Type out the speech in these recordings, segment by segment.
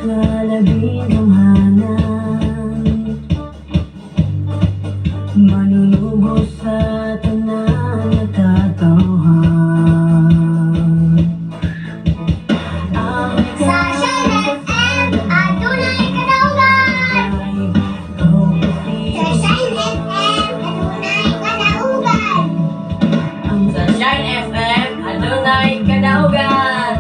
Nga labing gamhanan, manunubos sa tanan nga katawhan. Ang Sa Shine FM, adunay kadaugan! Sa Shine FM, adunay kadaugan! Sa Shine FM, adunay kadaugan.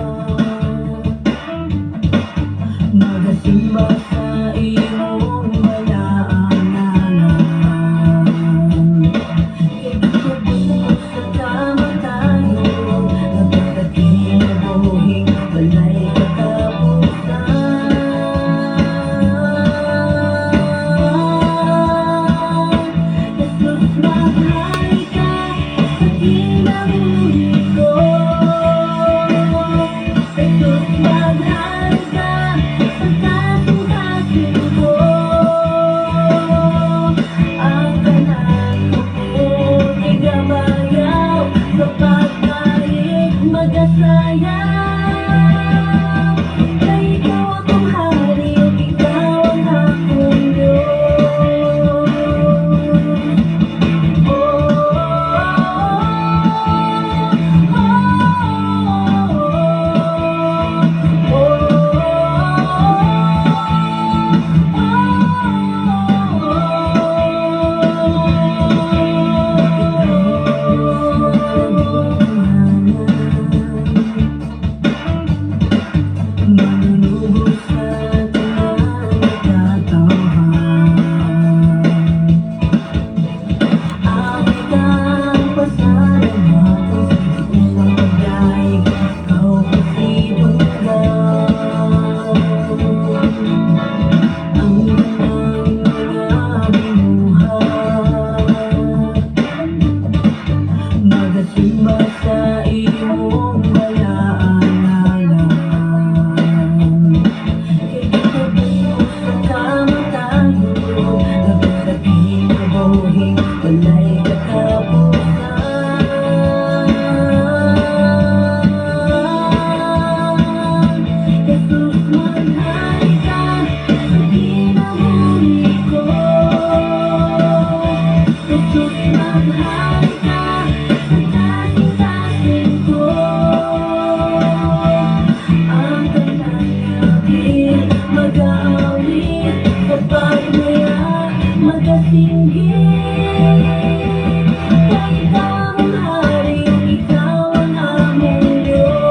Magasimba sa imong balaan ngalan. Kay gitubos mo sa kamatayon, Labas sa kinabuhing walay katapusan. Jesus, maghari ka sa kinabuhi ko. Jesus, maghari ka sa kasing-kasing ko. Ang tanan ko igamayaw sa pagdaig magasayaw. Kay ikaw akong hari ug ikaw ang akong Diyos. Oh. Manunubos sa tanan katawhan. Ang ikang pasalamatan sa sa pagdaig, ikaw pasidunggan. Ang tanang mga binuhat, magasimba sa imong balaan ngalan. Kay gitubos mo sa kamatayon, Labas sa kinabuhing walay katapusan. Jesus, maghari ka sa kinabuhi ko. Jesus, maghari ka sa kasing-kasing ko. Ang tanan nga mag-aawit sa pagmaya, magasinggit. Kay ikaw ang hari, ikaw ang among Diyos.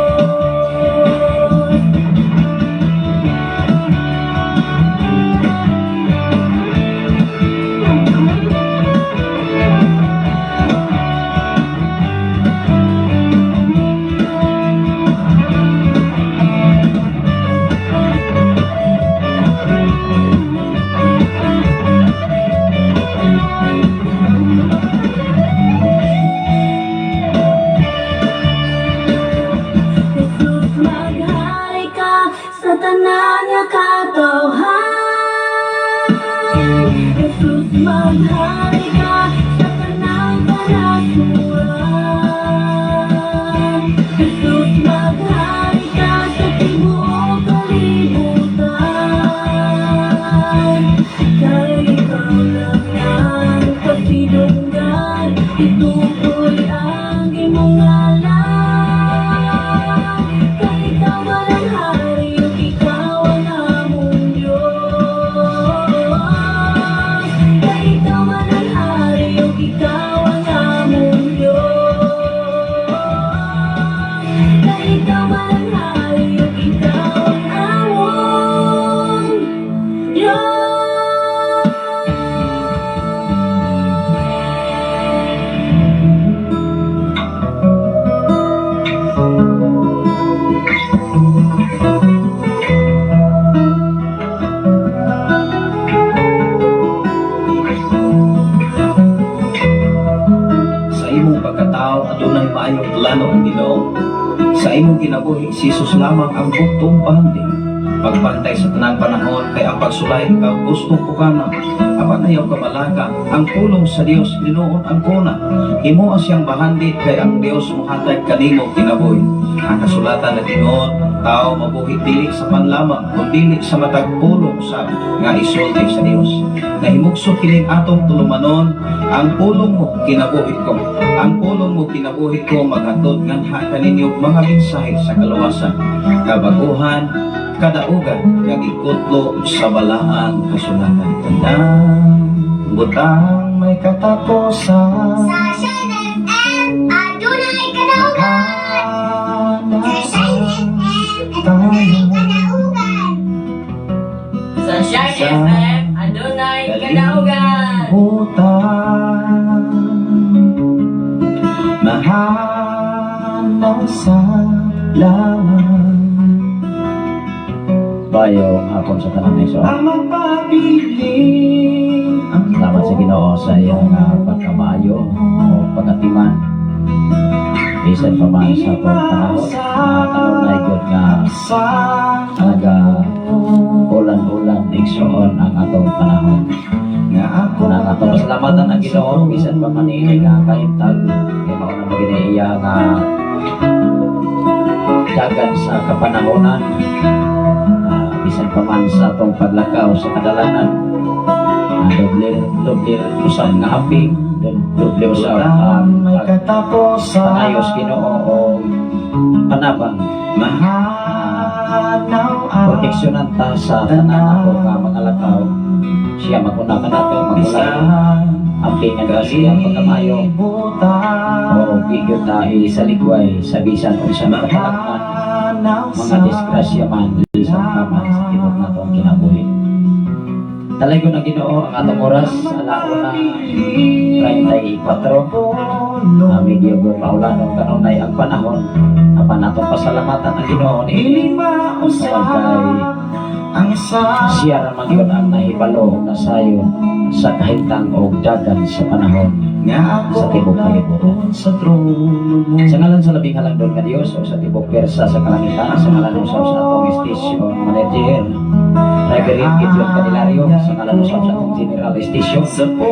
Jesus, maghari ka sa tanan nga katawhan. Jesus, maghari ka sa tanang kanasuran. Jesus, maghari ka sa tibuok kalibutan. Kay ikaw lang ang pasidunggan, itukoy ang imong ngalan. Kay ikaw man ang hari, ug ikaw ang among Diyos. Kay ikaw man ang hari, ug ikaw ang among Diyos. Kay ikaw man ang hari, ug ikaw ang among Diyos. Sa imong pagkatao, adunay maayong plano ang Ginoo. Sa imong kinabuhi, si Jesus lamang ang buktong pahamdi. Pagbantay sa tanang panahon kay ang pagsulay ikaw gustong pukana. Apan Apan ayaw kabalaka, ang pulong sa Dios hinuon ang kuna. Himoa siyang bahandi kay ang Dios mohatag kanimo kinabuhi. Ang kasulatan nag-ingon, ang tao mabuhi dili sa pan lamang kun dili sa matag pulong sa nga isulti sa Dios. Nahimugso kining atong tulumanon, "Ang pulong mo kinabuhi ko." "Ang pulong mo kinabuhi ko" maghatod nganha kaninyo mga mensahe sa kaluwasan, kabaguhan, kadaugan nga gikutlo sa balaang kasulatan. Tanang butang may katapusan. Sa Shine FM, adunay kadaugan. Sa Shine FM, adunay kadaugan. Sa Shine FM, adunay kadaugan. Kalibutan, mahanaw sa laman. Maayong hapon sa tanan, igsoon. Ang magpabilin ang Salamat sa Ginoo sa iyang pagkamaayo o pagatiman. Bisan pa man sa atong panahon, kanunay gyud nga sa naga ulan-ulan, igsoon, ang atong panahon. Nga ako Una nga atong pasalamatan ang Ginoo bisan pa man ini nga kahimtang kay mao na gyud iya nga dagan sa kapanahonan. Bisan pa man sa atong paglakaw sa kadalanan, doble doble usab nga haping, doble usab ang may katapusan. Panayos Ginoo o panabang, Mahanaw ang proteksyonan ta sa tanan ato nga mga lakaw. Siya maguna kanato, magulay, bisan ampingan ka siya pagkamayo kalibutan. o di gyud ta isaligway sa bisan unsa katalakman, Mahanaw mga disgrasya man, bisan pa man sa tibuok natong kinabuhi. Talaygon ang Ginoo ang atong oras, 1:34. Medyo maulanon kanunay ang panahon, apan atong pasalamatan ang Ginoo ni Dili mausap ang sa siya ra man gyud ang nahibalo ug nasayon sa kahimtang og dagan sa panahon nga ako sa tibok kalibutan. sa trono mo. Sa ngalan sa labing halangdon nga Dios o sa tibok pwersa sa kalangitan, sa ngalan usab sa atong station manager, Reverend Gideon Candelario, sa ngalan usab sa atong general station Sa po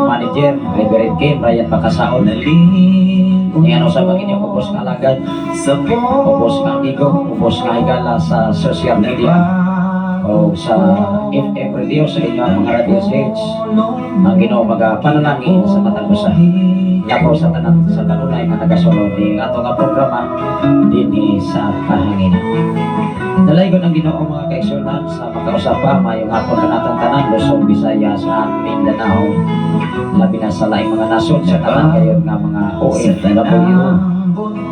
manager, Reverend Kim Ryan Bakasaon, naling Ingan usab ang inyong ubos nga alagad, sa po ubos nga amigo, ubos nga higala sa social media o sa FM radio, sa inyong mga radio stage. Ang Ginoo magapanalangin sa matag usa. Labaw sa tanan sa kanunay nga nagasulod ni ato nga programa dinhi sa kahanginan. Dalaygon ang Ginoo, mga kaigsuonan, sa makausapa. Maayong hapon kanatong tanan, Luzon, Visayas at Mindanao. Labi na sa laing mga nasod, sa tanan kayon nga mga OFW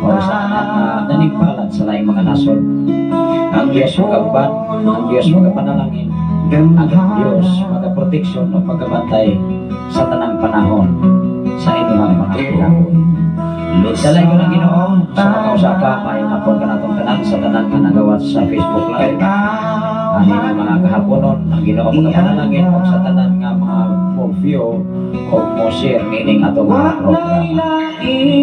o sa tanan nga nanigpalad sa laing mga nasod. Ang Diyos magauban, ang Diyos magapanalangin, ang Diyos magaproteksyon o pagkabantay sa tanang panahon sa inyong mga kinabuhi. Dalaygon ang Ginoo sa makausapa, maayong hapon kanatong tanan, sa tanan nga nagawat sa Facebook Live. Ani nga mga kahaponon, ang Ginoo magapanalangin o sa tanan nga mga mo-view o mo-share nining atong mga programa.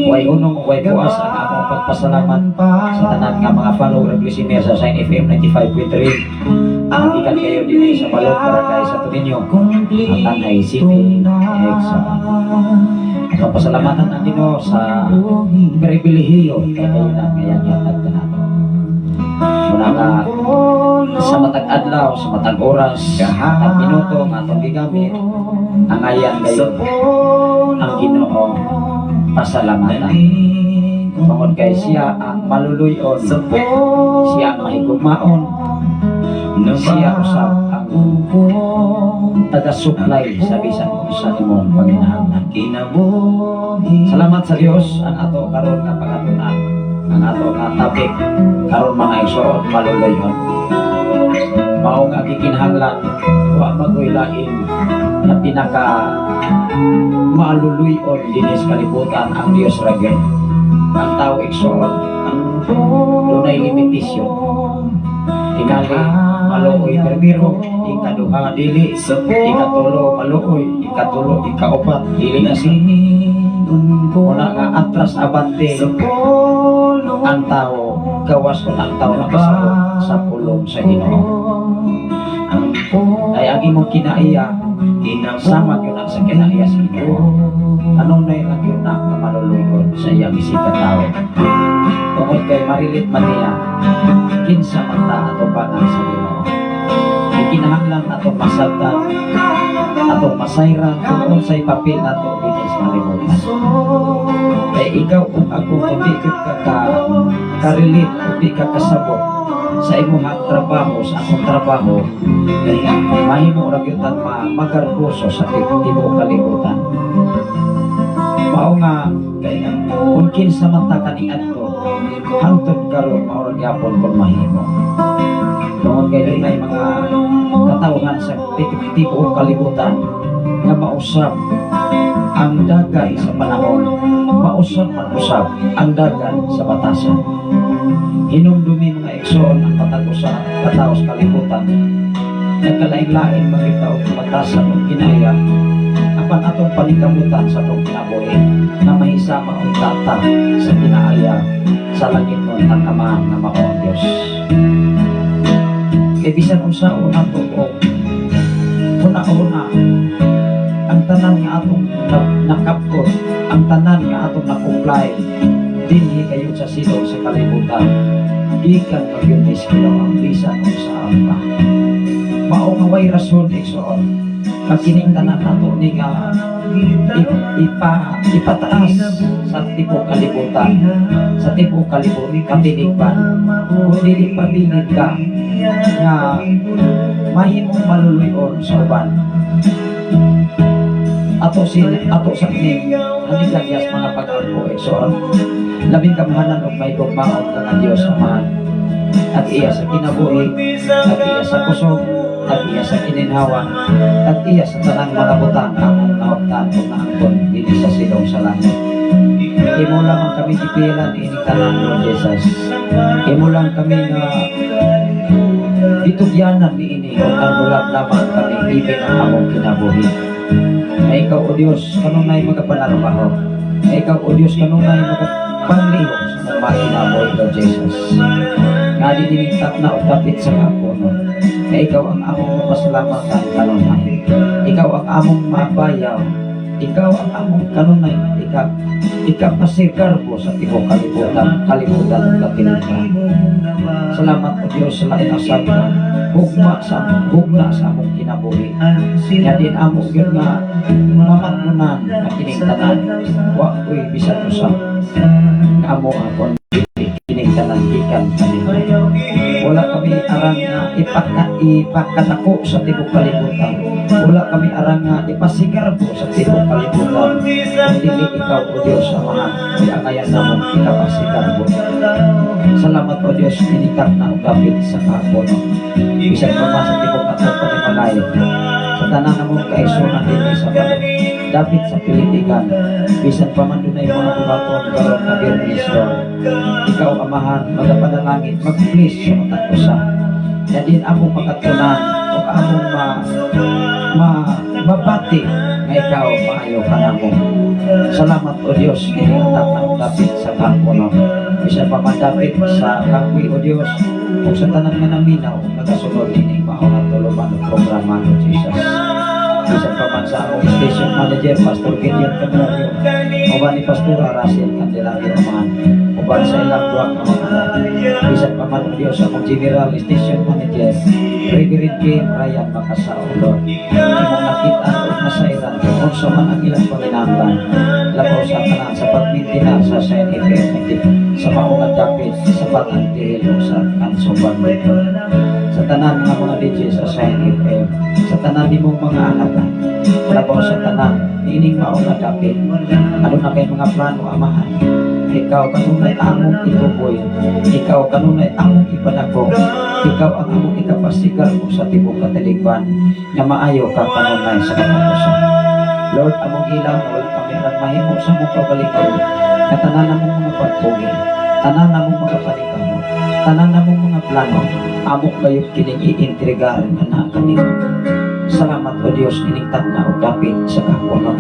Way hunong o way puas ang among pagpasalamat sa tanan nga mga follower ug listener sa Shine FM 95.3. Gikan kayo dinhi sa Balog, Barangay Santo Niño, ang Tanay City, Exxon. Papasalamatan ang Ginoo sa pribilehiyo kay kayo na ngayon yatag kanato. Muna nga sa matag adlaw, sa matag oras, sa matag minuto nga atong gigamit, angayan kayo ang Ginoo pasalamatan. Tungod kay siya ang maluluyon, siya ang mahigugmaon, siya usab ang taga-supply sa bisan unsa nimong panginahanglan. Kinabuhi. Salamat sa Dios. Ang ato karon nga pangatunan, ang ato nga topic karon, mga igsoon, maluluyon. Mao nga gikinahanglan wa magoy lain na pinaka maluluyon dinhi sa kalibutan, ang Dios ra gyud. Ang tao, igsoon, dunay limitasyon. Tingali maluoy primero, ikaduha dili, ikatulo maluoy, ikatulo, ikaupat dili na siya. Una nga atras abante ang tao, gawas kung ang tao nakasabot sa pulong sa Ginoo. Ay ang imong kinaiya Sama gyud na sa kinaiya sa Ginoo. Kanunay lang gyud na nga maluluy-on sa iyang isig tao. Tungod kay ma-relate man niya kinsa man ta atubangan sa Ginoo. Gikinahanglan atong masabtan, atong masayran kung unsay papel nato dinhi sa kalibutan. Kay ikaw ug ako, kung di gyud ka ka-relate, kung di ka kasabot sa imong trabaho, sa akong trabaho, mahimo ra gyud tan magarboso sa tibuok kalibutan. Mao nga kung kinsa man ta kaniadto, hangtod karon mao ra gyapon kung mahimo. Tungod kay dunay mga katawhan sa tibuok kalibutan nga mausab ang dagan sa panahon, mausab man usab ang dagan sa batasan. Hinumdumi, mga igsoon, ang matag usa ka tawo sa kalibutan. Nagkalain-lain mga og batasan o kinaya, apan atong paningkamutan sa atong kinabuhi na mahisama ang tata sa kinaaya sa langit nun ang Amahan nga mao ang Diyos. Kay bisan unsaon nato o huna-huna, ang tanan nga atong nakapkot, ang tanan nga atong na-comply dinhi kayo sa silong sa kalibutan, gikan magyud ni sa Ginoo ang bisan unsaon pa. Mao nga way rason, igsoon, nga kining tanan nato ni nga ipataas sa tibuok kalibutan, sa tibuok kalibutan katinigban, kung dili pabilin ka nga mahimong maluluyon sa uban. Ato sin ato sa kining hanigagyas mga pag-ampo, igsoon. Labing kamahalan ug mahigugmaon ka nga Dios Amahan at iya sa kinabuhi, at iya sa kusog, at iya sa kininhawa, at iya sa tanang mga butang among nahuptan ug naangkon dinhi sa silong sa langit. Imo lamang kami gipilan ining tanan, Lord Jesus. Imo lang kami nga itugyanan niini ug ang lamang kami ibig ang among kinabuhi. Na ikaw, O Diyos, kanunay magapanarbaho. Na ikaw, O Diyos, kanunay magapanglihok sa mga kinabuhi, Lord Jesus. Nga di nimintap na o dapit sa kapuno. Na ikaw ang among mapasalamatan kanunay. Ikaw ang among mabayaw. Ikaw ang among kanunay ikapasigarbo sa tibuok kalibutan, kalibutan ug katilingban. Salamat, O Diyos, sa lain usab nga hugma sa among kinabuhi. Nga din amo gyud nga mamatnunan nga kining tanan wa ko'y bisan usa nga amo akon kining tanan gikan kanimo. Wala kami arang nga ipakadako sa tibuok kalibutan. Wala kami arang nga ipasigarbo sa tibuok kalibutan. Kung dili ikaw, O Diyos, Amahan, di angayan namong ikapasigarbo. Salamat, O Diyos, inikat na og dapit sa kahapon. Bisan pa man sa tibuok atong panimalay, sa tanan namong kaigsuonan dinhi sa dapit sa Pilitikan, bisan pa man dunay mga buhaton karon nga Biyernes, Lord. Ikaw, Amahan, magapanalangin, mag-bless sa matag usa. Ya din among makatunan o among ma, ma mabati nga ikaw maayo ka namo. Salamat, O Diyos, inihatag na og dapit sa kahapon. Bisan pa man dapit sa kapoy, O Diyos, ug sa tanan nga naminaw nagasunod ining mao nga tuluman ug programa, Lord Jesus. Bisan pa man sa among station manager, Pastor Gideon Candelario, uban ni Pastora Russell Candelario, Amahan, uban sa ilang duha ka mga anak. Bisan pa man, O Diyos, among general station manager, Reverend Kim Ryan Makasao, Lord. Imong nakit-an ug masayran kung unsa man ang ilang panginahanglan labaw sa tanan sa pagmintina sa Shine FM sa mao nga dapit sa Batang Tihil ug sa Kansoban dito. Sa tanan nga mga DJ sa Shine FM, sa tanan nimong mga anak, labaw sa tanan niining mao nga dapit. Ano na kay mga plano, Amahan? Ikaw kanunay among ituboy. Ikaw kanunay among ipanako. Ikaw ang among ikapasigar mo sa tibuok katiligban nga maayo ka kanunay sa katapusan. Lord, among ilang wala kami arang mahimo sa among kaugalingon. Nga tanan namong mga pagpugi, tanan namong mga paningkamot, tanan namong mga plano, amo kayo kining iintrigar nga naa kanimo. Salamat, O Diyos, ining na og dapit sa kapuno.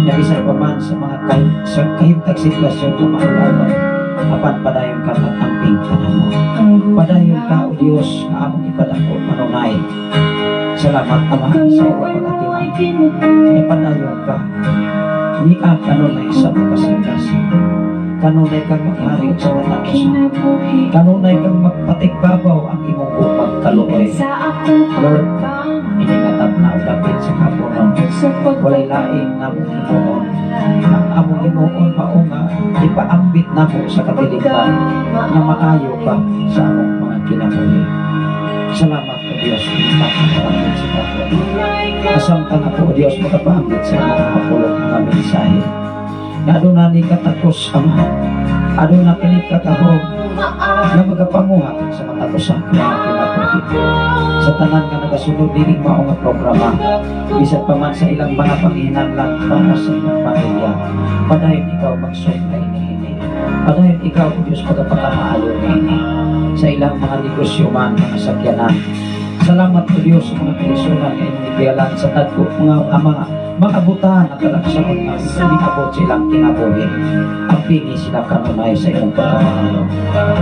Na bisan pa man sa mga sa kahimtag sitwasyon nga maulawan, apan padayon ka mag-amping kanamo. Padayon ka, O Diyos, nga among ipadako manunay. Salamat, Ama, sa iyong Kaluoy mo ay pag-atiman. tinutuon. Ipadayon ka. Nia kanunay sa makasing-kasing. Kanunay kang maghari sa matag usa. Kinabuhi. Kanunay kang magpatigbabaw ang imong upang kaluoy. Sa akong Lord, pagbangon. Iningatap na og dapit sa kapunon. Sa Walay laing namong himuon. Ang among himuon mao nga ipaambit namo sa katilingban nga maayo ka sa among mga kinabuhi. Salamat, O Diyos, ipapakapit sa kapunon. Kasamtang ako, O Diyos, makapaambit sa imong mga pulong, mga mensahe. Nga aduna ni katakos, Ama. Aduna kini kakahog nga magapamuhat sa matag usa ka mga kinabuhi. Sa tanan nga nagasunod diri mao nga programa, bisan pa man sa ilang mga panghinanglan para sa ilang pamilya, padayon ikaw magsuplay niini. Padayon ikaw, O Diyos, pagkapakamaayo niini. Sa ilang mga negosyo man, mga sakyanan. Salamat, O Diyos, sa mga kalisunan nga inyong gipialan sa tagpo mga ama, mga butahan at talagsaon nga abot sa ilang kinabuhi. Ampingi sila kanunay sa imong pagkamaayo.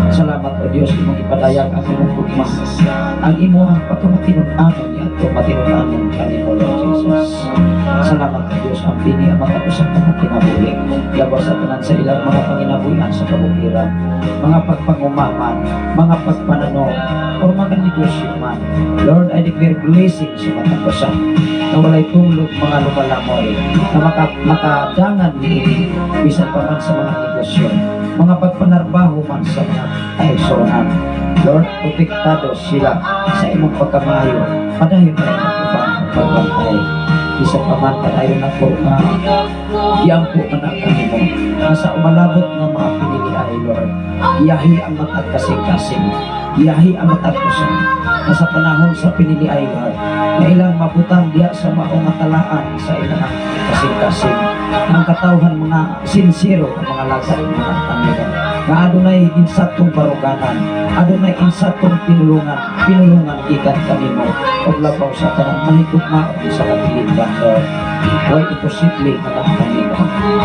Salamat, O Diyos, imong ipadayag ang imong gugma. Ang imong pagkamatinud-anon niadto matinud-anon kanimo, Lord Jesus. Salamat, O Diyos, ampingi ang matag usa mga kinabuhi. Lawas sa tanan sa ilang mga panginabuhian sa kabukiran, mga pagpangumaman, mga pagpananom, or mga negosyo man. Lord, I declare blessing sa matag usa na walay tulog mga lumalamoy na makadangan niini bisan pa man sa mga negosyo, mga pagpanarbaho man sa mga kaigsuonan. Lord, protektado sila sa imong pagkamaayo. Padayon na imong pagbantay. Bisan pa man padayon na po nga giampo ka na kanimo. Nga sa umalabot nga mga pinili ay, Lord, iyahi ang matag kasing-kasing. Iyahi ang matag usa. Nga sa panahon sa pinili ay, Lord, nga ilang mabutang diya sa maong nga talaan sa ilang kasing-kasing. Ang katawhan mga sinsero ang mga lagad mga Panginoon. Nga adunay insaktong baruganan, adunay insaktong pinulungan, pinulungan gikan kanimo ug labaw sa tanan mahigugma sa katilingban, Lord. Way imposible nga kanimo.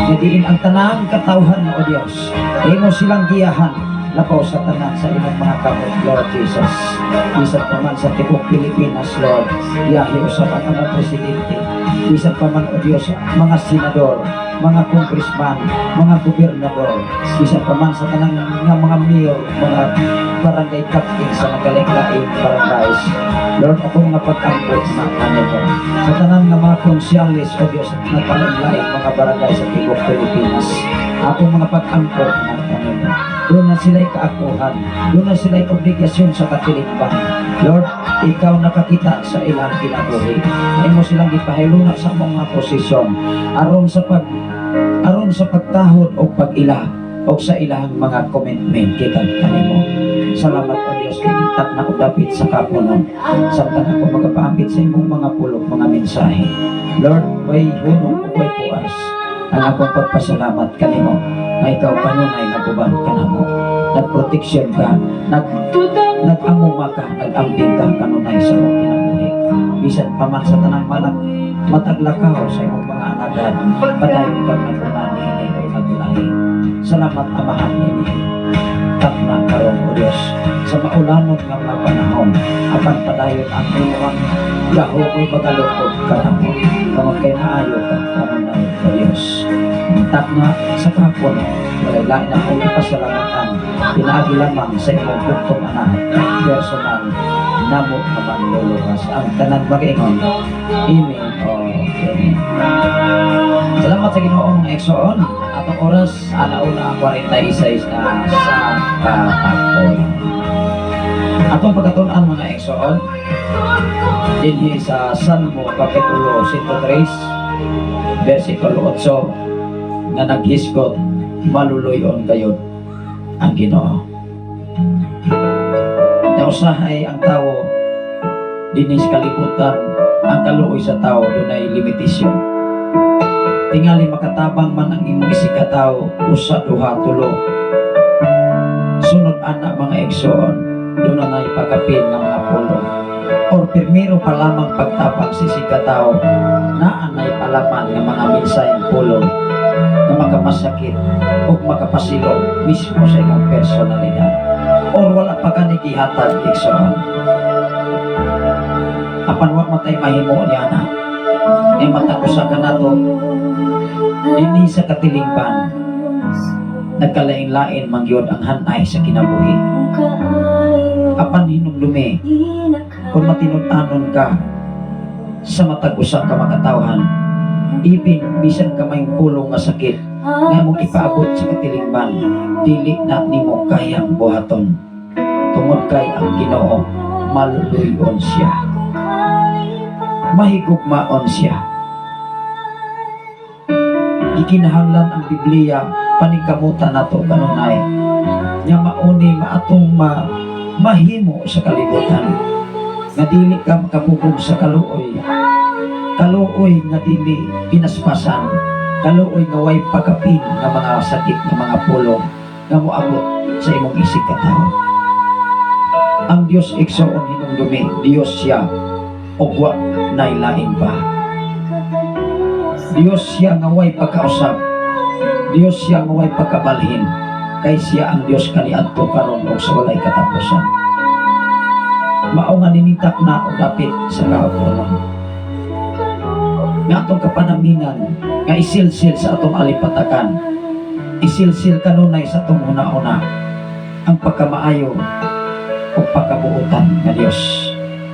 Nga diin ang tanang katawhan mo, O Dios. Imo silang giyahan labaw sa tanan sa imong mga kamot, Lord Jesus. Bisan pa man sa tibuok Pilipinas, Lord, iyahi usab ang among presidente. Bisan pa man, O Dios, mga senador, mga congressman, mga gobernador, bisan pa man sa tanang nga mga mayor, mga barangay captain sa nagkalain-laing barangays. Lord, ako mga pag-ampo na kanimo. Sa tanan nga mga konsyalis, O Diyos, nagkalain-laing mga barangay sa tibuok Pilipinas. Ako mga pag-ampo na kanimo. Doon na sila'y kaakuhan. Doon na sila'y obligasyon sa katilingban. Lord, ikaw nakakita sa ilang kinabuhi. Ay mo silang gipahiluna sa mga posisyon aron sa pagtahod o pag-ila o sa ilang mga commitment gikan kanimo. Salamat, O Diyos, kay na og dapit sa kapunon. Samtang ako magapaambit sa imong mga pulong, mga mensahe. Lord, way hunong o way puas ang akong pagpasalamat kanimo nga ikaw kanunay naguban kanamo. Nagproteksyon ka, nag-amuma ka, nag-amping ka kanunay sa imong kinabuhi. Bisan pa man sa tanang malang mataglakaw sa imong mga anagad, padayon kang naguna niini o naglahi. Salamat, Amahan, ini. Takna karon, O Diyos, sa maulanon nga mga panahon, apan padayon ang imong gahom mo'y magalukod kanamo. Tungod kay naayo ka kanunay, O Diyos. Takna sa kapon, walay lain akong ipasalamatan, pinaagi lamang sa imong bugtong anak, personal, namo nga manluluwas. Ang tanan mag-ingon, Amen o Amen. Salamat sa Ginoong igsoon. Atong oras, alauna 46 na sa kahapon. Atong pagkatun-an, mga igsoon, dinhi sa Salmo Kapitulo 103, versikulo 8, nga naghisgot, maluluyon gayod ang Ginoo. Nausahay ang tao dinhi sa kalibutan, ang kaluoy sa tao dunay limitasyon. Tingali makatabang man ang imong isigkatawo, usa, duha, tulo. Sunod ana, mga igsoon, doon na ipagapin ng mga pulong. Or pirmiro pa lamang pagtabang sa isigkatawo, naa nay palaman nga mga mensaheng pulong na makamasakit o makapasilong mismo sa imong personalidad. Or wala pa kani gihatag, igsoon. Apan wa Wa man tay mahimo niya na. Ay matag usa kanato dinhi sa katilingban, nagkalain-lain man gyud ang hanay sa kinabuhi. Apan hinumdumi, kung matinud-anon ka sa matag usa ka makatawhan, ibin bisan kamayng pulong nga sakit nga imong ipaabot sa katilingban, dili na nimo kayang buhaton tungod kay ang Ginoo, maluluyon siya, mahigugmaon siya. Gikinahanglan ang Biblia paningkamutan nato kanunay nga mauni maatong mahimo sa kalibutan nga dili ka makapugong sa kaluoy, kaluoy nga dili pinaspasan, kaluoy nga way pagapin nga mga sakit, nga mga pulong nga moabot sa imong isig katawo. Ang Dios, igsoon, hinumdumi, Dios siya ug wa nay lain pa. Dios siya nga way pagkausab. Dios siya nga way pagkabalhin, kay siya ang Dios kaniadto, karon ug sa walay katapusan. Mao nga ninintak na og dapit sa kauturan nga atong kapanaminan nga isilsil sa atong alipatakan, isilsil kanunay sa atong huna-huna ang pagkamaayo o pagkabuotan nga Dios,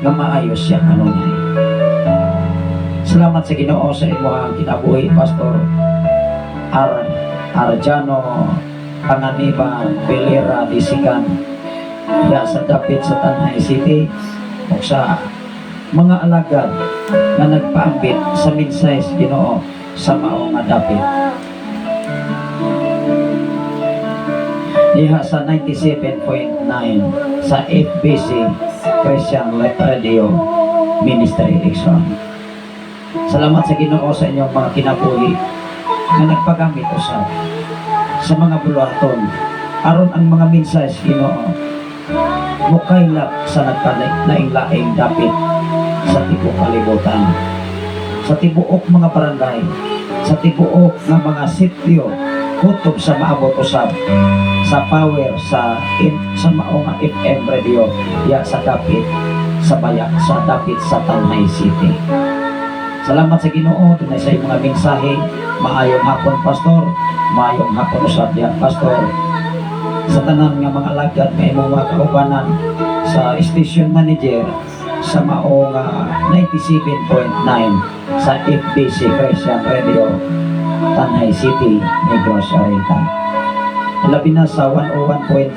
nga maayo siya kanunay. Salamat sa Ginoo sa imong kinabuhi, Pastor R. Arjano Panganiban Belera Disikan ya sa dapit sa Tanay City o sa mga alagad nga nagpaambit sa mensahe sa Ginoo sa mao nga dapit diha sa 97.9 sa FBC Christian Radio Ministry, igsoon. Salamat sa Ginoo sa inyong mga kinabuhi nga nagpagamit usab sa mga buluhaton aron ang mga mensahe sa Ginoo mukaylap sa nagkalaing-laing dapit sa tibuok kalibutan, sa tibuok mga barangay, sa tibuok nga mga sitio, kutob sa maabot usab sa power sa mao nga FM radio ya sa dapit sa bayak sa dapit sa Tanay City. Salamat sa Ginoo dunay sa imong mga mensahe. Maayong hapon, Pastor. Maayong hapon usab diha, Pastor, sa tanan nga mga alagad nga imong mga kaubanan, sa station manager sa mao nga 97.9 sa FBC Christian Radio, Tanay City, Negros Oriental. Labi na sa 101.3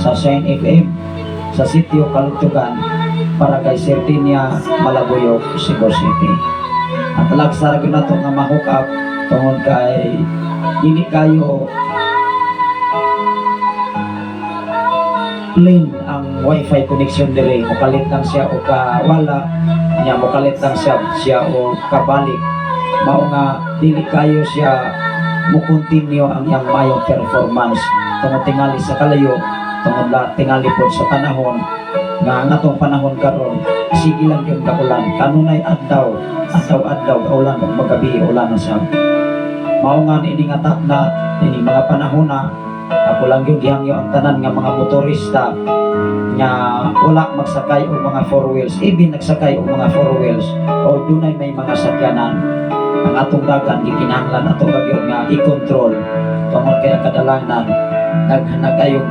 sa Shine FM sa Sitio Kalugtugan, Barangay Sertinia, Malabuyoc, Cebu City. At laksar ko na ito nga ma-hook up tungod kay dili kayo plain ang wifi connection dire. Mukalit lang siya o kawala niya, mukalit lang siya siya o kabalik. Mao nga dili kayo siya mo continue ang iyang mayong performance tungod tingali sa kalayo, tungod la tingali pod sa panahon nga ang atong panahon karon sige lang yung kaulan kanunay, adlaw adlaw adlaw kaulan ug magabi ulan na sab. Mao nga niini nga na ini mga panahon na ako lang yung gihangyo ang tanan nga mga motorista nga wala magsakay og mga four wheels, even nagsakay og mga four wheels o dunay may mga sakyanan, ang atong dagan gikinahanglan ato ra gyud nga i-control tungod kay ang kadalanan daghan na kayong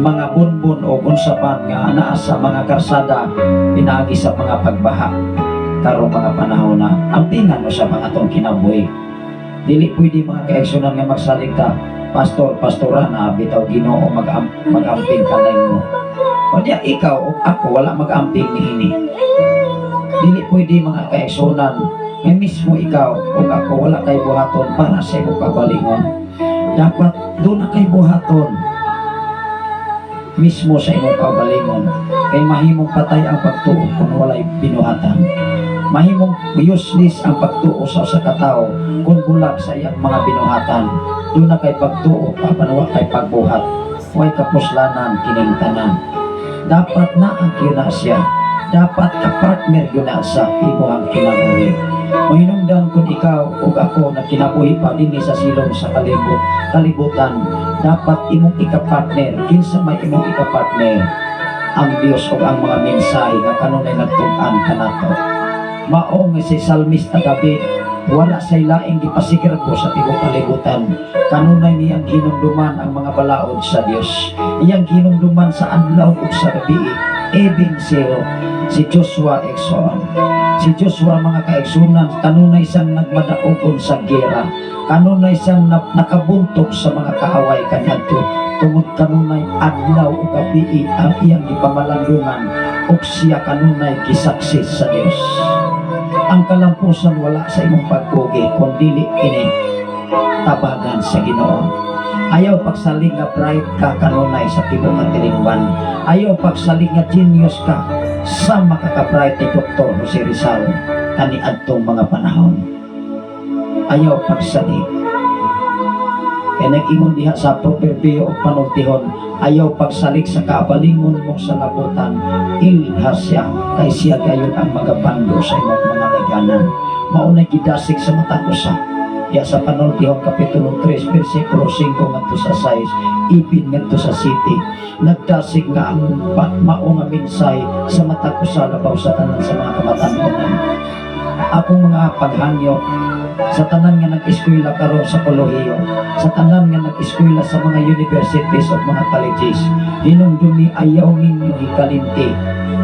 mga bunbun o unsa pa nga naa sa mga karsada pinaagi sa mga pagbaha karong mga panahon na. Ampingan mo sa mga atong kinabuhi. Dili pwede, mga kaigsuonan, nga magsalig ta, pastor, pastora na bitaw Ginoo mag-amping kanay mo. O niya, ikaw o ako wala mag-amping niini. Dili pwede, mga kaigsuonan, nga mismo ikaw o ako wala kay buhaton para sa imong kaugalingon. Dapat duna kay buhaton mismo sa imong kaugalingon kay mahimong patay ang pagtuo kung walay binuhatan. Mahimong useless ang pagtuo sa usa ka tawo kung bulag sa iyang mga binuhatan. Duna kay pagtuo apan wa kay pagbuhat, way kapuslanan kining tanan. Dapat na ang na siya, dapat ka-partner gyud na sa imuhang kinabuhi. Mahinungdan kung ikaw ug ako nagkinabuhi pa dinhi sa silong sa kalibutan, dapat imong ika-partner. Kinsa may imong ika-partner? Ang Dios ug ang mga mensahe nga kanunay nagtug-an kanato. Mao nga si Salmista David, wala say laing gipasigirbo sa tibuok kalibutan. Kanunay niyang hinumduman ang mga balaod sa Dios. Iyang hinumduman sa adlaw ug sa gabi. Even si Joshua, igsoon. Si Joshua, mga kaigsunan, kanunay siyang nagmadaogon sa gera. Kanunay siyang nakabuntog sa mga kaaway kaniadto tungod kanunay adlaw ug gabi ang iyang gipamalandungan ug siya kanunay gisaksi sa Dios. Ang kalampusan wala sa imong pagkugi kun dili kini tabagan sa Ginoo. Ayaw pagsalig nga bright ka kanunay sa tibuok katilingban. Ayaw pagsalig nga genius ka sa makaka-bright ni Dr. Jose Rizal kaniadtong mga panahon. Ayaw pagsalig. Kaya nag-ingon diha sa Proverbio o Panultihon, ayaw pagsalig sa kaabalingon mo sa labutan, ilha siya, kay siya gayon ang magabando sa imong mga laganan. Maunay gidasig sa matag usa. Ya sa Panultihon Kapitulo 3, versikulo 5 ngadto sa 6, ipin ngadto sa 7. Nagdasig nga ang mao nga mensahe sa matag usa labaw sa tanan sa mga kamatan-onan. Akong mga paghangyo sa tanan nga nag-eskwela karon sa kolehiyo, sa tanan nga nag-eskwela sa mga universities o mga colleges, hinumdumi, ayaw ninyo hikalimti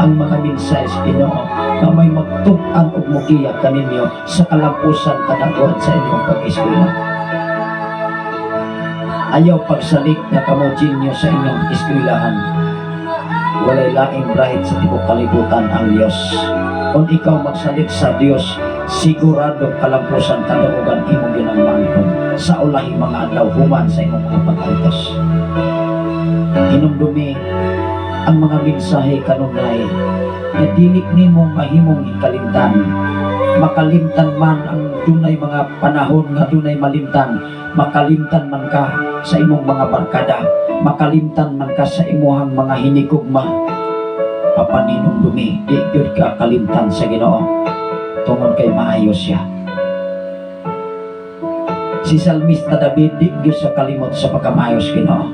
ang mga mensahe sa Ginoo nga may magtug-an og mugiya kaninyo sa kalampusan kadaguan sa inyong pag-eskwela. Ayaw pagsalig nga kamo genius sa inyong eskwelahan. Walay laing bright sa tibuok kalibutan ang Dios. Kung ikaw magsalig sa Dios, sigurado kalampusan kadaogan imong ginang sa ulahing mga adlaw human sa imong mga pag-antos. Hinumdumi ang mga mensahe kanunay nga dili nimo mahimong ikalimtan. Makalimtan man ang dunay mga panahon nga dunay malimtan, makalimtan man ka sa imong mga barkada, makalimtan man ka sa imuhang mga hinigugma, apan hinumdumi, di gyud ka kalimtan sa Ginoo tungod kay maayo siya. Si Salmista David, di gyud sa kalimot sa pagkamaayos Ginoo.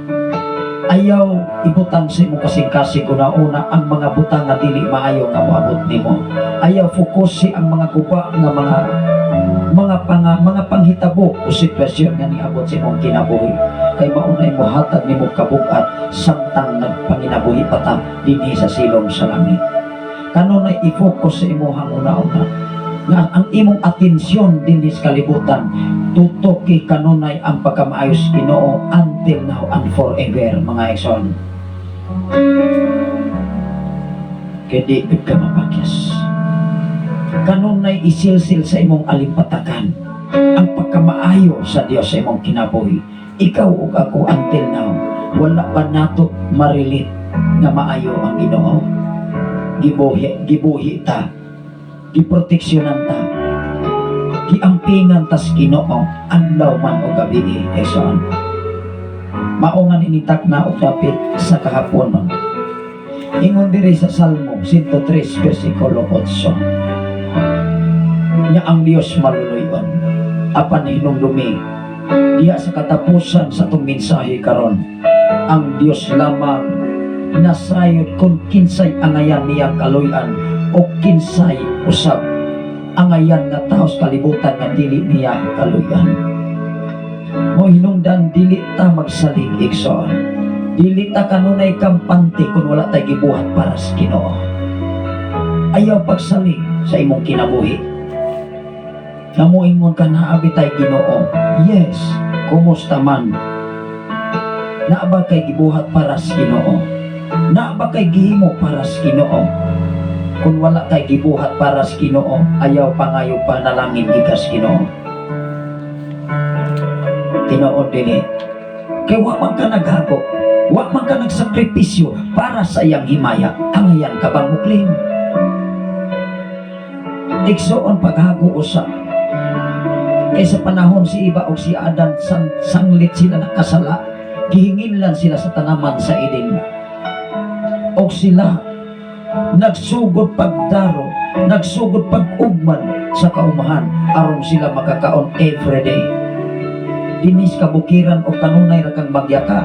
Ayaw ibutang sa imong kasing-kasing una-una ang mga butang nga dili maayo nga moabot nimo. Ayaw fokusi ang mga guba nga mga panghitabo o sitwasyon nga niabot sa imong kinabuhi kay maunay mohatag nimo kabugat samtang nagpanginabuhi pa ta dinhi sa silong sa langit. Kanunay i-focus sa imuhang una-una nga ang imong atensyon dinhi sa kalibutan tutoki kanunay ang pagkamaayos Ginoo until now and forever, mga igsoon, kay di gud ka mapakyas. Kanunay isilsil sa imong alimpatakan ang pagkamaayo sa Dios sa imong kinabuhi. Ikaw ug ako, until now wala pa nato ma-relate nga maayo ang Ginoo. Gibuhi, gibuhi ta, giproteksyonan ta, giampingan tas Ginoo adlaw man o gabi, igsoon. Mao nga initak na og dapit sa kahaponon. Ingon diri sa Salmo 103 versikulo 8 nya ang Dios maluluyon. Apan hinumdumi diha sa katapusan sa atong mensahe karon, ang Dios lamang nasayod kung kinsay angayan niyang kaluyan o kinsay usab angayan nga tao sa kalibutan nga dili niya kaluyan. Mo hinungdan, dili ta magsalig, igsoon. Dili ta kanunay kampante kung wala tay gibuhat para sa Ginoo. Ayaw pagsalig sa imong kinabuhi nga moingon ka, "Naa bitay Ginoo." Yes, kumusta man? Naa ba kay gibuhat para sa Ginoo? Naa ba kay gihimo para sa Ginoo? Kung wala kay gibuhat para sa Ginoo, ayaw pangayo panalangin gikas Ginoo. Tinuod dili. Kay wa man ka naghago, wa man ka nagsakripisyo para sa iyang himaya, angayan ka bang muklim? Igsoon, paghago usa. Kay sa panahon si Eva o si Adan, sanglit sila nakasala, gihinginlan sila sa tanaman sa Eden. Og sila nagsugod pagdaro, nagsugod pag-ugman sa kaumahan aron sila makakaon everyday. Dinis kabukiran o kanunay ra kang magyaka.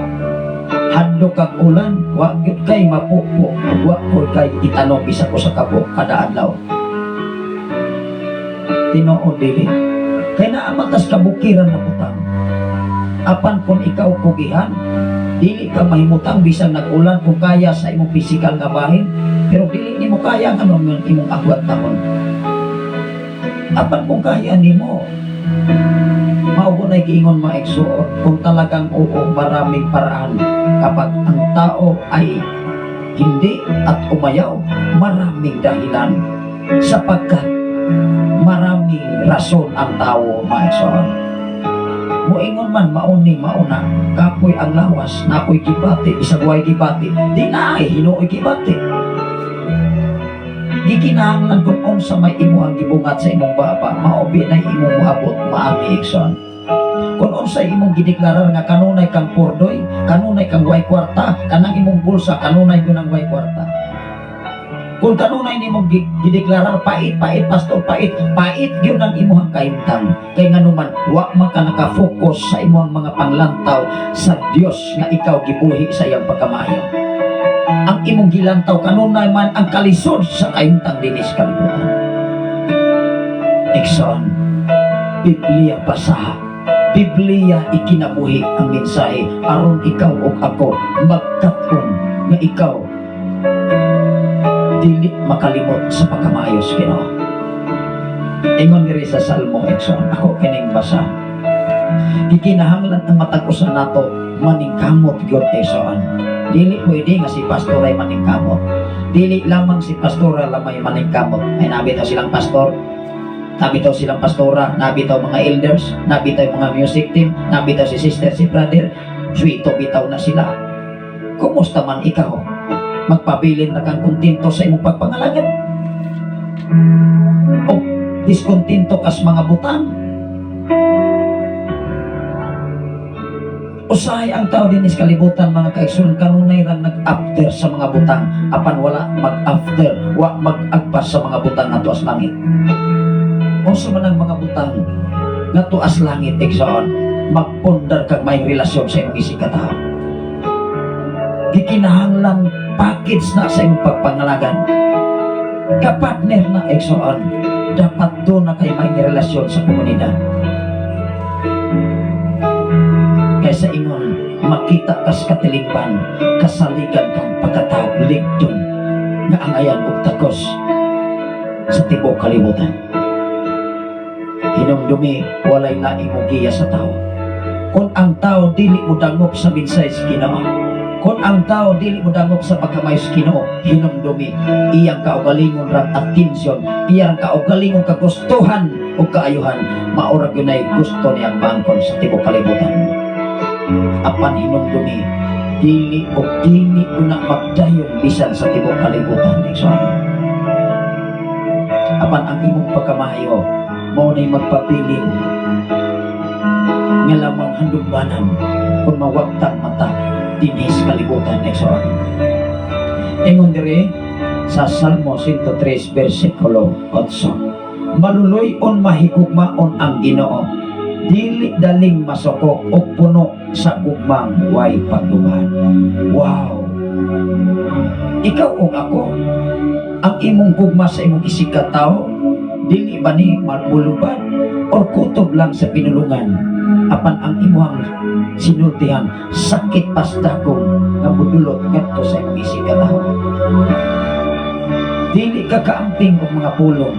Hadlok kag ulan, wa gyud kay mapupo, wa po kay itanom bisan usa ka buok kada adlaw. Tinuod dili? Kay naa man tas kabukiran na butang. Apan kung ikaw kugihan, dili ka mahimutang bisan nag-ulan kung kaya sa imong physical nga bahin, pero dili nimo kaya ang anong imong agwat taon. Apan kung kaya nimo, mao na giingon, mga igsuon, kung talagang oo, maraming paraan. Kapag ang tao ay hindi at umayaw, maraming dahilan sapagkat maraming rason ang tao, mga igsuon. Moingon man mauni mauna, kapoy ang lawas, nakoy gibati, bisag way gibati, di na ay hinuoy gibati. Gikinahanglan kung unsa may imo ang gibungat sa imong baba, mao na imong moabot maagi, igsoon. Kung unsa imong gideklarar nga kanunay kang purdoy, kanunay kang way kwarta, kanang imong bulsa kanunay gyud ang way kwarta. Kung kanunay nimong gideklarar pait, pait, pastor, pait, pait gyud ang imong kahimtang. Kay nganuman wa man ka naka-focus sa imong mga panglantaw sa Dios nga ikaw gibuhi sa iyang pagkamaayo. Ang imong gilantaw kanunay man ang kalisod sa kahimtang dinis kalibutan. Igsoon, Biblia basaha. Biblia ikinabuhi ang mensahe aron ikaw ug ako magkat-on nga ikaw dili makalimot sa pagkamaayo sa Ginoo. Ingon diri sa Salmo, igsoon, ako kining basa. Gikinahanglan ang matag usa nato maningkamot gyud, igsoon. Dili pwede nga si pastor ay maningkamot. Dili lamang si pastora lamay maningkamot. Ay nabitaw silang pastor, nabitaw silang pastora, nabitaw mga elders, nabitaw mga music team, nabitaw si sister, si brother, suwito bitaw na sila. Kumusta man ikaw? Magpabilin na kang kontento sa imong pagpangalagad? O diskontento kas mga butang? Usahay ang tao din is kalibutan, mga kaigsoon, kanunay rang nag-after sa mga butang apan wala mag-after, wa mag-agpas sa mga butang nga tuas langit. Unsa man ang mga butang nga tuas langit, igsoon? Magpundar kag may relasyon sa imong isig katao. Gikinahanglan package na sa imong pagpangalagan, kapartner na, igsoon. Dapat do na kay may relasyon sa komunidad kaysa ingon makita kas katilingban, kasaligan kang pagkatao, ligdon nga angayan og takos sa tibuok kalibutan. Hinumdumi, walay laing mo giya sa tao kung ang tao dili mo dangop sa mensahe sa Ginoo. Kung ang tao dili mo dangop sa pagkamaayo sa Ginoo, hinumdumi, iyang kaugalingon rang atensyon, iyang kaugalingon kagustuhan o kaayuhan, maura gyud gusto niyang maangkon sa tibuok kalibutan. Apan hinumdumi, dili o dili una magdayon bisan sa tibuok kalibutan, igsoon. Apan ang imong pagkamayo mao na'y magpabilin nga lamang handumbanan kung mawagtang mata dinhi sa kalibutan, igsoon. Ingon diri sa Salmo 103 versikulo 8, maluloy-on, mahigugmaon ang Ginoo, dili daling masuko o puno sa gugmang way pagduman. Wow! Ikaw ug ako, ang imong gugma sa imong isig ka tao, dili ba ni malmulubad or kutob lang sa pinulungan? Apan ang imuhang sinultihan, sakit pastakong nga mudulot ngadto sa imong isig ka tao. Dili ka kaamping og mga pulong.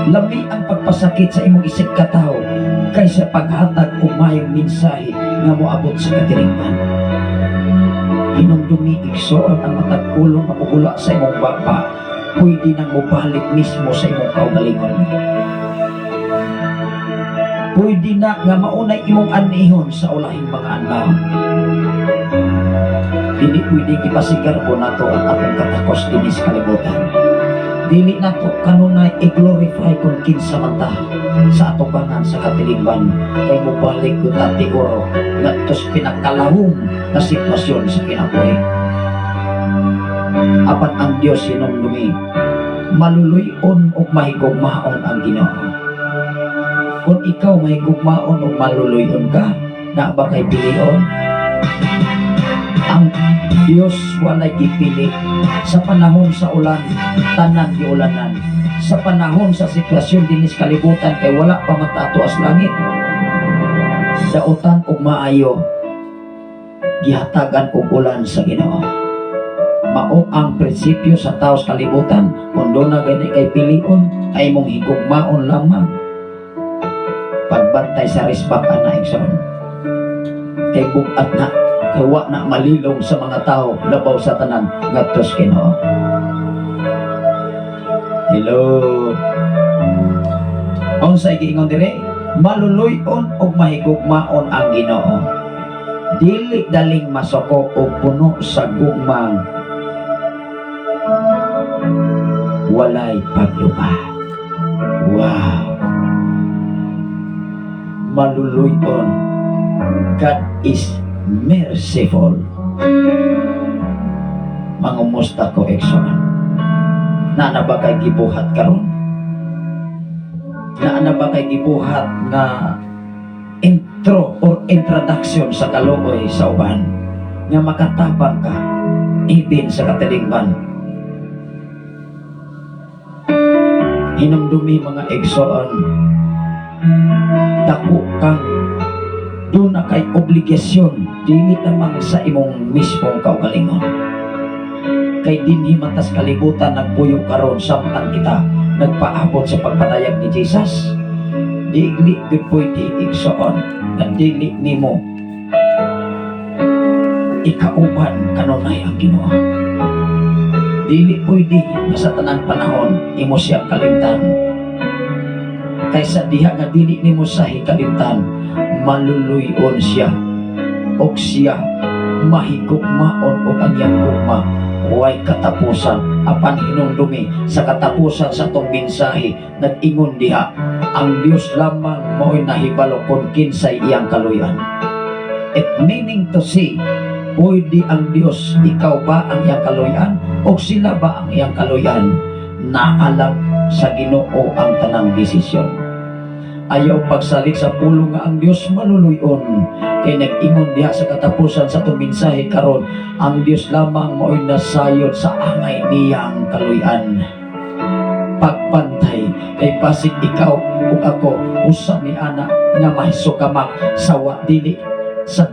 Lami ang pagpasakit sa imong isig ka tao kaysa paghatag og mayong mensahe nga moabot sa katilingban. Hinumdumi, igsoon, ang matag pulong nga mugula sa imong baba, pwede nang mobalik mismo sa imong kaugalingon. Pwede na nga maunay imong anihon sa ulahing mga adlaw. Dili pwede ipasigarbo nato ang atong katakos dinhi sa kalibutan. Dili nato kanunay i-glorify kung kinsa man ta sa atubangan sa katilingban kay mobalik gud ati oro ngadto sa pinakalahom na sitwasyon sa kinabuhi. Apan ang Dios, hinumdumi, maluloy-on ug mahigugmaon ang Ginoo. Kung ikaw mahigugmaon ug maluloy-on ka, na ba kay pilion? Ang Diyos walay gipili. Sa panahon sa ulan, tanan giulanan. Sa panahon sa sitwasyon dinis kalibutan kay wala pa man ta atuas langit. Dautan og maayo, gihatagan og ulan sa Ginoo. Mao ang prinsipyo sa tao sa kalibutan. Kung duna gani kay pilion, ay mong higugmaon lamang. Pagbantay sa respect ana, igsoon. Kay bugat na, kay wa na malilong sa mga tao labaw sa tanan ngadto sa Ginoo. Hello. Unsay giingon dire? Maluluy-on og mahigugmaon ang Ginoo. Dili daling masoko og puno sa gugmang walay paglupa. Wow. Maluluy-on. God is merciful. Mangumusta ko, igsoon. Naa na ba kay gibuhat karon? Naa na ba kay gibuhat nga intro or introduction sa kaluoy sa uban nga makatabang ka ibin sa katilingban? Hinumdumi, mga igsoon, dako kang duna kay obligasyon dili lamang sa imong mismong kaugalingon, kay dinhi man tas kalibutan nagpuyo karon samtang kita nagpaabot sa pagpadayag ni Jesus. Dili gud pwede, igsoon, nga dili nimo ikauban kanunay ang Ginoo. Dili pwede nga sa tanang panahon imo siyang kalimtan, kay sa diha nga dili nimo siya kalimtan, maluluyon siya og siya mahigugmaon og ang iyang gugma way katapusan. Apan hinumdumi, sa katapusan sa atong mensahe, nag-ingon diha, ang Dios lamang mao'y nahibalo kung kinsay iyang kaluyan. It meaning to say, pwede ang Dios, ikaw ba ang iyang kaluyan o sila ba ang iyang kaluyan, naalam sa Ginoo ang tanang desisyon. Ayaw pagsalig sa pulong nga ang Dios maluluyon, kay nag-ingon diha sa katapusan sa atong mensahe karon, ang Dios lamang mao'y nasayod sa angay niyang kaluyan. Pagbantay kay basig ikaw ug ako usa ni ana nga mahisukamak sa wa dili sa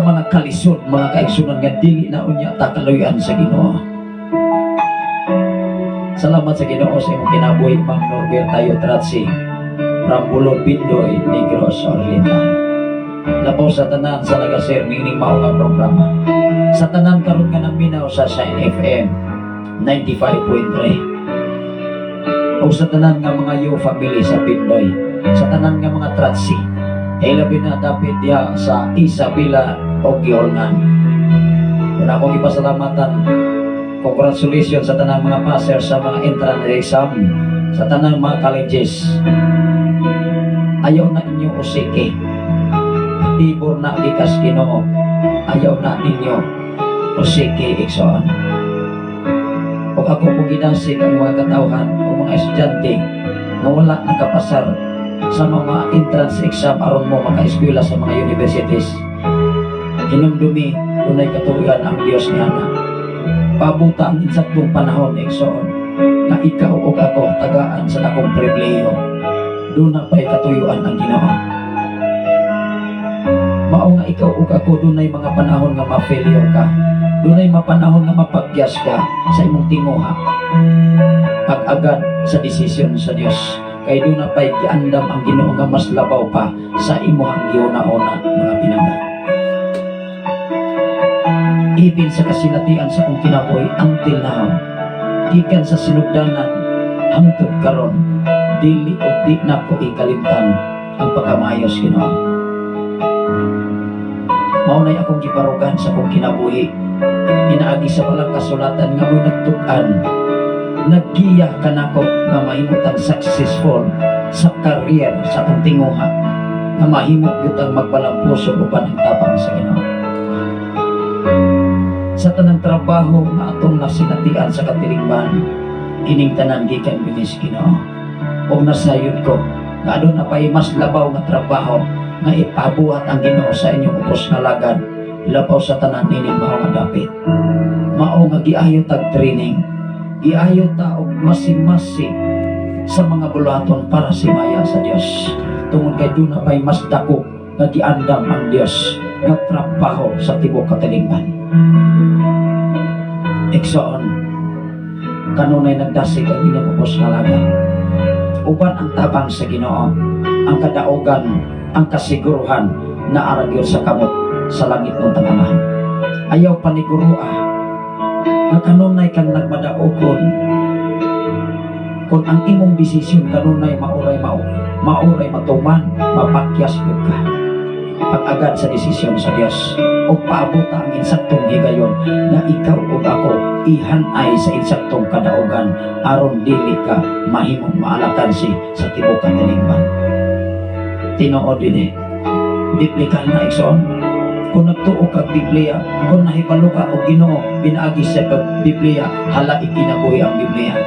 mga kalisod, mga kaigsunan, nga dili na unya ta kaluyan sa Ginoo. Salamat sa Ginoo sa imong kinabuhi, Ma'am Norberta Yotratsi, Rambulo Bindoy, Negros Oriental. Labaw sa tanan sa nag-share nining mao nga programa. Sa tanan karon nga naminaw sa Shine FM 95.3. O sa tanan nga mga Yo family sa Bindoy. Sa tanan nga mga Tratsi. Ay labi na dapit diha sa Isabela o Giolngan. Una akong ipasalamatan, congratulations sa tanang mga passer sa mga entrance exam, sa tanang mga colleges. Ayaw na inyo usiki. Tibor na gikas Ginoo. Ayaw na ninyo usiki, igsoon. Ug ako po ginasig ang mga katawhan o mga estudyante nga wala nakapasar sa mga entrance exam aron mo makaeskwela sa mga universities. Hinumdumi, dunay katuyan ang Dios niya na. Pabuta ang insaktong panahon, igsoon, na ikaw o ako tagaan sa dakong pribilehiyo. Duna pa'y katuyuan ang Ginoo. Mao nga ikaw ug ako dunay mga panahon nga ma-failure ka. Dunay mga panahon nga mapagyas ka sa imong tinguha. Pag-agad sa desisyon sa Dios, kay duna pa'y giandam ang Ginoo nga mas labaw pa sa imuhang gihuna-huna, mga pinangga. Ipin sa kasinatian sa akong kinabuhi until now, gikan sa sinugdanan hangtod karon, dili o di na ko ikalimtan ang pagkamayos Ginoo. Mao na'y akong gibarugan sa akong kinabuhi. Inaagi sa walang kasulatan nga mo'y nagtug-an, naggiya kanako nga mahimutang successful sa career sa atong tinguha, nga mahimo gyud ang magbalampuso uban ang tabang sa Ginoo. Sa tanang trabaho nga atong nasinatian sa katilingban, kining tanan gikan binis Ginoo. Ug nasayod ko nga aduna pay mas labaw nga trabaho nga ipabuhat ang Ginoo sa inyong ubos nga lagad. Labaw sa tanan, nining mao nga dapit. Mao nga giayo tag training. Giayo ta og masimasi sa mga buluhaton para simaya sa Dios. Tungod kay duna pay mas dako nga giandam ang Dios nga trabaho sa tibuok katilingban. Igsoon, kanunay nagdasig ang inyong ubos nga alagad. Uban ang tabang sa Ginoo, ang kadaugan, ang kasiguruhan na ara gyud sa kamot sa langit ng Amahan. Ayaw panigurua nga kanunay kang nagmadaogon kung ang imong desisyon kanunay mauray mao mauray matuman, mapakyas gyud ka pag-agad sa desisyon sa Dios o paabota ang insaktong higayon nga ikaw ug ako ihanay sa insaktong kadaugan aron dili ka mahimong maalakansi sa tibuok katilingban. Tinuod dili biblikal na, igsoon. Kung nagtuo kag Biblia, kung nahibalo ka og Ginoo pinaagi sa Biblia, hala, ikinabuhi ang Biblia,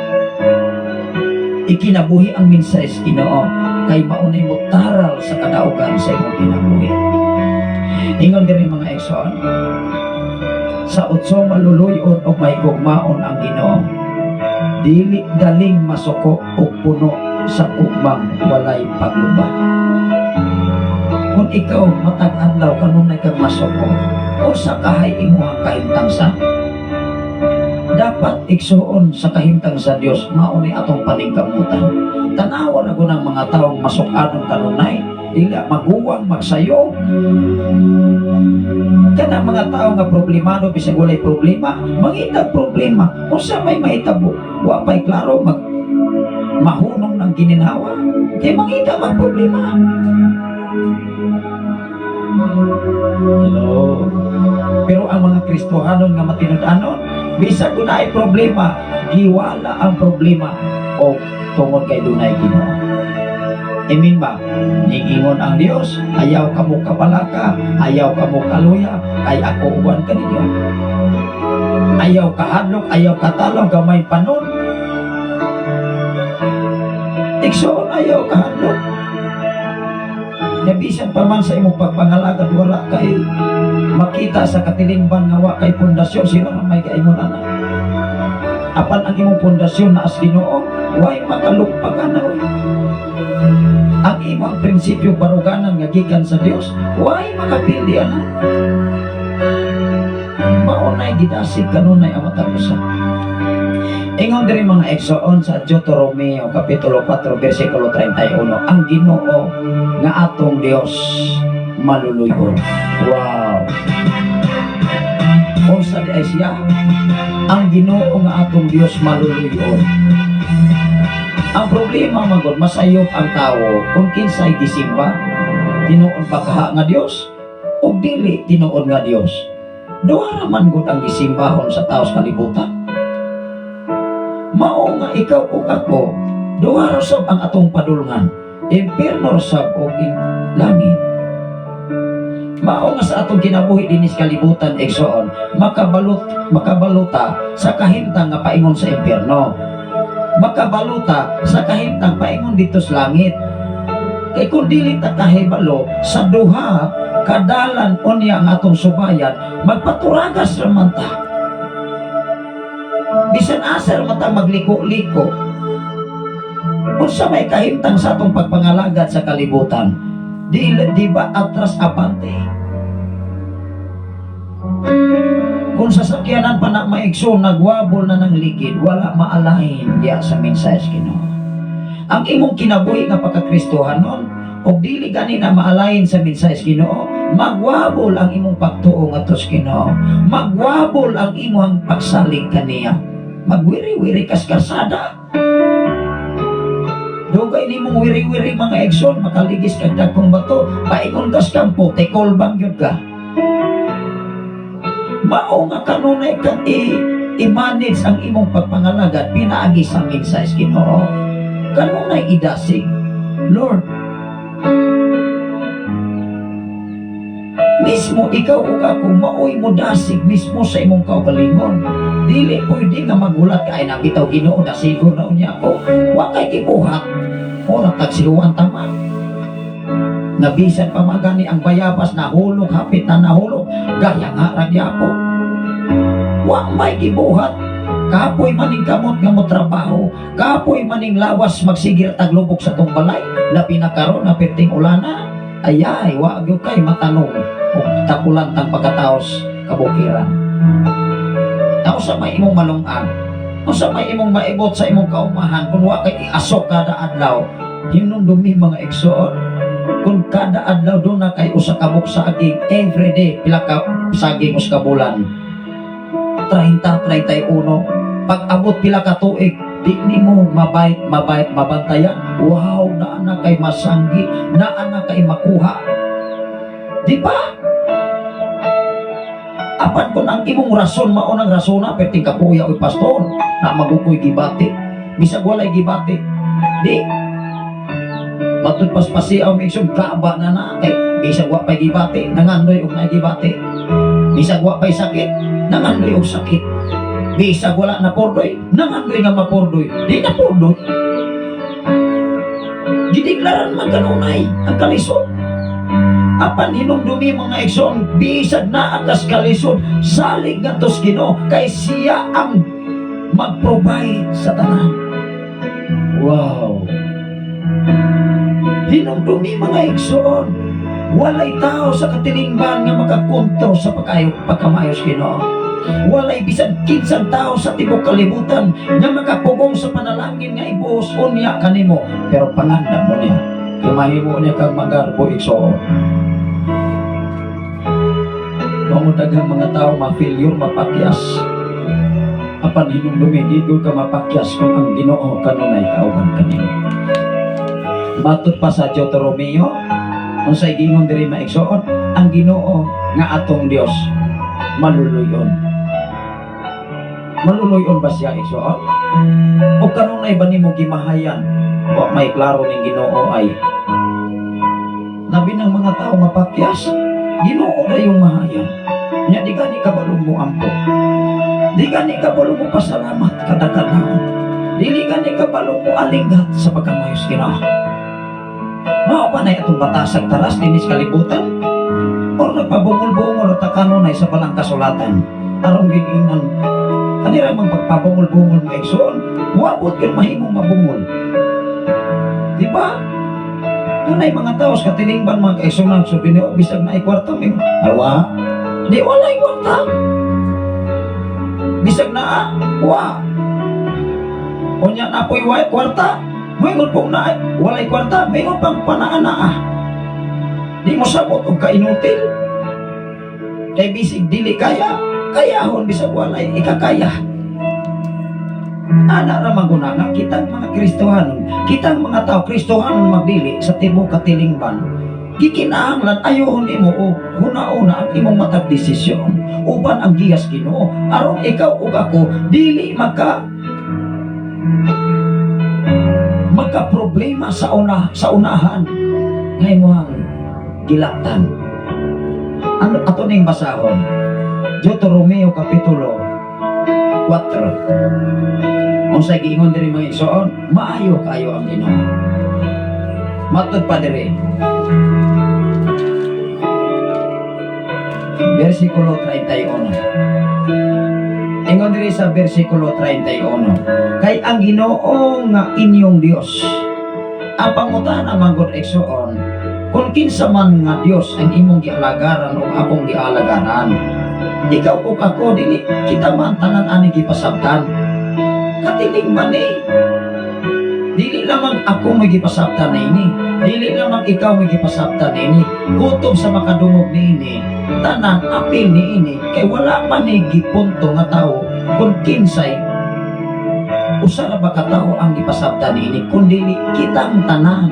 ikinabuhi ang mensahe sa Ginoo kay maunay mo taral sa kadaugan sa imong kinabuhi. Ingon diri, mga igsoon, sa utso maluluyon o may gugmaon ang Ginoo, dili daling masuko og puno sa ugmang walay pagluba. Kung ikaw matag adlaw kanunay kag masuko, unsa kahay imong kahimtang sa dapat, igsuon, sa kahimtang sa Dios, mao ni atong paningkamutan. Tanawa na ko ng mga taong masuk-anon kanunay, dili maguwang magsayo. Kana mga tao nga problemado bisag walay problema, mangitag problema. Unsa may mahitabo, wa pay klaro, mag mahunong ng gininhawa kay mangita mag problema. Hello. Pero ang mga Kristohanon nga matinud-anon, bisag dunay problema, giwala ang problema o tungod kay dunay Ginoo. Amen ba? Niingon ang Dios, "Ayaw kamo kabalaka, ayaw kamo kaluya, kay ako uban kaninyo." Ayaw kahadlok, ayaw katalong, gamay panon. Igsoon, ayaw kahadlok. Nabisan pa man sa imong pagpangalagad wala kay makita sa katilingban nga wa kay pundasyon, sila man may kaingon ana. Apan ang imong pundasyon na as Ginoo, way makalugpag ana oy. Ang imong prinsipyo baruganan nga gikan sa Dios, way makapildi ana. Mao nay gidasig kanunay ang matag usa. Ingon diri, mga igsoon, sa Deuteronomio kapitulo 4 bersikulo 31, ang Ginoo nga atong Dios maluluyon. Wow. Unsa di ay siya? Ang Ginoo nga atong Dios maluluyon. Ang problema magod, masayop ang tao kung kinsay gisimba, tinuod ba kaha nga Dios o dili tinuod nga Dios. Duha ra man gud ang gisimbahon sa tao sa kalibutan. Mao nga ikaw ug ako, duha ra sab ang atong padulngan. Impierno ra sab og langit. Mao nga sa atong kinabuhi dinhi sa kalibutan, igsoon, makabaluta sa kahimtang nga paingon sa impierno. Makabaluta sa kahimtang paingon dito sa langit. Kay kung dili ta kahibalo sa duha kadalan unya ang atong subayan, magpaturagas ra man ta. Bisan asa ra man ta magliko-liko. Unsa may kahimtang sa atong pagpangalagad sa kalibutan? Di ba atras abante? Kung sasakyanan pa na maigso, nagwabol na ng ligid, wala maalahin diya sa mensahe sa Ginoo. Ang imong kinabuhi nga pagkakristohanon, og dili gani na maalahin sa mensahe sa Ginoo, magwabol ang imong pagtuo ngadto sa Ginoo. Magwabol ang imong pagsalig kaniya. Magwiri-wiri kas karsada. Dugay nimong wiri-wiri, mga igsoon, makaligis kag dagkong bato, paingon kas kampo, tikol bang gyud ka. Mao nga kanunay kang i-manage ang imong pagpangalagad pinaagi sa mensahe sa Ginoo. Kanunay idasig, Lord, mismo ikaw ug ako maoy mo dasig mismo sa imong kaugalingon. Dili pwede nga magulat ka ay nabitaw Ginoo, dasigon na unya ako. Wa kay gibuhat. Ora tagsihuan tama. Nga bisan pa magani ang bayabas nahulog, hapit na nahulog, gaya nga ra gyapon. Wa may gibuhat. Kapoy maning kamot nga mo trabaho, kapoy maning lawas magsigir taglubok sa tong balay, labi na karon na perting ulana, ayay, wa gyud kay matanom og tapulan tang pagkataos kabukiran. Tao sa may imong malungan, unsa may imong maibot sa imong kaumahan kung wa kay iasok kada adlaw? Hinumdumi, mga igsoon, kung kada adlaw doon na kay usa ka buok saging every day, pila ka saging usa ka bulan? 30, 31. Pag abot pila ka tuig, di nimo mabait mabait mabantayan. Wow, naa na kay masanggi, naa na kay makuha. Di ba? Apan kung ang imong rason mao nang rasona, perting kapuya, oy pastor, na magukoy gibati. Bisag walay gibati. Di matud paspasiaw mi igsoon, gaba na na kay bisag wa pay gibati, nangandoy og naay gibati. Bisag wa pay sakit, nangandoy og sakit. Bisag wala na pordoy, nangandoy nga mapordoy. Di na pordoy. Gideklaran man kanunay ang kalisod. Apan hinumdumi, mga igsoon, bisag naa kas kalisod, salig ngadto sa Ginoo kay siya ang mag-provide sa tanan. Wow. Hinumdumi, mga igsoon, walay tao sa katilingban nga makakontrol sa pagkayo, pagkamayo sa Ginoo. Walay bisan kinsang tao sa tibok kalibutan nga makapugong sa panalangin nga ibuhos unya kanimo, pero pangandam mo niya kay mahimo niya kang magarbo, igsoon. Mao daghang mga tao ma-failure, mapakyas. Apan hinumdumi, di gyud ka mapakyas kung ang Ginoo kanunay kauban kanimo. Matud pa sa Deuteronomio, unsay giingon diri, mga igsoon? Ang Ginoo nga atong Dios maluluyon. Maluluyon ba siya, igsoon? O kanunay ba nimo gimahayan? Wa may klaro ning Ginoo ay. Labi ng mga tao mapakyas, Ginoo na yung mahayan. Nya di gani kabalo mo ampo. Di gani kabalo mo pasalamat kada kadlawon. Dili gani kabalo mo alinggat sa pagkamayos Ginoo. Mao ba na atong batasag taras dinhi sa kalibutan? Or nagpabungol-bungol at kanunay sa balang kasulatan? Aron giingnan kanira mang pagpabungol-bungol, mga igsoon, wabot yun mahimong mabungol. Di ba? Dunay mga tao sa katilingban, mga kaigsunan, so dinhi bisag na kwarta may awa. Di walay kwarta. Bisag naa, wa. Unya na po'y way kwarta. Moingon pong na walay kwarta, maingon pang panaa-naa. Di mo sabot og kainutil. Kay bisig dili kaya, kayahon bisag walay ikakaya. Ana ra man guna nga kitang mga Kristohanon, kitang mga tao Kristohanon magdili sa tibuok katilingban. Gikinahanglan ayohon nimo o huna-una ang imong matag desisyon uban ang giyas Ginoo aron ikaw ug ako dili magka problema sa unahan nga imong gilaktan. Ano ato ning basahon? Deuteronomio kapitulo 4. Unsay giingon diri, mga igsoon? Maayo kayo ang Ginoo. Matud pa diri. Versikulo 31. Ingon diri sa versikulo 31. Kay ang Ginoo nga inyong Dios. Ang pangutana man gud, igsoon, kung kinsa man nga Dios ang imong gialagaran o akong gialagaran, ikaw ug ako dili kita man tanan ani gipasabtan. Katiling man eh. Dili lamang ako may gipasabtan niini. Dili lamang ikaw may gipasabtan niini. Kutob sa makadungog niini, tanan apil niini kay wala man ni gipunto nga tawo kung kinsay usa ra ba ka tawo ang gipasabtan niini, kundi kitang tanan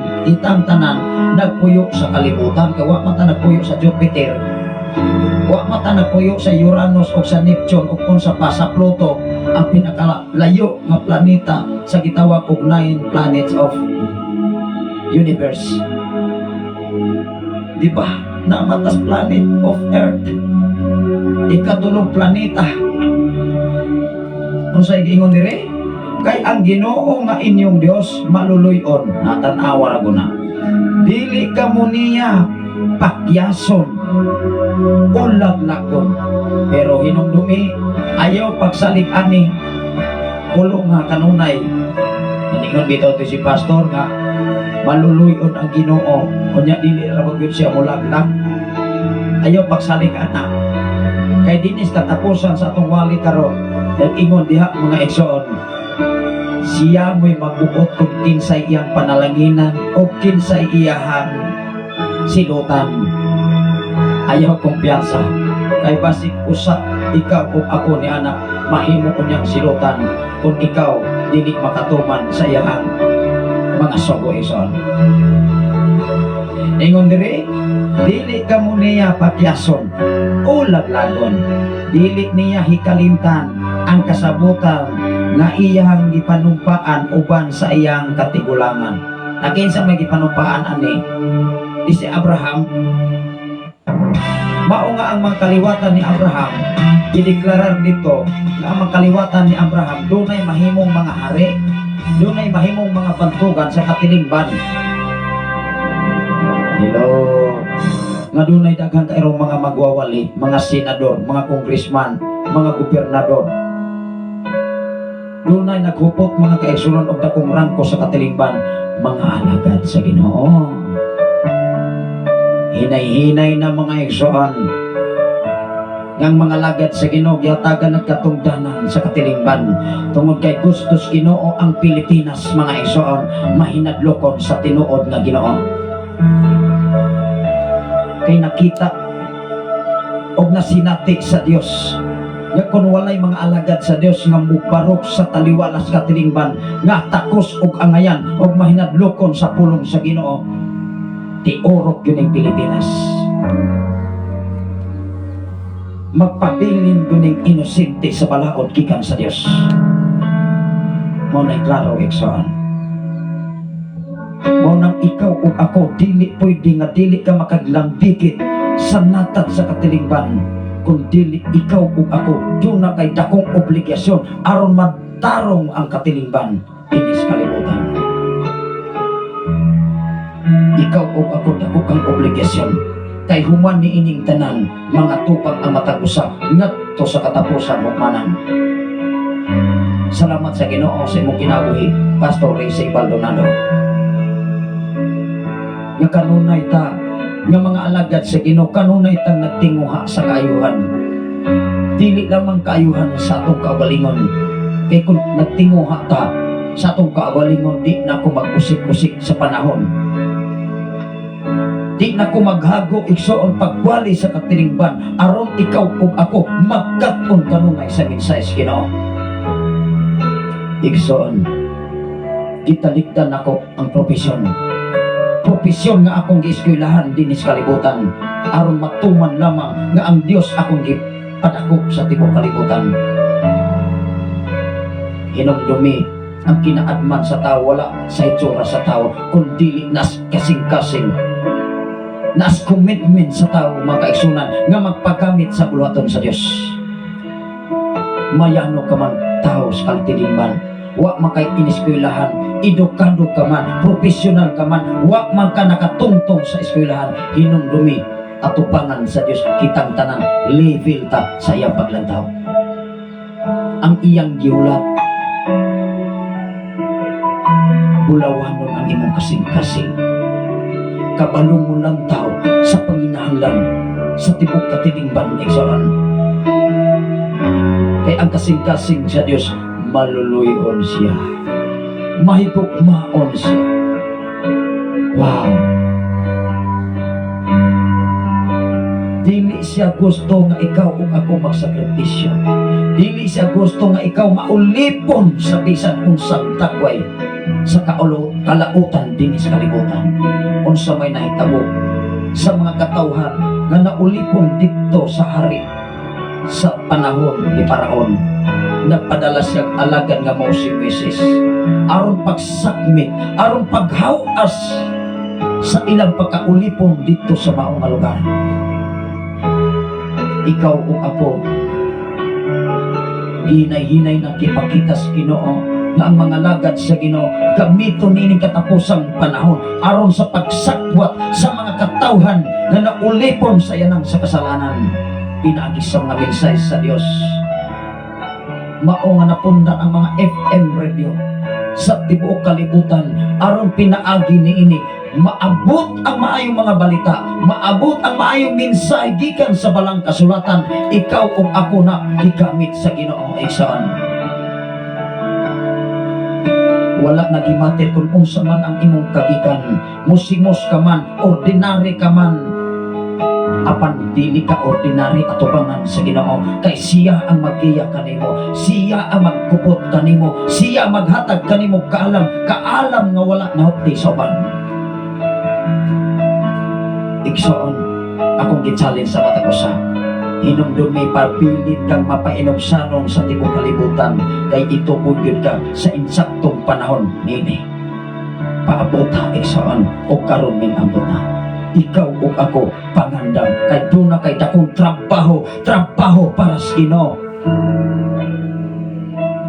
nagpuyo sa kalibutan, kay wa man ta nagpuyo sa Jupiter, wa man ta nagpuyo sa Uranus o sa Neptune o kung sa pa sa Pluto, ang pinakalayo nga planeta sa gitawag og nine planets of universe. Di ba? Namatas planet of Earth. Ikatulong planeta. Unsay giingon dire? Kay ang Ginoo nga inyong Dios maluluyon. Natan-awa ra guna. Dili kamo niya pakyason o laglagon. Pero hinumdumi, ayaw pagsalig ani pulong nga kanunay. Naningon bitaw to si pastor nga maluluyon ang Ginoo, unya dili ra ba gyud siya molaglag. Ayaw pagsalig ana. Kay dinis katapusan sa atong wali karon, nag-ingon diha, mga igsoon, siya mo'y magbuot kung kinsay iyang panalanginan o kinsay iyahang silutan. Ayaw kumpiyansa. Kay basig usa ikaw o ako ni anak mahimo ko niyang silutan kung ikaw dili makatuman sa iyahang mga sugo, igsoon. Ingon diri, dili kamo niya patyason o laglagon. Dili niya hikalimtan ang kasabutan nga iyang gipanumpaan uban sa iyang katigulangan. Nakinsa may gipanumpaan ani? Di si Abraham. Mao nga ang mga kaliwatan ni Abraham, gideklarar dito nga ang mga kaliwatan ni Abraham dunay mahimong mga hari, dunay mahimong mga bantugan sa katilingban. Hello. Nga dunay daghan kairong mga magwawali, mga senador, mga congressman, mga gobernador. Dunay naghupot, mga kaigsuonan, og dakong rangko sa katilingban, mga alagad sa Ginoo. Hinay-hinay na, mga igsoon, ngang mga alagad sa Ginoo gihatagan ng katungdanan sa katilingban tungod kay gustos Ginoo ang Pilipinas, mga igsoon, mahinadlokon sa tinuod nga Ginoo. Kay nakita og nasinati sa Dios nga kung walay mga alagad sa Dios nga mubarok sa taliwala sa katilingban nga takos og angayan og mahinadlokon sa pulong sa Ginoo, tiurok yun ang Pilipinas, magpabilin guning inosente sa balaod gikan sa Dios. Mao na klaro, igsoon. Mao nang ikaw ug ako dili pwede nga dili ka makaglambikit sa natad sa katilingban kung dili ikaw ug ako duna kay dakong obligasyon aron matarong ang katilingban inis kalibutan. Ikaw ug ako, dako kang obligasyon kay human ni ining tanan, mga tupang ang matag usa ngadto sa katapusan, hukmanan. Salamat sa Ginoo sa imong kinabuhi, Pastor Ray Baldonado, nga kanunay ta nga mga alagad sa Ginoo, kanunay tang nagtinguha sa kaayuhan, dili lamang kaayuhan sa atong kaugalingon, kay kung nagtinguha ta sa atong kaugalingon, di na ko mag-usik-usik sa panahon, di na ko maghago, igsoon, pagwali sa katilingban aron ikaw ug ako magkat-on kanunay sa mensahe sa Ginoo. Igsoon, gitalikdan ako ang propesyon, propesyon nga akong gieskwelahan dinhi sa kalibutan aron matuman lamang nga ang Dios akong gipadako sa tibuok kalibutan. Hinumdumi, ang kinaadman sa tao wala sa itsura sa tao kun dili nas kasing-kasing, nas commitment sa tao, mga kaigsuonan, nga magpagamit sa buluhaton sa Dios. Mayano ka man tao sa katilingban, wa man kay ineskwelahan, edukado ka man, profesional ka man, wa man ka nakatungtong sa eskwelahan, hinumdumi, atubangan sa Dios kitang tanan level ta sa iyang paglantaw. Ang iyang gihulat, bulawanon ang imong kasing-kasing, kabalong mo lantaw sa panginahanglan sa tibok katilingban, igsoon, kay ang kasing-kasing sa Dios, maluluyon siya, mahigugmaon siya. Wow. Dili siya gusto nga ikaw ug ako magsakripisyo. Dili siya gusto nga ikaw maulipon sa bisan unsang tagway sa kalautan dinhi sa kalibutan. Unsa may nahitabo sa mga katawhan nga naulipon didto sa hari sa panahon ni Paraon? Nagpadala siyang alagad nga mao si Moises aron pagsakmit, aron paghawas sa ilang pagkaulipon dito sa maong nga lugar. Ikaw ug ako, hinay-hinay nang ipakita sa Ginoo nga nga ang mga lagad sa Ginoo gamiton nining katapusang panahon aron sa pagsakwat sa mga katawhan nga naulipon sa yanang sa kasalanan pinaagi sa mga mensahe sa Dios. Mao nga napundar ang mga FM radio sa tibuok kalibutan aron pinaagi niini maabot ang maayong mga balita, maabot ang maayong mensahe gikan sa balang kasulatan. Ikaw ug ako na gigamit sa Ginoo, igsoon. Wala na gimatter kung unsa man ang imong kagikan, musimos ka man, ordinary ka man, apan dili ka ordinary atubangan sa Ginoo, kay siya ang maggiya kanimo, siya ang magkupot kanimo, siya ang maghatag kanimo kaalam, kaalam nga wala nahupti sa uban. Igsoon, akong gi-challenge sa matag usa, hinumdumi, pabilin kang mapainubsanon sa tibuok kalibutan, kay itubod gyud ka sa insaktong panahon nini. Paabota, igsoon, o karon ming ambot na. Ikaw ug ako pangandam, kay duna kay dakong trabaho, trabaho para sa Ginoo.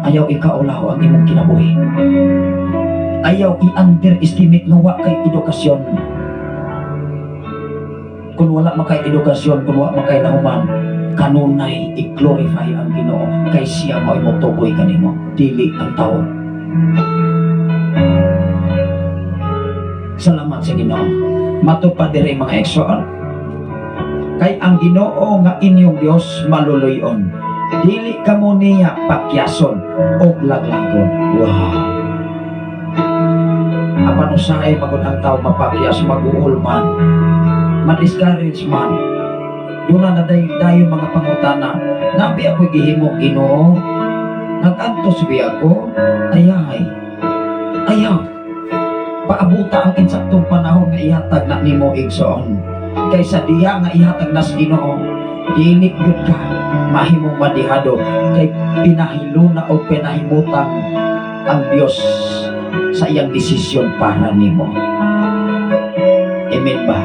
Ayaw ikaulaw ang imong kinabuhi. Ayaw i-underestimate nga wa kay edukasyon. Kung wala makay edukasyon, kung wa makay nahuman, kanunay i-glorify ang Ginoo, kay siya mao'y motuboy kanimo, dili ang tao. Salamat sa Ginoo. Matud pa diri, mga igsoon. Kay ang Ginoo nga inyong Dios maluluyon. Dili kamo niya pakyason o laglagon. Wow. Apan usahay magud ang tao mapakyas, mag-uol man, ma-discourage man. Duna na dayon dayon mga pangutana. Naa bi ako gihimo, Ginoo? Nag-antos bi ako? Ayay. Ayaw. Paabuta ang insaktong panahon nga ihatag na nimo, igsoon. Kay sa diha nga ihatag na sa Ginoo, dili gyud ka mahimong madihado, kay pinahiluna o pinahimutang ang Dios sa iyang desisyon para nimo. Amen ba?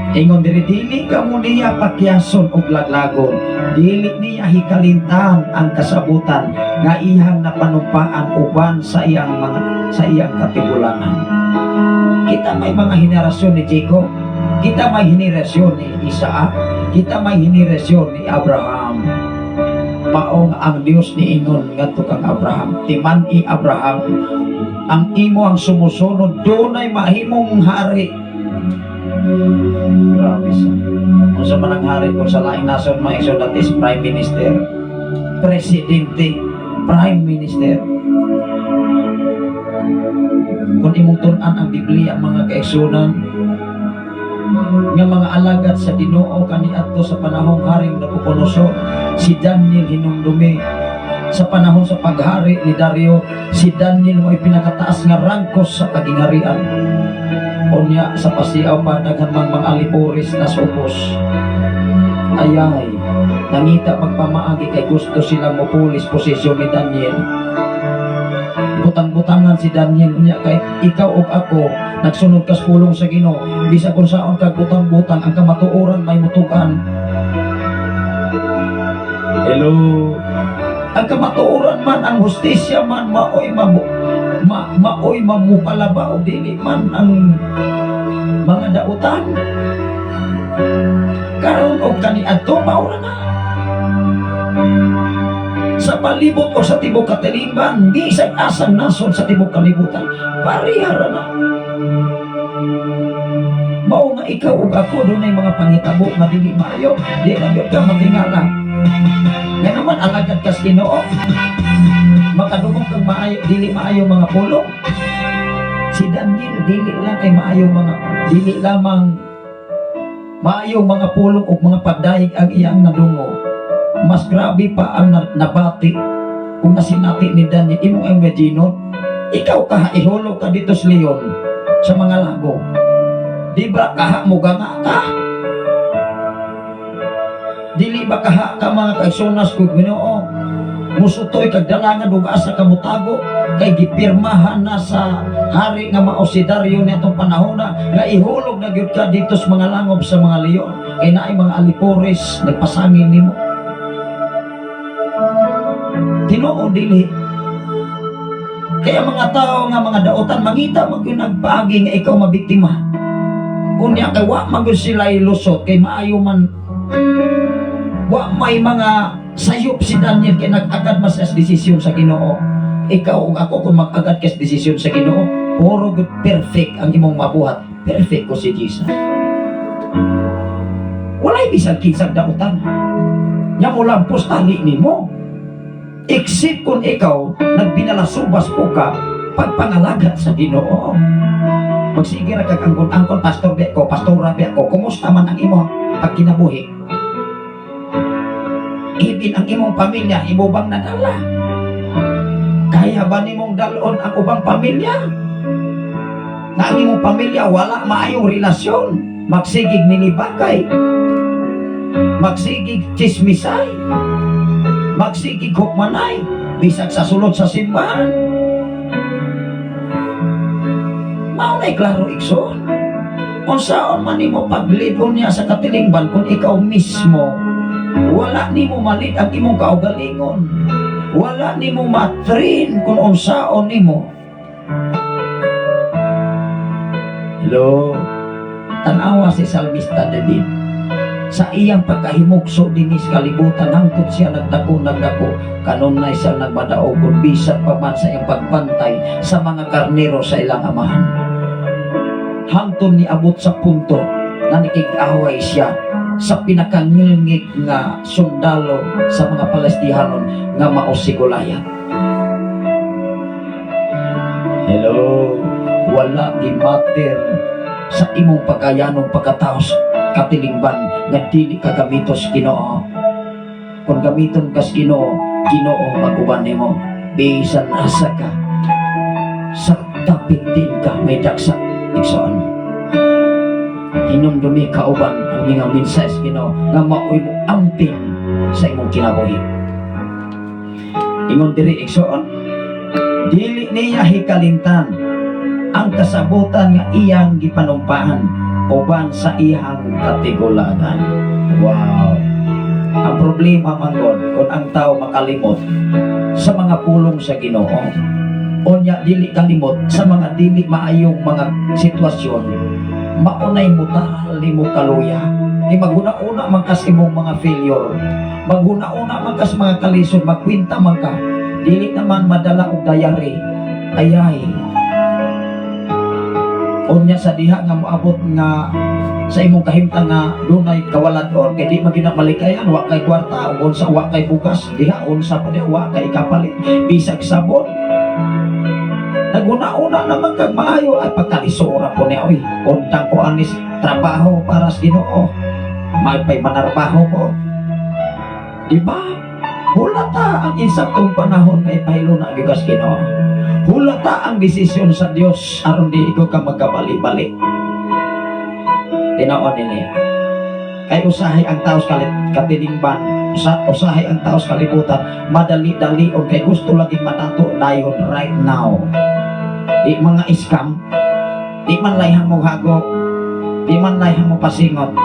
Ingon diri, dili ka mo niya pakyason og laglagon. Dili niya hikalintan ang kasabutan nga iyang napanumpaan uban sa iyang katibulangan. Kita may mga henerasyon ni Jacob, kita may henerasyon ni Isaac, kita may henerasyon ni Abraham. Maong ang Dios niingon ngadto kang Abraham, "Timan-i Abraham, ang imo ang sumusunod dunay mahimong hari." Grabe sa. Kung sa man ang hari, kung sa laing nasod, mga igsoon, that is prime minister, presidente, prime minister. Kung imong tun-an ang Biblia, mga kaigsunan, nga mga alagad sa Ginoo kaniadto sa panahong haring Nabucodonosor, si Daniel, hinumdumi sa panahon sa paghari ni Dario, si Daniel mo'y pinakataas nga rangkos sa kagingharian. Unya sa pasiaw pa, daghan mang mga alipores na supos. Ayay, nangita magpamaagi kay gusto sila mopulis posisyon ni Daniel. Butang-butangan si Daniel. Unya kay ikaw ug ako nagsunod kas pulong sa Ginoo, bisag unsaon kag butang-butang, ang kamatuoran may mutugan. Hello, ang kamatuoran man, ang hustisya man, maoy mamu ma, maoy mamupalaba o dili man ang mga dautan. Karon og kaniadto, maura na sa palibot o sa tibok katilingban, bisag asang nasod sa tibok kalibutan, parehara na. Mao nga ikaw ug ako dunay mga pangitabo nga dili maayo, di na gyud ka matingala. Nga naman alagad kas Ginoo, makadungog kang maayo, dili maayo mga pulong. Si Daniel, dili lang kay maayo mga dili lamang maayo mga pulong ug mga pagdayeg ang iyang nadungog. Mas grabe pa ang nabati kung nasinati ni Daniel. Imong imagine, ikaw kaha ihulog ka dito sa leon, sa mga lago. Di ba kaha mo ganga ka? Dili ba kaha ka, mga kaigsunas kog Ginoo, musutoy kag dalangan ug asa ka mutago, kay gipirmahan na sa hari nga mao si Dario niadtong panahon na nga ihulog na gyud ka dito sa mga langob sa mga leon, kay naay mga alipores nagpasangil nimo? Tinuod dili? Kaya mga tao nga mga daotan, mangita man gyud nagpaagi nga ikaw mabiktima. Unya kay wa man gyud sila lusot kay maayo man, wa may mga sayop si Daniel kay nag-agad man sa desisyon sa Ginoo. Ikaw ug ako, kung mag-agad ka sa desisyon sa Ginoo, puro gud perfect ang imong mabuhat. Perfect ko si Jesus. Walay bisan kinsang dautan. Nya mo lampos tali nimo. Except kung ikaw nagbinalasubas po ka pagpangalagat sa Ginoo. Magsige ra kag angkon-angkon, pastor be ko, pastora be ko, kumusta man ang imong pagkinabuhi? Ibin ang imong pamilya, imo bang nadala? Kaya ba nimong dalon ang ubang pamilya? Na ang imong pamilya wala maayong relasyon, magsigig ninibakay, magsigig chismisay, magsigig hukmanay, bisag sa sulod sa simbahan. Mao na'y klaro, igsoon. Unsaon man nimo paglidon niya sa katilingban kung ikaw mismo wala nimo ma-lead ang imong kaugalingon? Wala nimo ma-train kung unsaon nimo. Hello? Tanawa si Salmista David. Sa iyang pagkahimugso dinhi sa kalibutan, hangtod siya nagdako, nagdako, kanunay siya nagmadaog kung bisan pa man sa iyang pagbantay sa mga karnero sa ilang amahan. Hangtod niabot sa punto na nakig-away siya sa pinakangilngig nga sundalo sa mga Palestihanon nga mao si Goliath. Hello, wala gimatter sa imong pagkayanong pagkatao sa katilingban nga dili ka gamitos Ginoo. Kung gamiton kas Ginoo, Ginoo mag-uban nimo bisan asa ka. Sa tapit din ka may daksa, igsoon. Hinumdumi kauban ang mga mensahe sa Ginoo nga maoy mo amping sa imong kinabuhi. Ingon diri, igsoon, dili niya hikalintan ang kasabutan nga iyang gipanumpaan uban sa iyang katigulangan. Wow. Ang problema manggod kung ang tao makalimot sa mga pulong sa Ginoo. Unya dili kalimot sa mga dili maayong mga sitwasyon, maunay mo nimo kaluya. Di maghuna-una man kas imong mga failure. Maghuna-una man kas mga kalisod, magkwenta man ka. Dili naman madala og diary. Ayay. Unya sa diha nga moabot nga sa imong kahimtang nga dunay kawaladon kay di man gyud na malikayan, wa kay kwarta ug unsa, wa kay bugas diha, unsa pa diha, wa kay kapalit bisag sabon. Naguna-una naman kag maayo ay pagkalisora po niya, oy, untang ko anis trabaho para sa Ginoo, magpay manarbaho ko, di ba? Hulata ang insaktong panahon nga ipahilo na gyud kas Ginoo. Hulata ang desisyon sa Dios aron di ikaw ka magkabali-bali. Tinuod nini. Kay usahay ang tao sa katilingban, usahay ang tao sa kalibutan, madali-dali o kay gusto laging matato dayon right now. Di mga scam, di man layhan mo hago, di man layhan mo pasingot.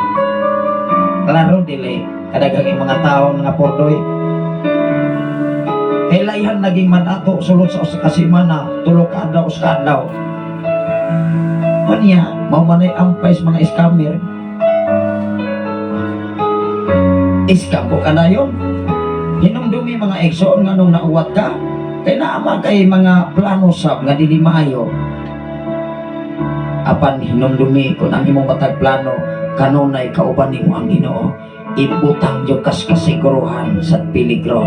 Klaro dili, kadaghang mga tao nga pordoy. Kay layhan naging manato sulod sa usa ka semana, 3 ka adlaw, 1 ka adlaw. Unya, mao man ay ampay sa mga scammer. Scam ko kanayon. Hinumdumi, mga igsoon, nga nung nauwat ka, kay naama kay mga plano sab nga dili maayo. Apan hinumdumi kung ang imong matag plano kanunay kauban nimo ang Ginoo, ibutang gyud kas kasiguruhan sa peligro.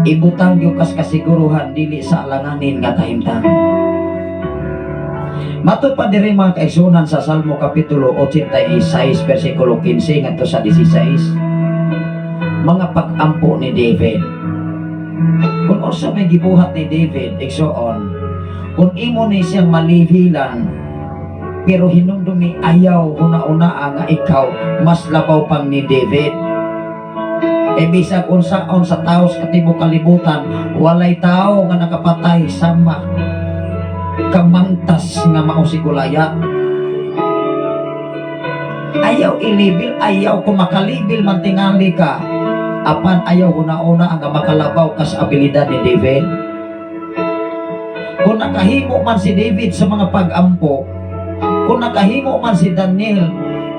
Ibutang gyud kas kasiguruhan dili sa alanganin nga kahimtang. Matod pa diri, mga kaigsunan, sa Salmo Kapitulo 86 versikulo 15 ngadto sa 16, mga pag-ampo ni David. Kung unsa may gibuhat ni David, igsoon, kung imo ni siyang malihilan, pero hinumdumi, ayaw huna-una nga ikaw mas labaw pang ni David. E bisag unsaon sa tao sa katibok kalibutan, walay tao nga nakapatay sama kamangtas nga mao si Goliath. Ayaw ilibil, ayaw kung makalibil man tingali ka. Apan ayaw una-una ang makalabaw ka sa abilidad ni David. Kung nakahimo man si David sa mga pag-ampo, kung nakahimo man si Daniel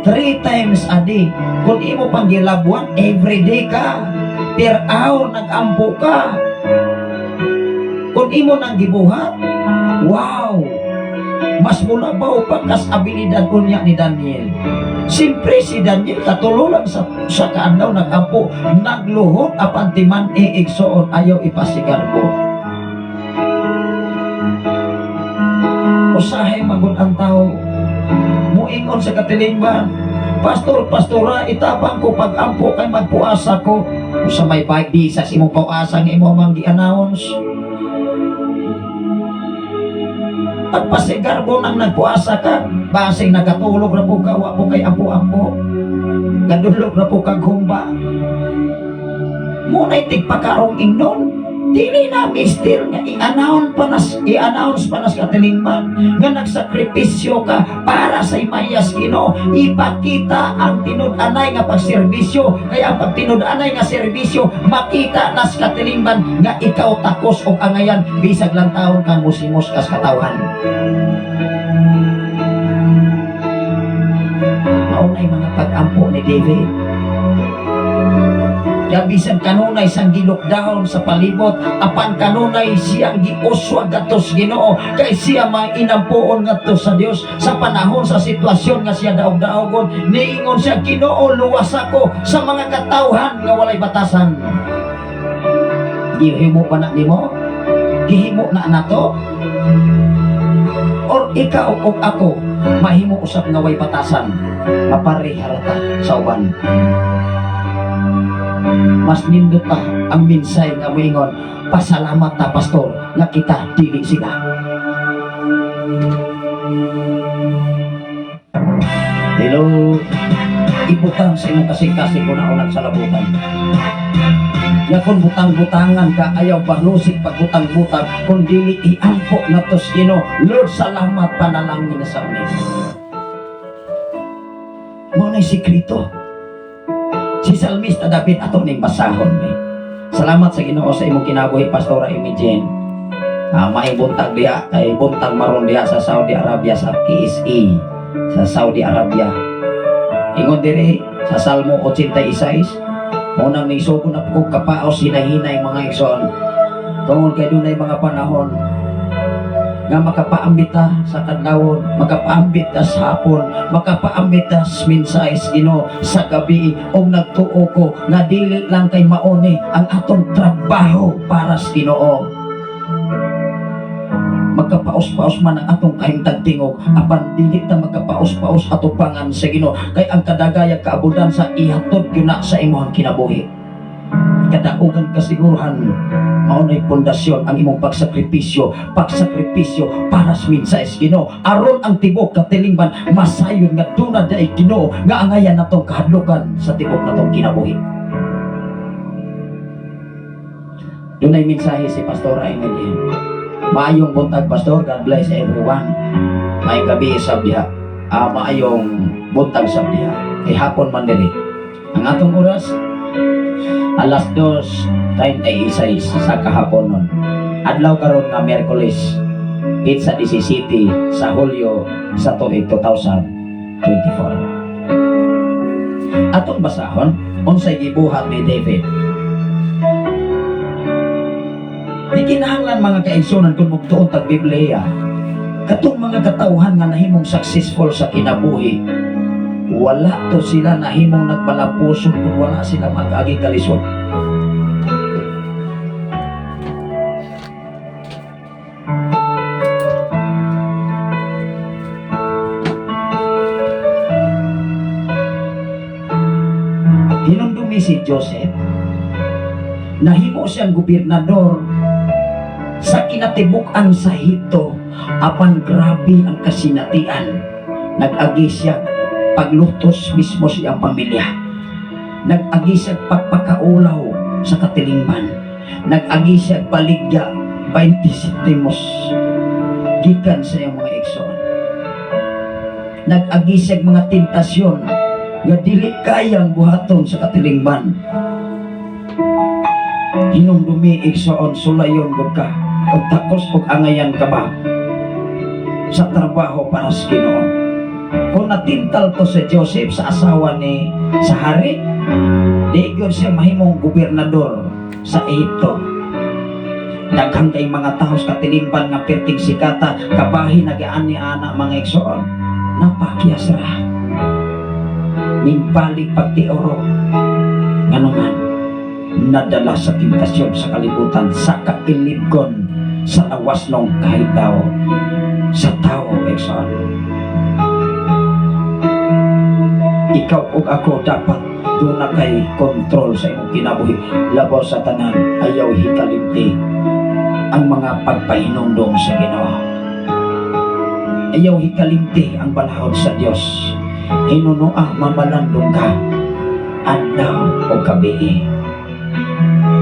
three times a day, kung imo pang gilabwan, every day ka, per hour nag-ampo ka. Kung imo nang gibuhat, wow, mas mulabaw pa kas abilidad unya ni Daniel. Siyempre si Daniel katulo lang sa kaadlaw nag-ampo, nagluhod apan timan iigsoon, ayaw ipasigarbo. Usahay magud ang tao muingon sa katilingban, "Pastor, pastora, itabang ko pag-ampo kay magpuasa ko." Usa may bisa sa imong pauasa nga imo mang gi-announce. Pagpasigarbo nang nagpuasa ka, basing nakatulog ra po ka, wa po kay ampo-ampo. Gadulog ra po kag humba. Muna'y tigpakarong ingnon. Dili na mister nga i-announce pa nas katilingban nga nagsakripisyo ka para sa imayas Ginoo. Ipakita ang tinud-anay nga pagserbisyo, kaya ang pagtinud-anay nga serbisyo makita nas katilingban nga ikaw takos og angayan bisag lang taon kang musimos kas katawhan. Mao nay mga pag-ampo ni David. Ya bisan kanunay sang gi-lockdown sa palibot, apan kanunay siyang giuswag ngadto sa Ginoo kay siya may inampuon ngadto sa Dios. Sa panahon sa sitwasyon nga siya daog-daogon, niingon siya, "Ginoo, luwas ako sa mga katawhan nga walay batasan." Gihimo pa na nimo? Gihimo na nato? Or ikaw o ako mahimo usab nga way batasan, mapareha ta sa uban? Mas nindot pa ang minsay nga moingon, "Pasalamat ta, pastor, nga kita dili sila." Hello, ibutang sa imong kasing-kasing kung naunang sa labutan. Nga kung butang-butangan ka, ayaw balusik pagbutang-butang, kung dili iampo na tos Ginoo. "Lord, salamat, panalangin na sa amin." Mao na'y sikreto. Si Salmista David, ato ning basahon may. Salamat sa Ginoo sa imong kinabuhi, Pastora Imogen. Maayong buntag diha kay buntag maron diha sa Saudi Arabia, sa KSA sa Saudi Arabia. Ingon diri sa Salmo 86, mao nang nisugod na ko kapaos hinahinay, mga igsoon. Tungod kay dunay mga panahon nga makapaambit ta sa kadlawon, makapaambit ta sa hapon, makapaambit ta sa mensahe sa Ginoo sa gabi, og nagtuo ko nga dili lang kay mauni ang atong trabaho para sa Ginoo. Magkapaos-paos man ang atong kahimtang tingog, apan dili ta magkapaos-paos atubangan sa Ginoo kay ang kadagayag kaabudan sa ihatod gyud na sa imong kinabuhi. Kadaugan kasiguruhan, mao na'y pundasyon ang imong pagsakripisyo, pagsakripisyo para sa mensahe sa Ginoo aron ang tibok katilingban masayon nga duna diay Ginoo nga angayan natong kahadlukan sa tibok natong kinabuhi. Dunay mensahe si Pastor Emily. Maayong buntag, Pastor. God bless everyone. May gabi sab diha. Maayong buntag sab diha. Kay hapon man diri. Ang atong oras, alas 2:36 sa kahapon nun. Adlaw karon nga Miyerkules, petsa 17 sa Hulyo sa tuig 2024. Atong basahon unsay gibuhat ni David. Di kinahanglan, mga kaigsunan, kung mugtuon tag Biblia, katong mga katawhan nga nahimong successful sa kinabuhi, wala to sila nahimong nagmalapuson kung wala sila mag-agi kalisod. Hinumdumi si Joseph, nahimo siyang gobernador sa kinatibuk-an sa Ehipto, apan grabe ang kasinatian. Nag-agi siya paglutos mismo siyang pamilya. Nag-agi siya pagpakaulaw sa katilingban. Nag-agi siya baligya 20 sentimos gikan sa iyang mga igsoon. Nag-agi siya mga tentasyon nga dili kayang buhaton sa katilingban. Hinumdumi, igsoon, sulayon gud ka og takos og angayan ka ba sa trabaho para sa Ginoo. Kung natintal to si Joseph sa asawa ni sa hari, di gyud siya mahimong gobernador sa Ehipto. Daghan kay mga tao sa katilingban nga perting sikata, kabahin nagiani ana, mga igsoon. Napakyas ra. Ning balik pagtioro. Nganuman, nadala sa tentasyon sa kalibutan, sa kailibgon sa lawas nung kahit daw sa tao, igsoon. Ikaw ug ako dapat duna kay kontrol sa imong kinabuhi. Labaw sa tanan, ayaw hikalimti ang mga pagpahinumdom sa Ginoo. Ayaw hikalimti ang balahod sa Dios. Hinunoa mamalandong ka adlaw o gabi.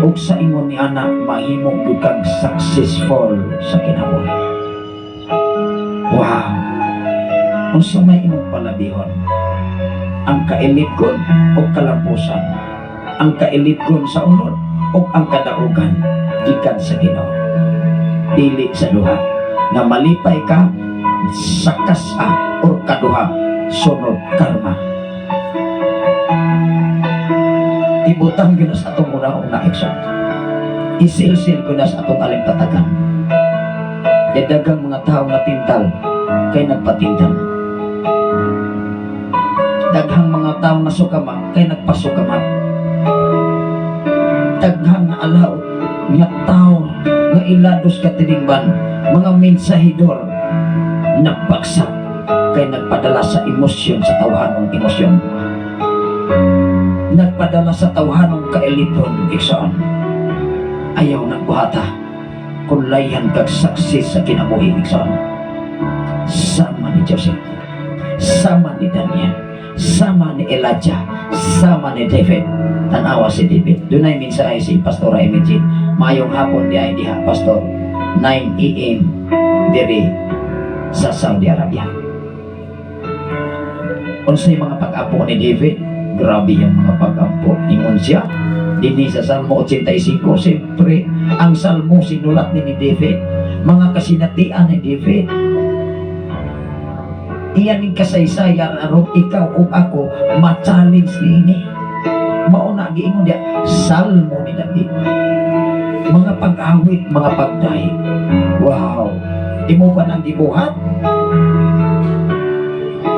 Ug sa ingon ni ana, mahimo gyud kang successful sa kinabuhi. Wow! Unsa may imong palabihon? Ang kailibgon o kalampusan? Ang kailibgon sa unod o ang kadaugan gikan sa Ginoo? Dili sa duha nga malipay ka sa kas-a or kaduha, sunod karma. Ibutang gyud na sa atong una-una, igsoon. Isilsil ko na sa atong alintatagan. Kay daghang mga tao nga tintal kay nagpatintal. Daghang mga tao na sukama kay nagpasukama. Daghang nga alaot nga tao nga ilados katilingban, mga mensahidor, nagbagsak kay nagpadala sa emosyon, sa tawhanong emosyon, nagpadala sa tawhanong kailiton, igsoon. Ayaw nagbuhata kung layhan kag success sa kinabuhi, igsoon. Sama ni Joseph, sama ni Daniel, sama ni Elijah, sama ni David. Tanawa si David. Dunay mensahe si Pastora Emigin. Mayong hapon di ay diha, Pastor. 9 a.m. diri sa Saudi Arabia. Unsay mga pag-ampo ni David? Grabe yung mga pag-ampo. Ingon siya dinhi sa Salmo 85, siyempre, ang Salmo sinulat ni David. Mga kasinatian ni David. Iyan ning kasaysayan aron ikaw ug ako ma-challenge niini. Mao na giingon diya, Salmo ni David. Mga pag-awit, mga pagdahi. Wow! Imo ba nang gibuhat?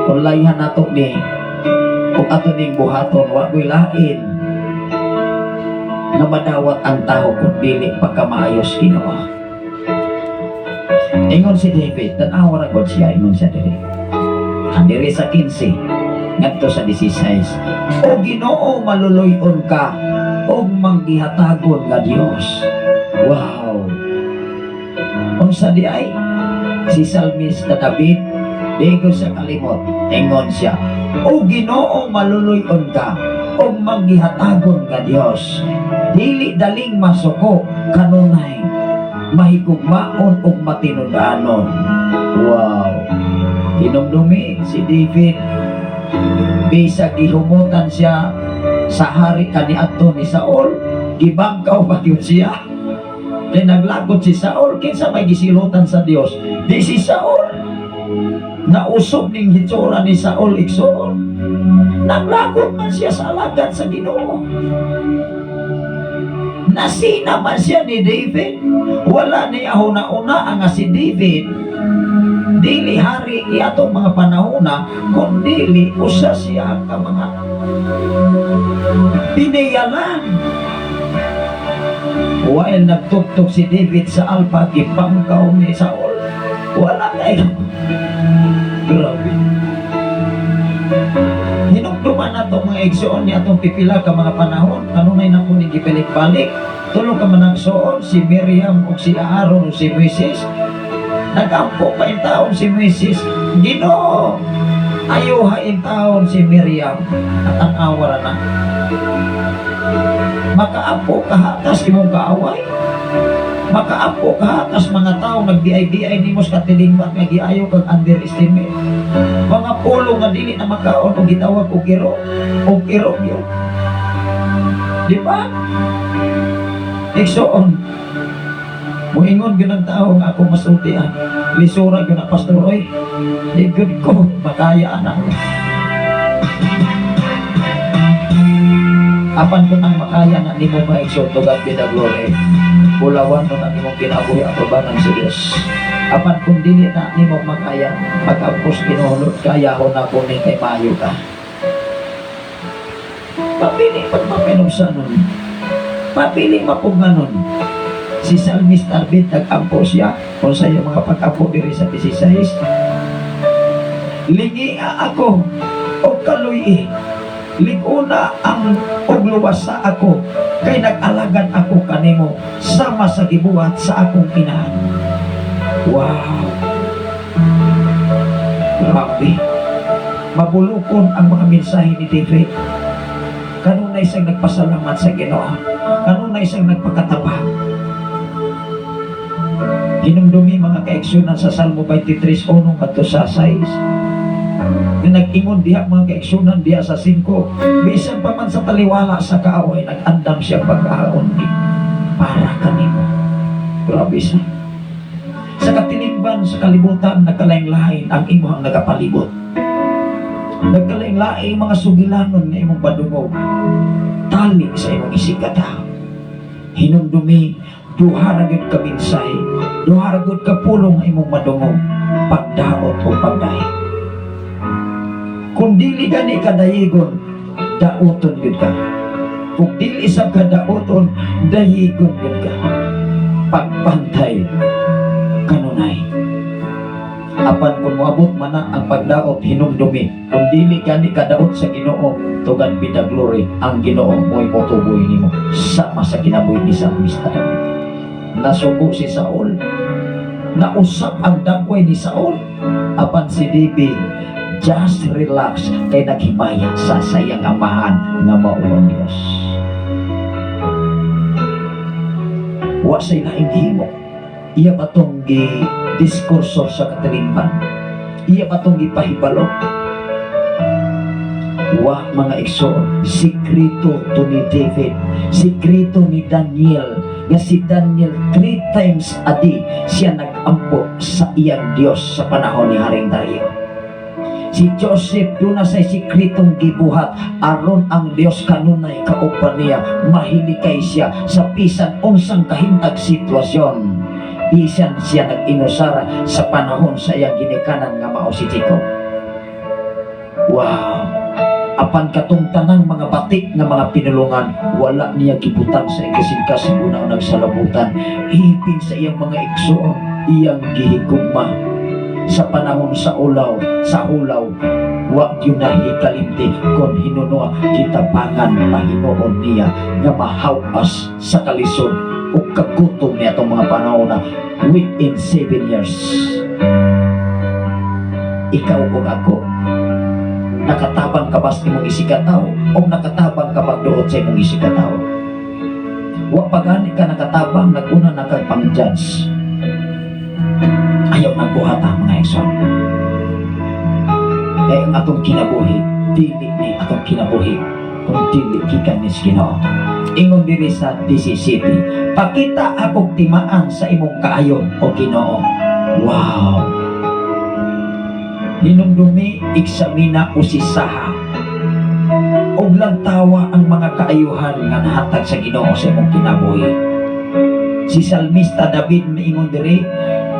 Kung layhan nato ni kung ato ning buhaton, wa ko'y lain nga madawat ang tao kung dili pagkamaayos Ginoo. Ingon si David, tan-awa ra gud siya, ingon siya diri. Ang diri sa 15 ngadto sa 16. O Ginoo, maluluy-on ka og manggihatagon nga Dios. Wow. Unsa di ay? Si Salmista David, di ko sa kalimot. Ingon siya, "O Ginoo, maluluy-on ka og manggihatagon nga Dios. Dili daling masuko, kanunay mahigugmaon ug matinud-anon." Wow. Hinumdumi si David, bisag gihumutan siya sa hari kaniadto ni Saul, gibangkaw pa gyud siya. Kay naglagot si Saul, kinsa may gisilutan sa Dios? Di si Saul. Nausob ning hitsura ni Saul, igsoon. Naglagot man siya sa alagad sa Ginoo. Nasina man siya ni David. Wala niya huna-una nga si David dili hari atong mga panahona, kun dili usa siya ka mga pinayalan. While nagtugtog si David sa alpa, gipangkaw ni Saul. Wala kayo. Grabe. Hinumduman nato, mga igsoon, ni atong pipila ka mga panahon, kanunay na ko ni gibalik-balik. Tulo ka managsoon, si Miriam ug si Aaron ug si Moises. Nagampo pa taon si Moises. "Ginoo, ayuha taon si Miriam." At ang awara na. Makaampo ka hatas imong kaaway. Makaampo ka hatas mga tao nagdiay-diay nimo sa katilingban nga giayo kag underestimate. Mga pulo nga dili na makaon og gitawag og kiro og kiro gyud. Di ba? Igsoon, muingon gyud ang tao nga ako masulti ah. Lisura gyud na, pastor oy. Di gyud ko makaya ana. Apan kung ang makaya na nimo, mga igsoon, to God be the glory. Bulawan mo na nimong kinabuhi atubangan sa Diyos. Apan kung dili na nimo makaya, pag-ampos Ginoo, kaya ko na kunin kay maayo ka. Pabili pagpapinubsanon. Pabili mapuganon. Si Psalmist David, nag-ampo siya kung sa iyong mga pag-ampo diri sa 16. Lingia ako o kaluy, liguna ang og luwasa ako kay nag-alagad ako kanimo sama sa gibuhat sa akong inahan. Wow! Grabe. Mabulukon ang mga mensahe ni David. Kanunay siyang nagpasalamat sa Ginoo. Kanunay siyang nagpakataba. Hinumdumi, mga kaigsuonan, sa Salmo 23:1 ngadto sa 6. Na nag-ingon diha, mga kaigsuonan, diha sa 5. Bisan pa man sa taliwala sa kaaway, nag-andam siya pagkaon para kanimo. Grabe siya. Sa katilingban sa kalibutan, nagkalain-lain ang imuhang nagapalibot. Nagkalain-lain mga sugilanon nga imong padungog. Tali sa imong isigkatawo. Hinumdumi, duha ra gyud ka mensahe, duha ra gyud ka pulong nga imong madungog, pagdaot o pagdaig. Kung dili gani ka dayigon, dauton gyud ka. Kung dili sab ka dauton, dayigon gyud ka. Pagpantay kanunay. Apan kung moabot man na ang pagdaot, hinumdumi, kung dili gani kadaot sa Ginoo, to God be the glory, ang Ginoo mo'y motuboy nimo sama sa kinabuhi ni Salmista David. Nasuko si Saul, nausap ang dagway ni Saul, apan si David just relax kay naghimaya sa sayang amahan nga mao ang Dios. Wa say laing himo. Iya pa tong gi diskurso sa katilingban. Iya pa tong gipahibalo. Wa, mga igsoon, sikreto to ni David, sikreto ni Daniel, nga si Daniel, three times a day siya nag-ampo sa iyang Dios sa panahon ni Haring Dario. Si Joseph, duna sa sikretong gibuhat aron ang Dios kanunay kauban niya, mahilikay siya sa bisan unsang kahimtag sitwasyon. Bisan siya nag-inusara sa panahon sa iyang ginikanan nga mao si Jacob. Wow! Apan katong tanang mga batik nga mga pinulungan, wala niya gibutang sa ikasing-kasing una nagsalabutan. Ipin sa iyang mga igsoon, iyang gihigugma sa panahon sa ulaw, sa hulaw, wa gyud nahikalimti kon hinunoa gitabangan pahinuon niya nga mahawas sa kalisod ug kagutom niya atong mga panahon na within 7 years. Ikaw ug ako, nakatabang ka ba sa imong isigkatawo o nakatabang ka pagduot sa imong isigkatawo? Wa pa gani ka nakatabang, naguna na kag pang-judge. Ayaw nagbuhat ang mga igsoon. Kaya ang atong kinabuhi, dili ni atong kinabuhi kung dili gikan ni sa Ginoo. Ingon diri sa 17, "Pakita akong timaan sa imong kaayo, o Ginoo." Wow! Hinumdumi, eksamina, usisaha og lantawa ang mga kaayuhan nga nahatag sa Ginoo sa imong kinabuhi. Si Salmista David miingon diri,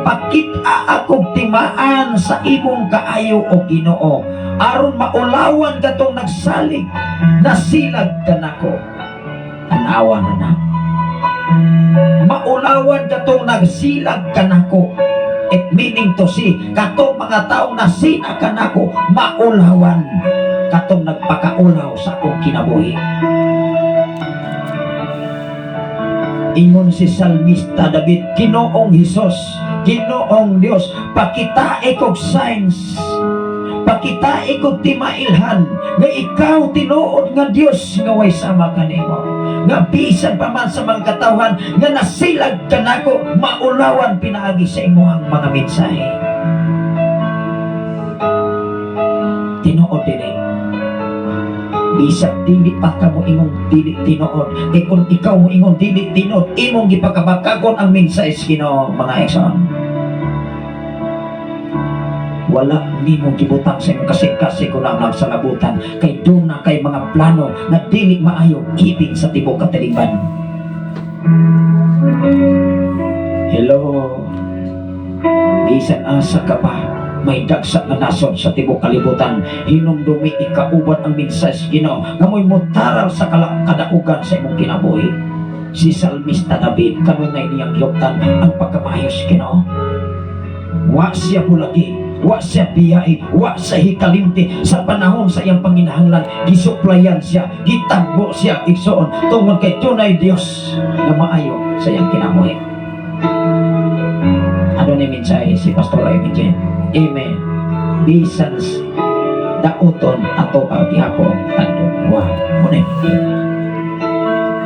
"Pakita akong timaan sa imong kaayo, o Ginoo, aron maulawan katong nagsalig nasilag kanako." Tanawa na na. Maulawan katong nagsilag kanako. It meaning to see, katong mga taong nasina kanako, maulawan katong nagpakaulaw sa akong kinabuhi. Ingon si Salmista David, "Ginoong Hesus, Ginoong Dios, pakita kog signs, pakita kog timailhan nga ikaw tinuod nga Dios nga way sama kanimo. Nga bisan pa man sa mga katawhan nga nasilag kanako, maulawan pinaagi sa imong mga mensahe." Tinuod dili. Bisag dili pa ka mo ingong dili tinuod, kay kung ikaw mo ingon dili tinuod, imong gipakabakagon ang mensahe sa Ginoo, mga igsoon. Wala nimo gibutang sa imong kasing-kasing kung ang salabutan, kay duna kay mga plano nga dili maayo ibig sa tibok katilingban. Hello, bisan asa ka pa, may dagsa nga nasod sa tibok kalibutan, hinumdumi ikauban ang mensahe sa Ginoo nga mo'y mutaral sa kadaugan sa imong kinabuhi. Si Salmista David, kanunay niyang gihuptan ang pagkamaayo sa Ginoo. Wa siya bulagi, wa siya biyahe, wa siya hikalimti sa panahon sa iyang panginahanglan. Gisuplayan siya, gitagbo siya, igsoon, tungod kay dunay Dios nga maayo sa iyang kinabuhi. Ano ni mensahe si Pastor Amy? Amen. Bisan dauton, ato pa gihapon tagdon. Wow. Muna yun.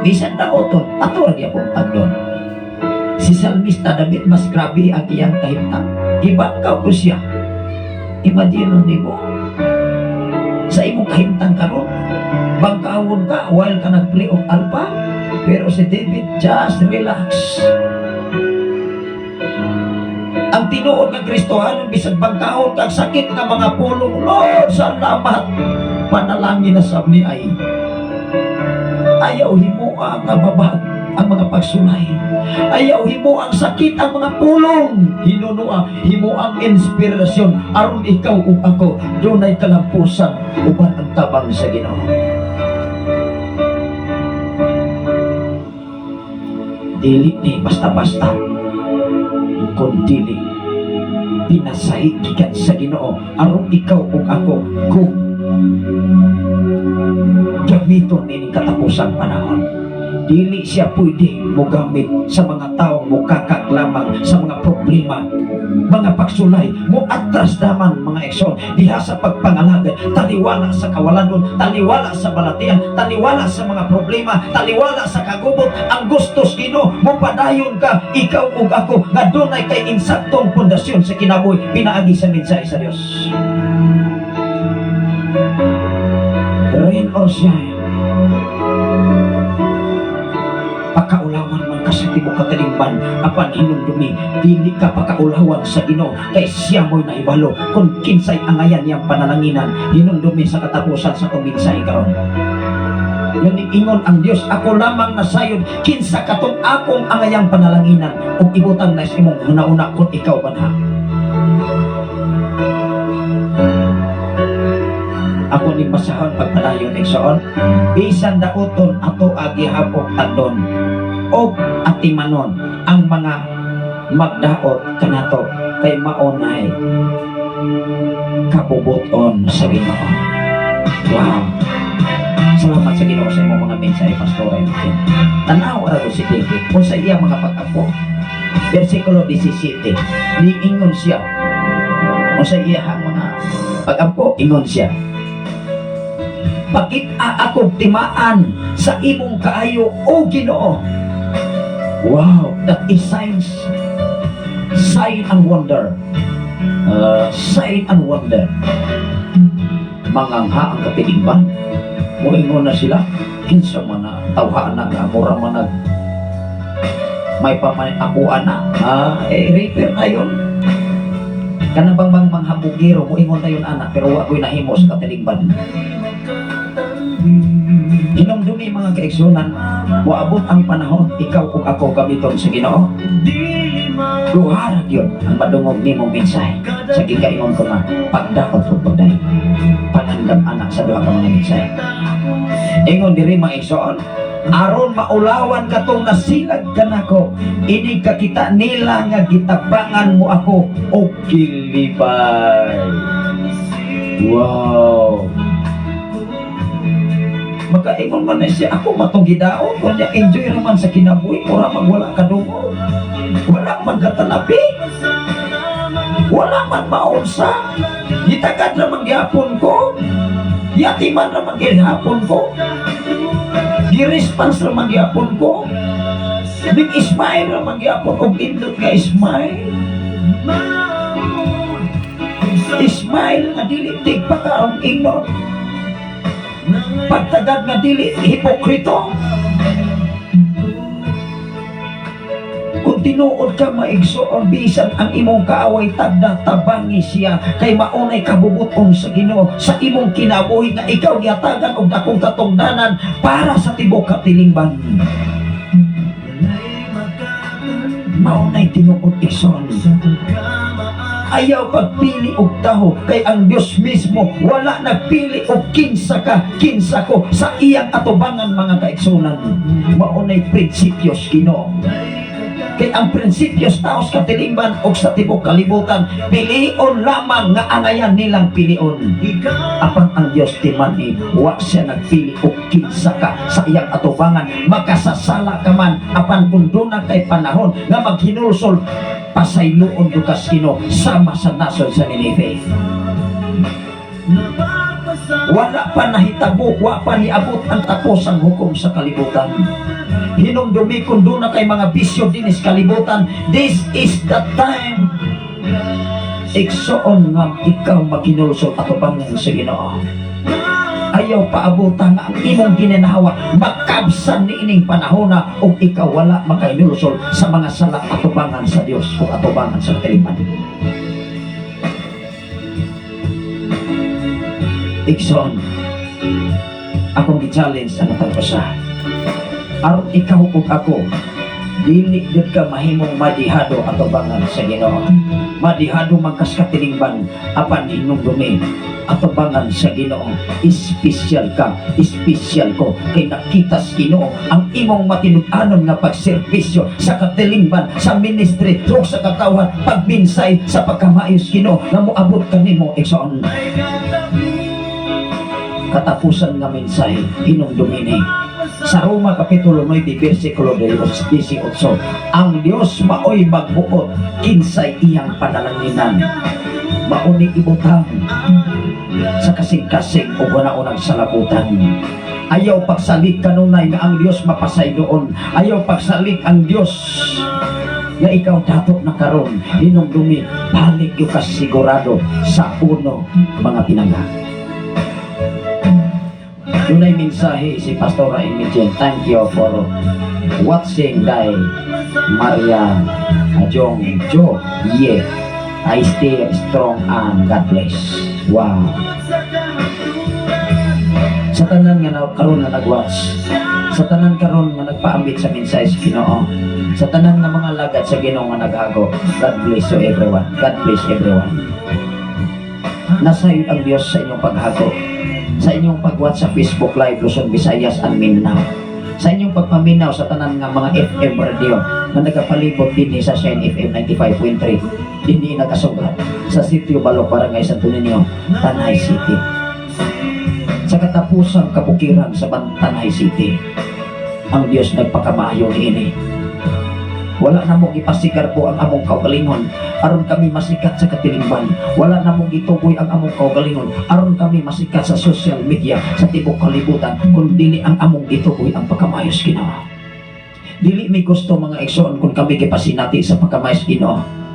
Bisan dauton, ato ra gihapon tagdon. Si Salmista David, mas grabe ang iyang kahimtang. Gibangkaw ko siya. Imagine nimo sa imong kahimtang karon, bangkawon ka while ka nag-play og alpa, pero si David just relax. Ang tinuod nga Kristohanon, bisag bangkawon kag sakit nga mga pulong, "Lord, salamat." Panalangin na sab ni ay ayaw himo ang babag ang mga pagsulay. Ayaw himo ang sakit ang mga pulong. Hinunua, himo ang inspirasyon aron ikaw ug ako dunay kalampusan uban ang tabang sa Ginoo. Dili ni basta-basta, kun dili pinasahi gikan sa Ginoo aron ikaw ug ako kung gamiton ining katapusang panahon. Dili siya pwede mogamit sa mga taong mukakak lamang sa mga problema, mga pagsulay, mo atras daman, mga igsoon, diha sa pagpangalagad, taliwala sa kawalanon, taliwala sa balatian, taliwala sa mga problema, taliwala sa kagubot. Ang gustos Ginoo, mopadayon ka, ikaw ug ako, nga dunay kay insaktong pundasyon sa kinabuhi pinaagi sa mensahe sa Dios. Rain or shine, pakaulawan man ka sa tibok katilingban, apan hinumdumi, dili ka pakaulawan sa Ginoo, kay siya mo'y nahibalo kung kinsay angayan niyang panalanginan. Hinumdumi sa katapusan sa atong mensahe karon, Nganing ingon ang Dios, "Ako lamang nasayod kinsa katong akong angayang panalanginan," ug ibutang na sa imong hunahuna kung ikaw ba na. Ako ni basahon pagpadayon, igsoon. Bisan dauton, ato gihapong tagdon og atimanon ang mga magdaot kanato, kay maunay kabubuton sa Ginoo. Wow. Salamat sa Ginoo sa imong mga mensahe, Pastor Elvin. Tanaw ra si David kung sa iya mga pag-apo. Versikulo 17. Niingon siya. Kung sa iya mga pag-ampo, ingon siya, "Pakita ako timaan sa imong kaayo, o Ginoo." Wow, that is signs. Sign and wonder. Sign and wonder. Mangangha ang katilingban. Moingon na sila, "Kinsa man na tawhana nga mura man nag may pamay ako ana." Ah, eh, repair na yun. Kanang bang bang manghambugiro, moingon na yun ana, pero wa ko'y nahimo sa katilingban. Hinumdumi, mga kaigsunan, moabot ang panahon, ikaw ug ako gamiton sa Ginoo. Duha ra gyud ang madungog nimong mensahe. Sa gikaingon ko nga, pagdaot ug pagdayon. Panandam anak sa duha ka mga mensahe. Ingon diri, mga igsoon, "Aron maulawan katong nasilag kanako, inig kakita nila nga gitabangan mo ako og kilipay." Wow. Makaingon man na siya, "Ako matong gidaot ko niya, enjoy raman sa kinabuhi, mura man wala kadungog. Wala man katalabi. Wala man maunsa. Gitagad ra man gihapon ko. Yatiman ra man gihapon ko. Gi-response ra man gihapon ko. Ning smile ra man gihapon og nindot nga smile. Smile nga dili tigpakaong ingnon." Pagtagad nga dili hipokrito. Kung tinuod ka, maigsoon, bisan ang imong kaaway tagda, tabangi siya kay maunay kabubuton sa Ginoo sa imong kinabuhi nga ikaw gihatagan og dakong katungdanan para sa tibok katilingban. Maunay tinuod, igsoon. Ayaw pagpili og taho kay ang Dios mismo wala nagpili og kinsa ka, kinsa ko sa iyang atubangan, mga kaigsunan. Maunay prinsipyos Ginoo. Kay ang prinsipyos taos katilingban og sa tibok kalibutan, pilion lamang nga angayan nilang pilion. Apan ang Dios timan-i, wa siya nagpili og kinsa ka sa iyang atubangan. Makasasala ka man, apan kung duna kay panahon nga maghinulsol, pasayloon gyud kas Ginoo sama sa nasod sa Nineveh. Wala pa nahitabo, wa pa niabot ang tapos ang hukom sa kalibutan. Hinumdumi kung duna kay mga bisyo dinis kalibutan, this is the time, igsoon, nga ikaw maghinulsol atubangan sa Ginoo. Ayaw paabutan nga ang imong gininawa makabsan ni ining panahona ug ikaw wala makahinulsol sa mga sala atubangan sa Dios o atubangan sa katilingban. Igsoon, akong gi-challenge ang matag usa. Aron ikaw ug ako, dili gyud ka mahimong madihado atubangan sa Ginoo. Madihado man kas katilingban, apan hinumdumi atubangan sa Ginoo, espesyal ka, espesyal ko kay nakita sa Ginoo ang imong matinud-anon nga pagserbisyo sa katilingban, sa ministry ug sa katawhan, pagminsay sa pagkamaayos Ginoo nga moabot kanimo, igsoon. Katapusan nga mensahe, hinumdumi ni sa Roma Kapitulo 9, versikulo 18, ang Dios maoy magbuot kinsay iyang panalanginan. Mauni ibutang sa kasing-kasing o unang salabutan. Ayaw pagsalig kanunay nga ang Dios mapasayloon. Ayaw pagsalig ang Dios nga ikaw dato na karon. Hinumdumi, balik gyud ka sigurado sa uno, mga pinangga. Dunay mensahe si Pastora Imogen. Thank you for watching, Day Maria Jong Jo Ye. I stay strong and God bless. Wow. Sa tanan nga na, karon nga nag-watch, sa tanan karon nga nagpaambit sa mensahe sa Ginoo, sa tanan nga mga lagad sa Ginoo nga naghago, God bless you everyone. God bless everyone. Nasayod ang Diyos sa inyong paghago, sa inyong pag-watch sa Facebook Live Luzon, Visayas and Mindanao, sa inyong pagpaminaw sa tanan nga mga FM radio nga nagapalibot dinhi sa Shine FM 95.3, dinhi nakasugat sa Sitio Balok, Barangay Santo Niño, Tanay City, sa katapusang kabukiran sa Tanay City. Ang Dios nagpakamaayo niini. Wala na mong ipasigarbo ang among kaugalingon aron kami masikat sa katilingban. Wala na mong gituboy ang among kaugalingon aron kami masikat sa social media sa tibok kalibutan, kun dili ang among gituboy ang pagkamayos Ginoo. Dili mi gusto, mga igsoon, kung kami gipasinati sa pagkamayos Ginoo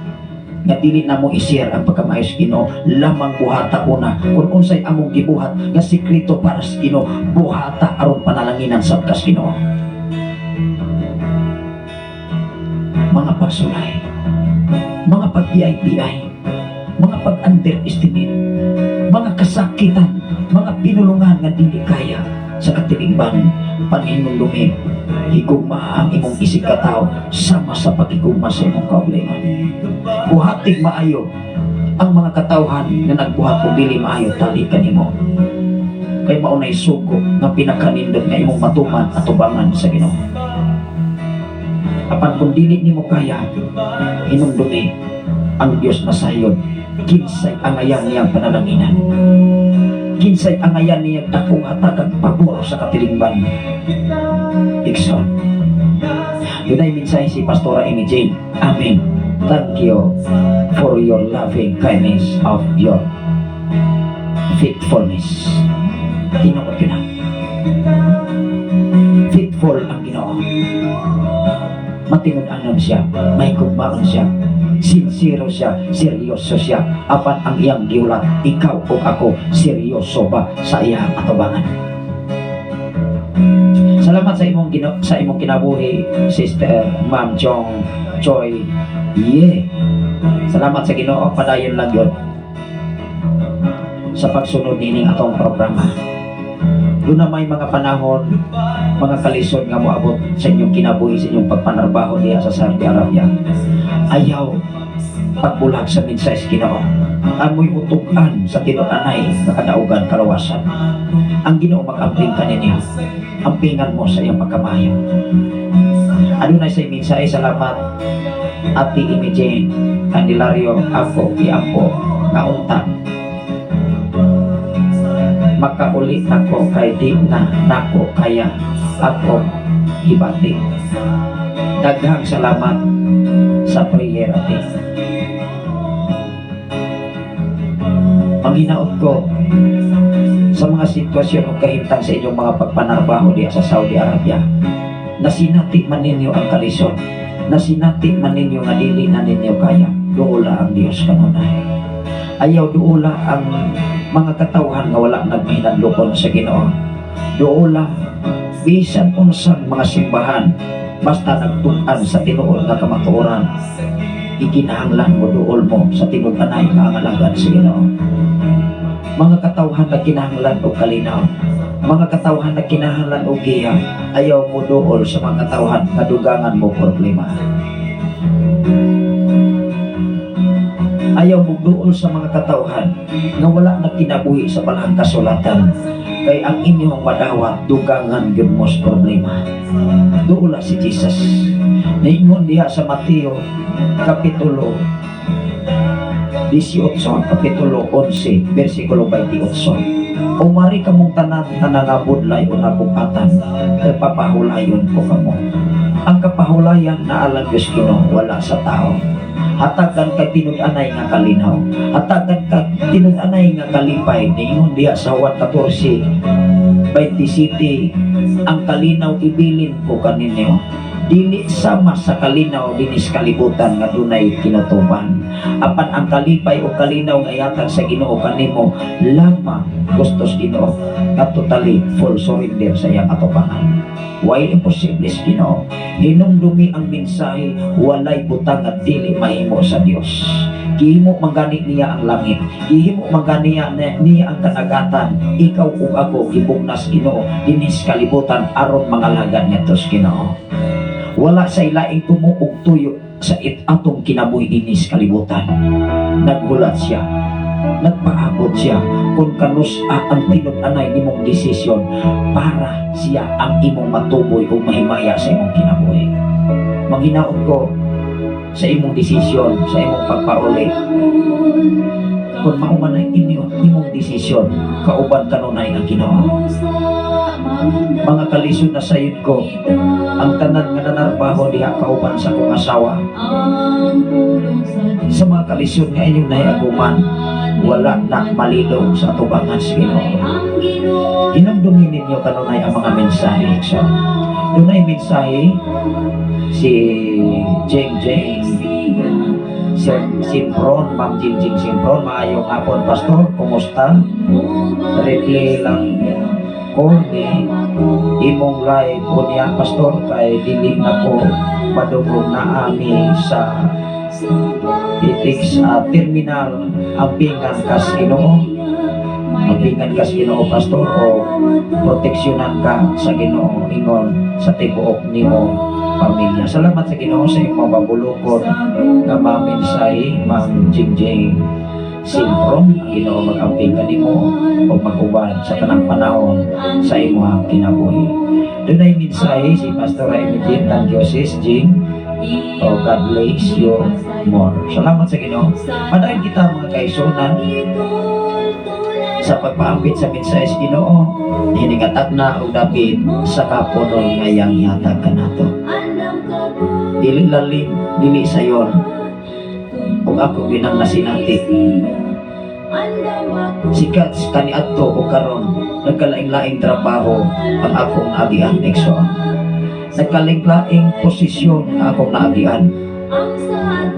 nga dili na mo i-share ang pagkamayos Ginoo lamang. Buhata una kung unsay among gibuhat nga sekreto para sa Ginoo, buhata aron panalanginan sa kas Ginoo. Mga pagsulay, mga pag-BI-BI, mga pag-underestimate, mga kasakitan, mga pinulungan nga dili kaya sa katilingban, panhinumdumi, higugma ang imong isig katao sama sa paghigugma sa imong kaugalingon. Buhatig maayo ang mga katawhan nga nagbuhat og dili maayo tali kanimo. Kay maunay sugo nga pinakanindot nga imong matuman atubangan sa Ginoo. Apan kung dili nimo kaya, hinumdumi, ang Dios masayod kinsay angayan niyang panalanginan. Kinsay angayan niyang dakong hatagan pabor sa katilingban. Igsoon. Dunay mensahe si Pastora Amy Jane. Amen. Thank you for your loving kindness of your faithfulness. Tinuod yun na. Faithful ang Ginoo. Matinud-anon siya, may gugmaon siya, sincero siya, seryoso siya. Apan ang iyang giulat, ikaw o ako, seryoso ba sa iyang atubangan? Salamat sa imong kinabuhi, Sister Ma'am Chong Choi Ye. Salamat sa Ginoo, padayon lang yun sa pagsunod nining atong programa. Doon na may mga panahon, mga kalisod nga moabot sa inyong kinabuhi, sa inyong pagpanarbaho diha sa Saudi Arabia. Ayaw pagbulag sa mensahe sa Ginoo. Amoy utukan sa tinud-anay nga kadaugan kalawasan. Ang Ginoo mag-amping kaninyo. Ampingan mo sa iyang pagkamayo. Adunay sa mensahe, salamat Ate Amy Jane Candelario, ako iampo nga unta makauli nako kay di na nako kaya ako gibati. Daghang salamat sa prayer, ate. Panghinaot ko sa mga sitwasyon o kahimtang sa inyong mga pagpanarbaho diya sa Saudi Arabia, nasinati man ninyo ang kalisod, nasinati man ninyo nga dili na ninyo kaya, duola ang Dios kanunay. Ayaw duola ang mga katawhan nga wala nagmahinadlokon sa Ginoo. Duola bisan unsang mga simbahan, basta nagtun-an sa tinuod nga kamatuoran, ikinahanglan mo duol mo sa tinud-anay nga ang alagad sa Ginoo. Mga katawhan na kinahanglan og kalinaw, mga katawhan na kinahanglan og giya, ayaw mo duol sa mga katawhan nga dugangan mo problema. Ayaw mo duol sa mga katawhan nga wala na kinabuhi sa balahang kasulatan, kay ang inyong madawat, dugangan gyud mo sa problema. Duola si Jesus. Niingon diha sa Mateo Kapitulo 18, Kapitulo 11, versikulo 28: "Umari kamong tanan nga nangabudlay o nabug-atan, kay papahulayon ko kamo." Ang kapahulayan na alang Diyos Ginoo, wala sa tao. Hatagan ka tinud-anay nga kalinaw. Hatagan ka tinud-anay nga kalipay. Niingon diha sa Juan 14, 27, "Ang kalinaw ibilin ko kaninyo. Dili sama sa kalinaw dinis kalibutan nga dunay kinutuban." Apan ang kalipay o kalinaw nga ihatag sa Ginoo kanimo lamang gustos Ginoo nga totally full surrender sa iyang atubangan. Way imposible sa Ginoo. Hinumdumi ang mensahe, walay butang at dili mahimo sa Dios. Gihimo man gani niya ang langit. Gihimo man gani niya ang kadagatan. Ikaw ug ako gibugnas Ginoo dinis kalibutan aron mangalagad ngadto sa Ginoo. Wala sa ilaing tumo og tuyo sa atong kinabuhi dinis kalibutan. Naghulat siya. Nagpaabot siya kung kanus-a ang tinud-anay nimong desisyon para siya ang imong matuboy o mahimaya sa imong kinabuhi. Manghinaot ko sa imong desisyon, sa imong pagpauli. Kung mao man ang inyo, imong desisyon, kauban kanunay ang Ginoo. Mga kalisod na sayod ko, ang tanan nga nanarbaho diha kauban sa akong asawa. Sa mga kalisod nga inyong nahiaguman, wala na malilong sa atubangan sa Ginoo. Hinumdumin ninyo kanunay ang mga mensahe. So, dunay mensahe si Jeng Jeng Simpron, Ma'am Jing Jing Simpron, "Maayong hapon, Pastor, kumusta? Replay lang ko ni imong live unya, Pastor, kay dili na ko madugong naami sa Pitix Terminal. Ampingan kas Ginoo. Ampingan kas Ginoo, Pastor, o proteksyonan ka sa Ginoo ingon sa tibuok nimo pamilya." Salamat sa Ginoo sa imong mabulukon nga maminsahe, Ma'am Jingjing Simpron. Ang Ginoo mag-amping kanimo o mag-uban sa tanang panahon sa imong kinabuhi. Dunay mensahe si Pastor Amy Jim. Thank you, Sis Jing. Oh, God bless you more. Salamat sa Ginoo. Padayon kita, mga kaigsuonan, sa pagpaambit sa mensahe sa Ginoo, hiningatag na og dapit sa kapunon nga iyang ihatag kanato. Dili lalim, dili sayon, ug ako ginang nasinati. Sikat kaniadto o karon, nagkalaing-laing trabaho ang akong naagian, igsoon. Nagkalaing-laing posisyon ang akong naagian.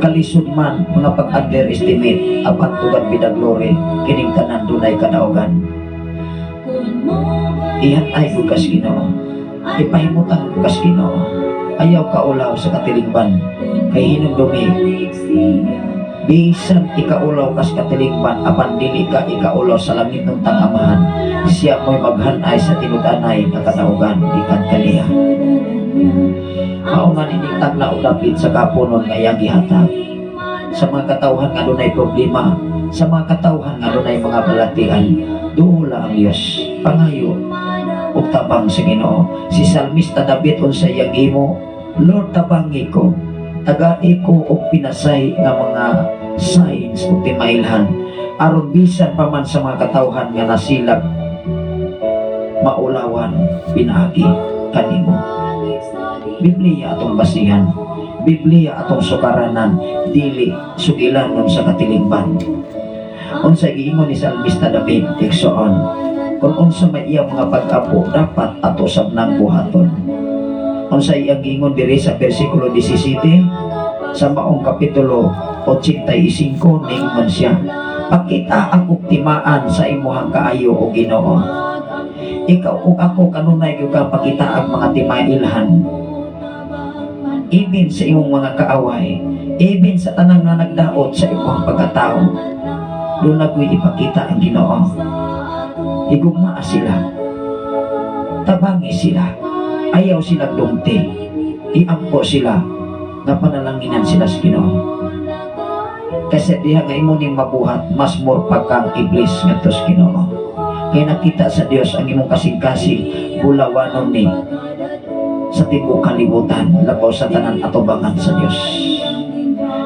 Kalisod man mga pag-underestimate, apan to God be the glory, kining tanan dunay kadaugan. Iyan ay bukas Ginoo. Ipahimutan ko kas Ginoo. Ayaw kaulaw sa katilingban kay hinumdumi, bisan ikaulaw kas katilingban apan dili ka ikaulaw sa langit ng tangamahan. Siya mo'y maghanay sa tinud-anay nga kadaugan gikan kaniya. Mao nga nining tagna og dapit sa kapunon nga iyang gihatag sa mga katawhan nga dunay problema, sa mga katawhan nga dunay mga balatian. Duola ang Dios, pangayo og tabang sa Ginoo. Si Salmista David, unsa iyang himo? "Lord, tabangi ko, tagai ko og pinasay nga mga signs ug timailhan aron bisan pa man sa mga katawhan nga nasilak maulawan pinaagi kanimo." Biblia atong basihan, Biblia atong sukaranan, dili sugilanon sa katilingban. Unsa giingon ni Salmista David, igsoon? Kung unsa may iyang mga pag-apo, dapat ato sab nang buhaton. Unsa iyang giingon diri sa bersikulo 17 sa maong kapitulo 85? Ningon siya, "Pakita ang timaan sa imuhang kaayo, o Ginoo." Ikaw ug ako, kanunay gyud ka pakita ang mga timailhan even sa imong mga kaaway, even sa tanang nga nagdaot sa imong pagkatao. Duna ko'y ipakita ang Ginoo. Higugmaa sila, tabangi sila, ayaw sila dumti, iampo sila nga panalanginan sila sa Ginoo. Kasi diha nga imo ning mabuhat, mas more pa kang iblis ngadto sa Ginoo. Kay nakita sa Dios ang imong kasing-kasing, bulawanon ni sa tibuok kalibutan, labaw sa tanan atubangan sa Dios.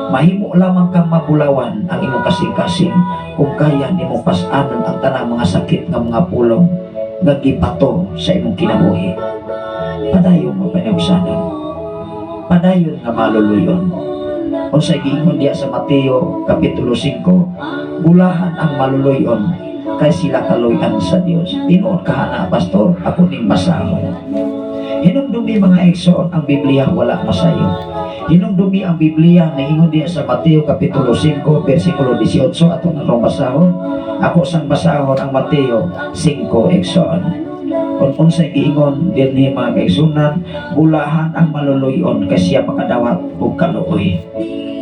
Mahimo lamang kang mabulawan ang imong kasing-kasing kung kaya nimo pas-anon ang tanang mga sakit nga mga pulong nga gibato sa imong kinabuhi. Padayon mo panagsanon. Padayon nga maluluyon. Unsa giingon diya sa Mateo kapitulo 5? Bulahan ang maluluyon kay sila kaluyan sa Dios. Tinuod kaha na, pastor? Ako ning basahon. Hinumdumi, mga igsoon, ang Biblia wala masayo. Hinumdumi ang Biblia, naingon diya sa Mateo kapitulo 5 bersikulo 18. Ato na rong basahon. Ako sang basahon ang Mateo 5, igsoon. Kung unsay giingon dinhi, mga kaigsunan? Bulahan ang maluluyon kay siya makadawat og kaluoy.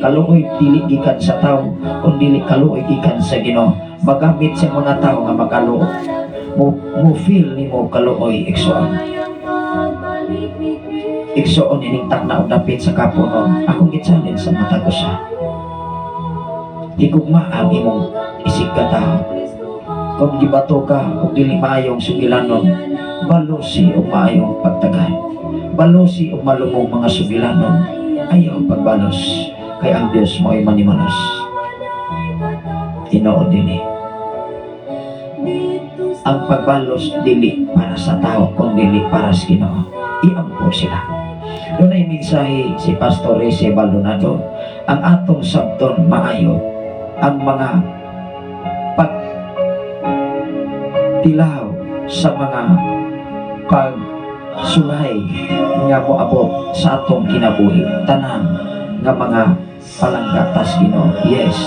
Kaluoy dili gikan sa tao, kun dili kaluoy gikan sa Ginoo. Magamit sa mga tao nga makaluoy. Mo feel nimo kaluoy, igsoon. Igsoon, ining takna og dapit sa kapunon, akong gi-challenge sa matag usa. Higugma ang imong isig ka. Kung gibato ka og dili maayong sugilanon, balosi og maayong pagtagad. Balosi og malumong mga sugilanon. Ayaw pagbalos kay ang Dios mo ay manimalos. Tinuod dinhi. Ang pagbalos dili para sa tao kung dili para sa Ginoo. Iampo sila. Dunay mensahe si Pastor Rese Baldonado, ang atong sabton maayo ang mga pagtilaw sa mga pagsulay nga moabot sa atong kinabuhi, tanan nga mga palanggatas Ginoo. Yes,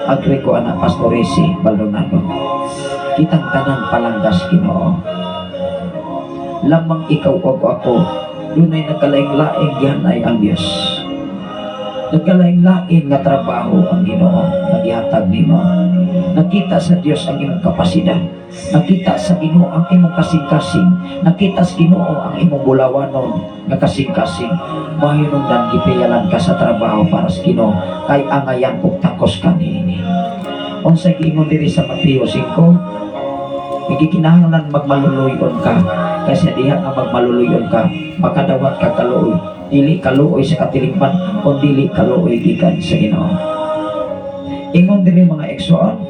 agree ko ana, Pastor Rese Baldonado. Kitang tanan palanggas Ginoo. Lamang ikaw o ako, dunay nagkalaing-laing gihanay ang Dios, nagkalaing-lain nga trabaho ang Ginoo nga gihatag nimo. Nakita sa Dios ang imong kapasidad, nakita sa Ginoo ang imong kasing-kasing, nakita sa Ginoo ang imong bulawanon nga kasing-kasing. Mahinungdan gipiyalan ka sa trabaho para sa Ginoo kay angayan og takos ka niini. Unsay giingon diri sa Mateo 5? Gikinahanglan magmaluluyon ka kasi diha nga magmaluluyon ka, makadawat ka kaluoy, dili kaluoy sa katilingban kun dili kaluoy gikan sa Ginoo. Ingon diri, mga igsoon,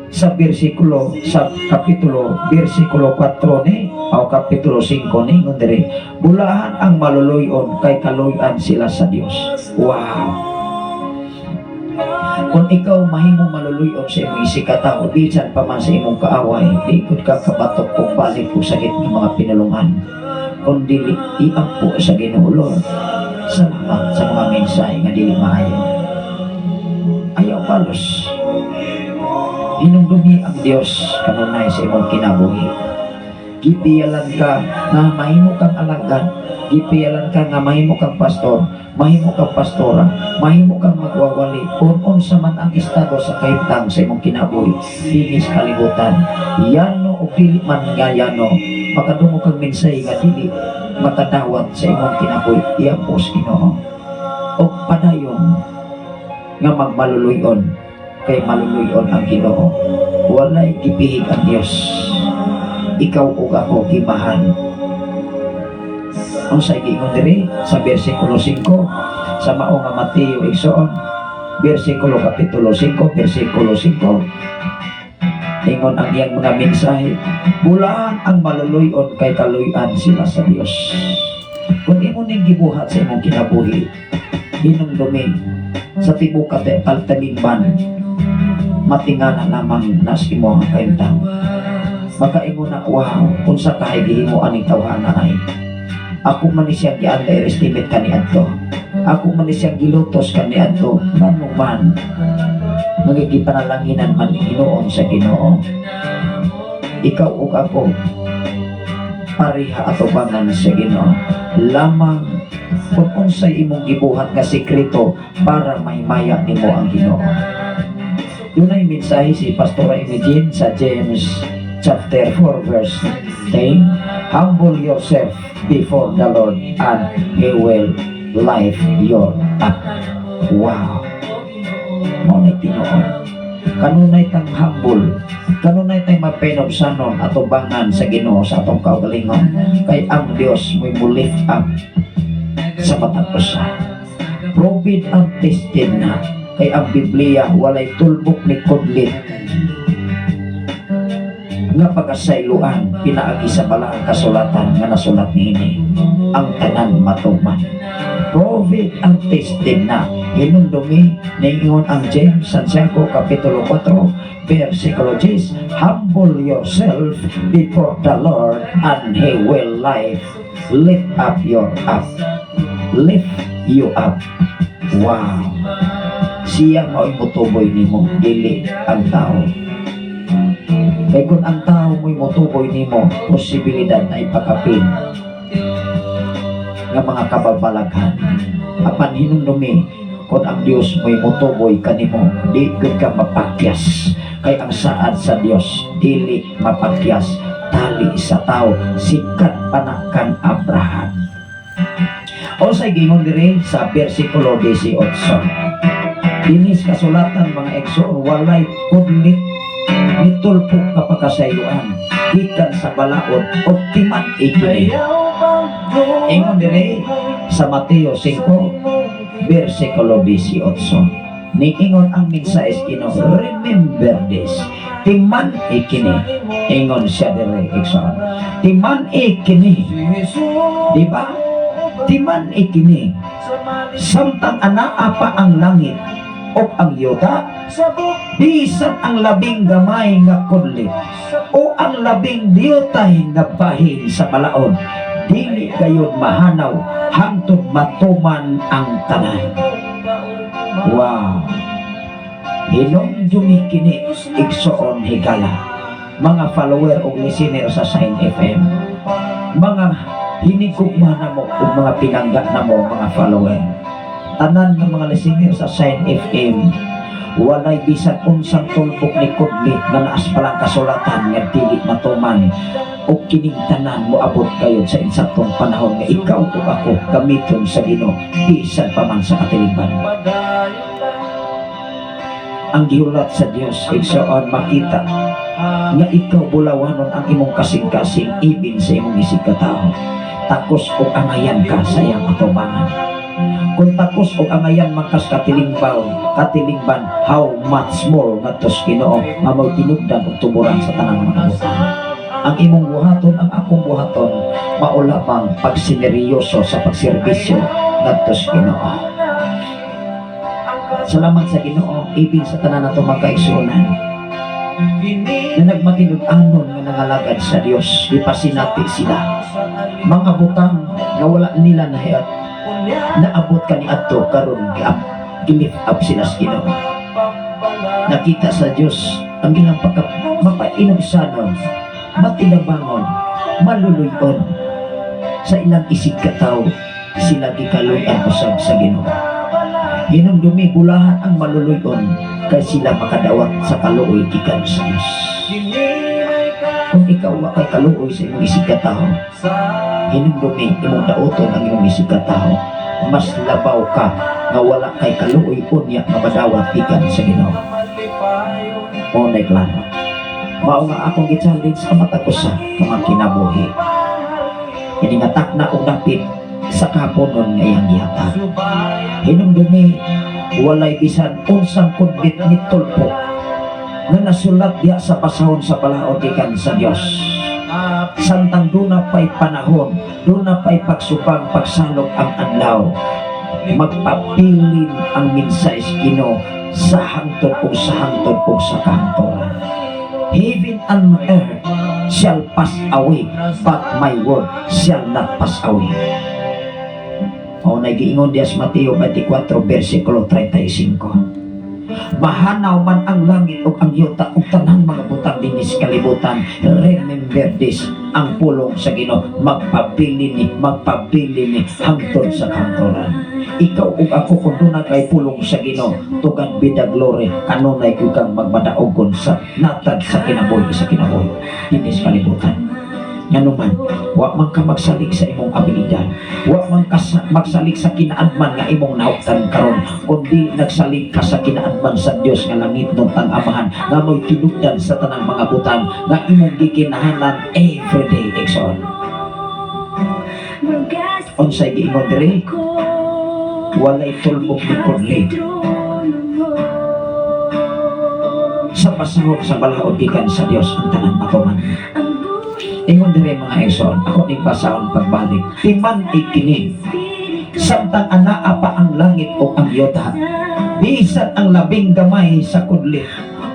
sa bersikulo, sa kapitulo, bersikulo 4 ni o kapitulo 5 ni, ingon diri, "Bulahan ang maluluyon kay kaluyan sila sa Dios." Wow! Kung ikaw mahimo maluluyon sa imong isigkatawo, bisan pa man sa imong kaaway, di gud ka kabatok og balik og sakit ng mga pinulungan. Kung dili iampo sa Ginoo, "Lord, salamat sa mga mensahe nga dili maayo." Ayaw balos. Hinumdumi ang Dios kanunay sa imong kinabuhi. Gipiyalan ka nga mahimo kang alagad, gipiyalan ka nga mahimo kang pastor, mahimo kang pastora, mahimo kang magwawali, kung unsa man ang estado sa kahimtang sa imong kinabuhi dinis kalibutan, yano o dili man nga yano, makadungog kang mensahe nga dili makadawat sa imong kinabuhi, iapos Ginoo og padayon nga magmaluluyon, kay maluluyon ang Ginoo. Walay gipihig ang Dios. Ikaw ug ako gimahan. Ang sa giingon diri sa versikulo 5 sa mao nga Mateo, igsoon, versikulo kapitulo 5 versikulo 5, ingon ang iyang mga mensahe, "Bulaan ang maluluyon kay kaluyan sila sa Dios." Kung imo ning gibuhat sa imong kinabuhi, hinumdumi sa tibuok katilingban, matingala lamang nas imo ang kahimtang. Makaingon na, "Wow, unsa kahay gihimo aning tawhana ay. Ako man ni siyang gi-underestimate kaniadto. Ako man ni siyang gilutos kaniadto." Ngano man magigipanalanginan man hinuon sa Ginoo. Ikaw ug ako pareha atubangan sa Ginoo. Lamang kung unsay imong gibuhat nga sekreto para mahimaya nimo ang Ginoo. Dunay mensahe si Pastora Imogene sa James chapter 4 verse 10, "Humble yourself before the Lord and He will lift you up." Wow. Mao na tinuod. Kanunay tang humble, kanunay tang mapahinubsanon atubangan sa Ginoo sa atong kaugalingon, kay ang Dios mo'y mo lift up sa matag usa. Proven and tested na, kay ang Biblia walay tulbok ni kudlit nga pagkasayloan pinaagi sa balaang kasulatan nga nasulat niini. Ang tanan matuman. Proven and tested na. Hinumdumi, niingon ang James Santiago Kapitulo 4 versikulo 10, "Humble yourself before the Lord and He will lift up your up lift you up." Wow, siya mao'y mutuboy nimo, dili ang tao. Kay kung ang tao mo'y mutuboy nimo, posibilidad na ipakapin nga mga kababalaghan. Apan hinumdumi, kung ang Dios mo'y mutuboy kanimo, di gud ka mapakyas, kay ang saad sa Dios dili mapakyas, tali sa tao, sikat panakan Abraham. O sa gingon diri sa versikulo 18 dinis kasulatan, mga igsoon, walay kudlit nitulpok nga pagkasayloan gikan sa balaod o timan-i kini. Ingon dire sa Mateo 5 versikulo 18, niingon ang mensahe Ginoo, "Remember this." Timan-i kini. Ingon siya dire, igsoon, timan-i kini, di ba? Timan-i kini, samtang anaa pa ang langit o ang yuta, bisan ang labing gamay nga kudlit o ang labing diutay nga bahin sa balaod dili gayud mahanaw hangtod matuman ang tanan. Wow, hinumdumi kini, igsoon higala, mga follower o listener sa Sign FM, mga hinigugma namo ug mga pinangga namo, mga follower, tanan ng mga listener sa Sign FM, walay bisan unsang tulbok ni kudlit nga naas palang kasulatan nga dili matuman o kining tanan moabot kayo sa insaktong panahon nga ikaw ug ako gamiton sa Ginoo bisan pa man sa katilingban. Ang gihulat sa Dios, igsoon, makita nga ikaw bulawanon ang imong kasing-kasing ibin sa imong isig katao, takos o angayan ka sa iyang atubangan. Kung takos o angayan man kas katilingban, how much more ngadto sa Ginoo nga mao tinugdan ug tuburan sa tanang mga butang. Ang imong buhaton, ang akong buhaton, mao lamang pagsineryoso sa pagserbisyo ngadto sa Ginoo. Salamat sa Ginoo ibig sa tanan nato magkaigsuonan na nagmatinud-anon nga nangalagad sa Dios. Ipasinati sila mga butang nga wala nila nahiat naabot kaniadto. Karon gi-lift up sila sa Ginoo. Nakita sa Dios ang ilang pagka mapainugsanon, matinabangon. Maluluyon sa ilang isig katawo, sila gikaluy-an usab sa Ginoo. Hinumdumi, bulahan ang maluluyon kay sila makadawat sa kaluoy gikan sa Dios. Kung ikaw wa kay kaluoy sa imong isig katawo, hinumdumi, imong dauton ang imong isig katawo. Mas labaw ka nga wala kay kaluoy unya nga madawat gikan sa Ginoo. Mao nay klaro. Mao nga akong gi-challenge sa matag usa nga mga kinabuhi. Ini nga takna og dapit sa kaponon nga iyang gihatag. Hinumdumi, walay bisan unsang kudlit ni tulpo nga nasulat diha sa pasahon sa balaod gikan sa Dios. Samtang duna pa'y panahon, duna pa'y pagsupang pagsalop ang adlaw, magpabilin ang mensahe sa Ginoo sa hangtod ug sa hangtod ug sa kahangturan. Heaven and earth shall pass away, but my word shall not pass away. O nagiingon diya sa Mateo 24 versikulo 35. Mahanaw man ang langit ug ang yuta ug tanang mga butang dinhi sa kalibutan. Remember this, ang pulong sa Ginoo magpabilin ni hangtod sa kahangturan. Ikaw ug ako, kung duna kay pulong sa Ginoo, to God be the glory, kanunay gyud kang magmadaogon sa natad sa kinabuhi dinhi sa kalibutan. Nganuman, wa man ka magsalig sa imong abilidad. Wa man ka magsalig sa kinaadman nga imong nahuptan karon, kundi nagsalig ka sa kinaadman sa Dios nga langit ng tang-amahan nga mo'y tinugdan sa tanang mga butang nga imong gikinahanglan everyday, igsoon. Unsay giingon diri? Walay tulbok ni kudlit sa pasahod sa balaod gikan sa Dios, ang tanan matuman. Ingon diri, mga igsoon, ako ning basahon pagbalik. Timan-i kini, samtang anaa pa ang langit o ang yuta, bisan ang labing gamay sa kudlit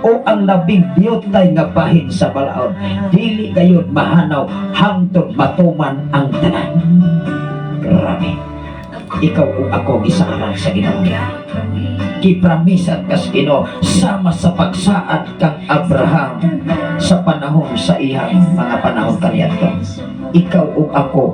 o ang labing diyutay nga bahin sa balaod, dili gayud mahanaw hangtod matuman ang tanan. Grabe. Ikaw ug ako gisaaran sa Ginoo. Gipramisan kas Ginoo sama sa pagsaad kang Abraham sa panahon sa iyang mga panahon kaniadto. Ikaw ug ako,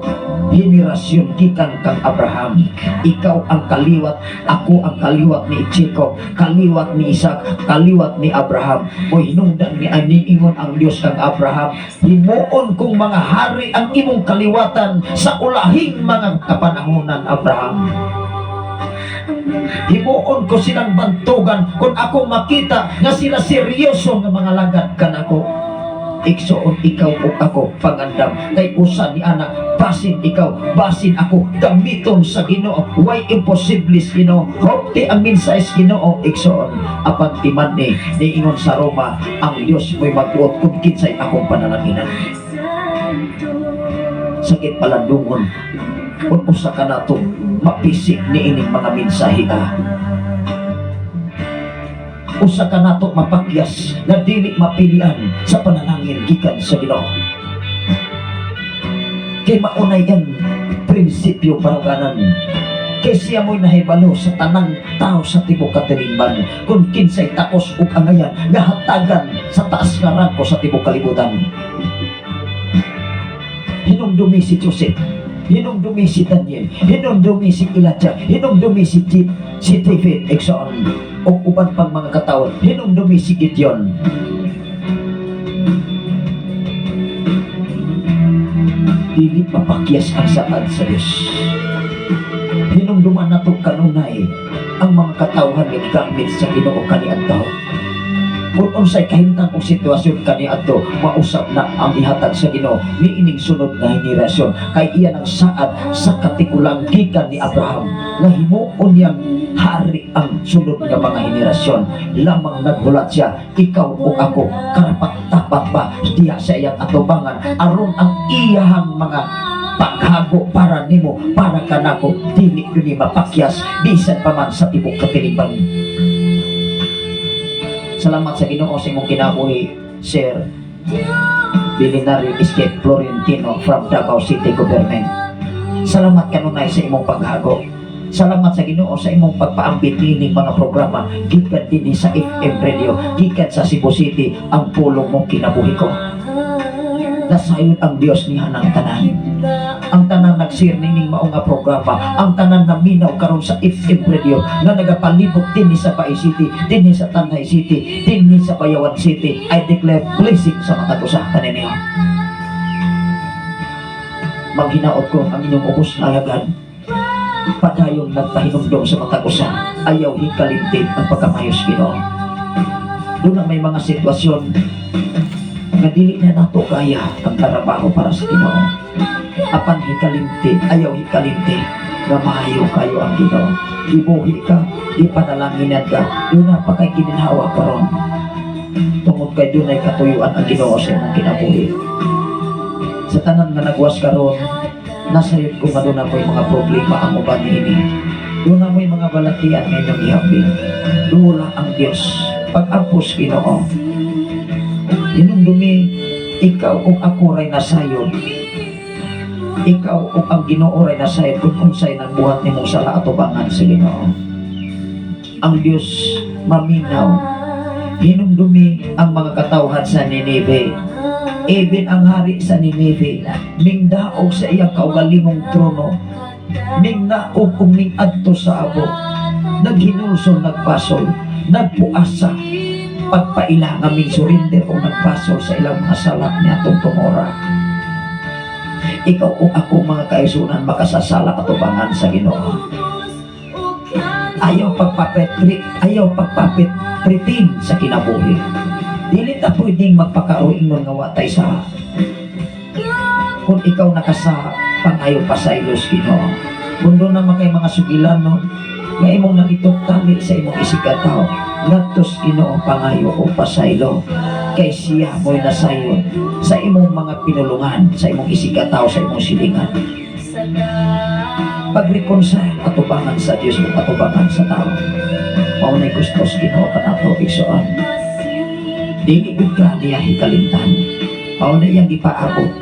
henerasyon gikan kang Abraham. Ikaw ang kaliwat, ako ang kaliwat ni Jacob, kaliwat ni Isaac, kaliwat ni Abraham. O hinungdan ni aning ingon ang Dios kang Abraham, himuon kong mga hari ang imong kaliwatan sa ulahing mga kapanahonan, Abraham. Himuon ko silang bantugan kung ako makita nga sila seryoso nga mga lagad kanako. Igsoon, ikaw ug ako, pangandam kay usa ni ana, basin ikaw, basin ako, gamiton sa Ginoo. Way imposible sa Ginoo. Hopti ang mensahe sa Ginoo, igsoon. Apan timan ni niingon sa Roma, ang Dios mo'y magbuot kung kinsay akong panalanginan. Sakit palandungon kung usa ka nato mapisik ni ining mga mensahe ah. Usa ka nato mapakyas na dili mapilian sa panalangin gikan sa Ginoo. Kay maunay ang prinsipyo, baruganan. Kay siya mo'y nahibalo sa tanang tao sa tibok katilingban kung kinsay takos ug angayan nga hatagan sa taas nga rangko sa tibok kalibutan. Hinumdumi si Joseph, hinumdumi si Daniel, hinumdumi si Elijah, hinumdumi si David, igsoon, ug uban pang mga katawhan, hinumdumi si Gideon. Dili mapakyas ang saad sa Dios. Hinumduman nato kanunay ang mga katawhan nga gigamit sa Ginoo kaniadto. Kung unsay kahimtang og sitwasyon kaniadto, mausab na ang ihatag sa Ginoo niining sunod nga henerasyon, kay iyan ang saad sa katigulang gikan ni Abraham nga himuon niyang hari ang sunod nga mga henerasyon. Lamang naghulat siya, ikaw o ako, karapat dapat ba diha sa iyang atubangan aron ang iyahang mga paghago para nimo, para kanako, dili yun ni mapakyas bisan pa man sa tibok katilingban? Salamat sa Ginoo sa imong kinabuhi, Sir Billionaire Escape Florentino from Davao City Government. Salamat kanunay sa imong paghago. Salamat sa Ginoo sa imong pagpaambit nining mga programa gikan dinhi sa FM Radio, gikan sa Cebu City, ang pulong mong kinabuhi ko. Nasayop Maayo ang Dios niya ng tanan. Ang tanan nag-share nining mao nga programa, ang tanan naminaw karon sa FM Radio nga nagapalibot dinhi sa Bay City, dinhi sa Tanay City, dinhi sa Bayawan City. I declare blessing sa matag usa kaninyo. Maghinaot ko ang inyong ubos na alagad padayong nagpahinumdom sa matag usa, ayaw hikalimti ang pagkamayos Ginoo. Doon na may mga sitwasyon nga dili na nato kaya ang trabaho para sa Ginoo. Apan hikalimti, ayaw hikalimti nga maayo kayo ang Ginoo. Gibuhi ka, ipanalanginan ka, doon na pa kay gininhawa karon. Tungod kay dunay katuyuan ang Ginoo sa imong kinabuhi. Sa tanan nga nagwas karon, nasayod ko nga duna mo'y mga problema ang uban niini. Duna mo'y mga balatian nga inyong ihapin. Dula ang Dios. Pag-ampos Ginoo. Hinumdumi, ikaw ug ako ray nasayod. Ikaw ug ang Ginoo ray nasayod kung unsay nagbuhat nimong sala atubangan sa Ginoo. Ang Dios maminaw. Hinumdumi ang mga katawhan sa Nineveh. Even ang hari sa Nineveh, mingdaog sa iyang kaugalingong trono, mingnaog ug mingadto sa abo, naghinulsol, nagpasol, nagpuasa, pagpaila nga min-surrender o nagpasol sa ilang mga sala niadtong tungora. Ikaw ug ako, mga kaigsuonan, makasasala atubangan sa Ginoo. Ayaw pagpapetri, ayaw pagpapit pretend sa kinabuhi. Dili ta pwedeng magpakauingon nga wa tay sa. Kung ikaw nakasa, pangayo pasaylos Ginoo. Kung duna man kay mga sugilanon nga imong nagitugtali sa imong isigkatawo, ngadtos Ginoo, pangayo og pasaylo. Kay siya mo'y nasayon sa imong mga pinulungan, sa imong isigkatawo, sa imong silingan. Pag-reconcile atubangan sa Dios ug atubangan sa tao. Mao nay gusto sa Ginoo kanato, igsoon. Dili gud ka niya hikalimtan. Mao na iyang gipaabot.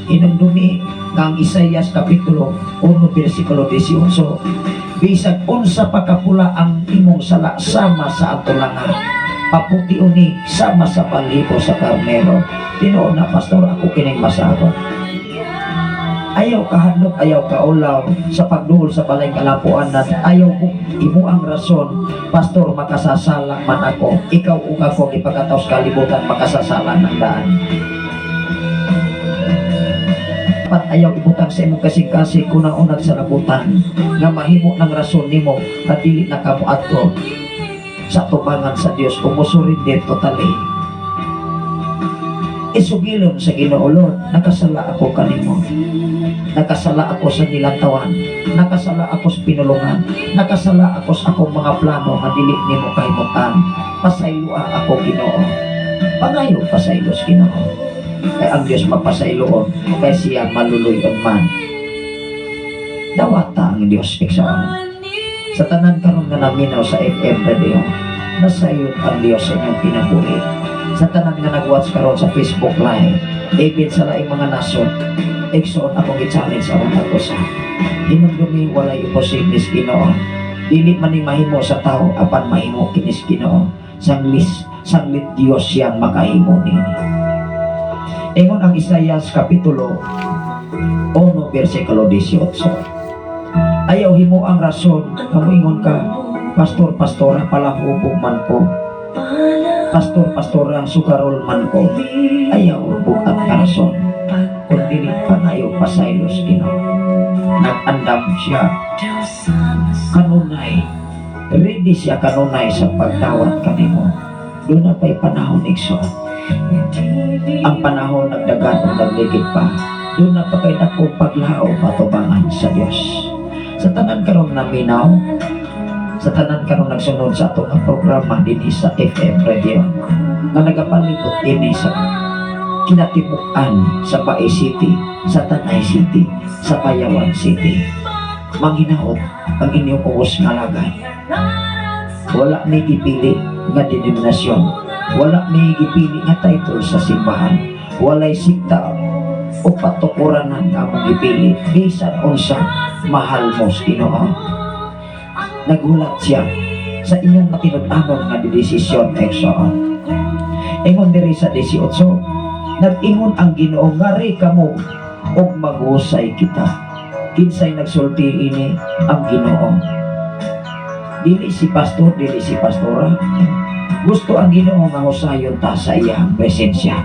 Hinumdumi nga ang Isaias Kapitulo 1 versikulo 18, "Bisag unsa pa kapula ang imong sala sama sa antulanga, paputi uni sama sa balahibo sa karnero." Tinuod na, pastor, ako kining masabot. Ayaw kahadlok, ayaw kaulaw sa pagduol sa balay kalapuanan. Ayaw kung imo ang rason, "Pastor, makasasala man ako." Ikaw ug ako, ipakataos kalibutan, makasasala ng daan. Dapat ayaw ibutang sa imong kasing-kasing kuna-unag sa labutan nga mahimo ng rason nimo nga dili na kamo adto sa tubangan sa Dios kung mo-surrender totally. Isugilon sa Ginoo, "Lord, nakasala ako kanimo. Nakasala ako sa nilantawan. Nakasala ako sa pinulungan. Nakasala ako sa akong mga plano nga dili nimo kahimutan. Pasayloa ako, Ginoo." Pangayo pasaylo sa Ginoo. Kay ang Dios mapasayloon kay siya maluluyon man. Dawata ang Dios, igsoon. Sa tanan karon nga naminaw sa FM radio, nasayod ang Dios sa inyong kinabuhi. Sa tanan nga nag-watch karon sa Facebook Live, even sa laing mga nasod, igsoon, akong i-challenge ang matag usa. Hinumdumi, walay imposible sa Ginoo. Dili man ni mahimo sa tao, apan mahimo kini sa Ginoo. Sanglis, sanglit Dios siyang makahimo niini. Ingon ang Isaias Kapitulo 1 versikulo 18. Ayaw himo ang rason nga moingon ka, "Pastor, pastora, palahubog man ko. Pastor, pastora, sugarol man ko." Ayaw bugat nga rason. Kung dili pangayo pasaylos Ginoo. Nag-andam siya kanunay. Ready siya kanunay sa pagdawat kanimo. Duna pa'y panahon, igsoon. Ang panahon nagdagan o nagligid pa. Duna pa kay dako paglaom atubangan sa Dios. Sa tanan karon naminaw, sa tanan karon nagsunod sa ato nga programa dinhi sa FM radio nga nagapalibot dinhi sa kinatibuk-an sa Bae City, sa Tanay City, sa Bayawan City. Manghinaot ang inyong ubos nga alagad. Wala may gipili nga denominasyon. Wala may gipili nga title sa simbahan. Walay sikta o patukuranan nga among gipili. Bisan unsa, mahal mo sa Ginoo. Nagulat siya sa inyong matinud-anon nga desisyon, igsoon. Ingon diri sa 18, Nag-ingon ang Ginoo, "Ngari kamo ug maghusay kita." Kinsay nagsulti ini? Ang Ginoo. Dili si pastor, dili si pastora. Gusto ang Ginoo nga husayon ta sa iyang presensya.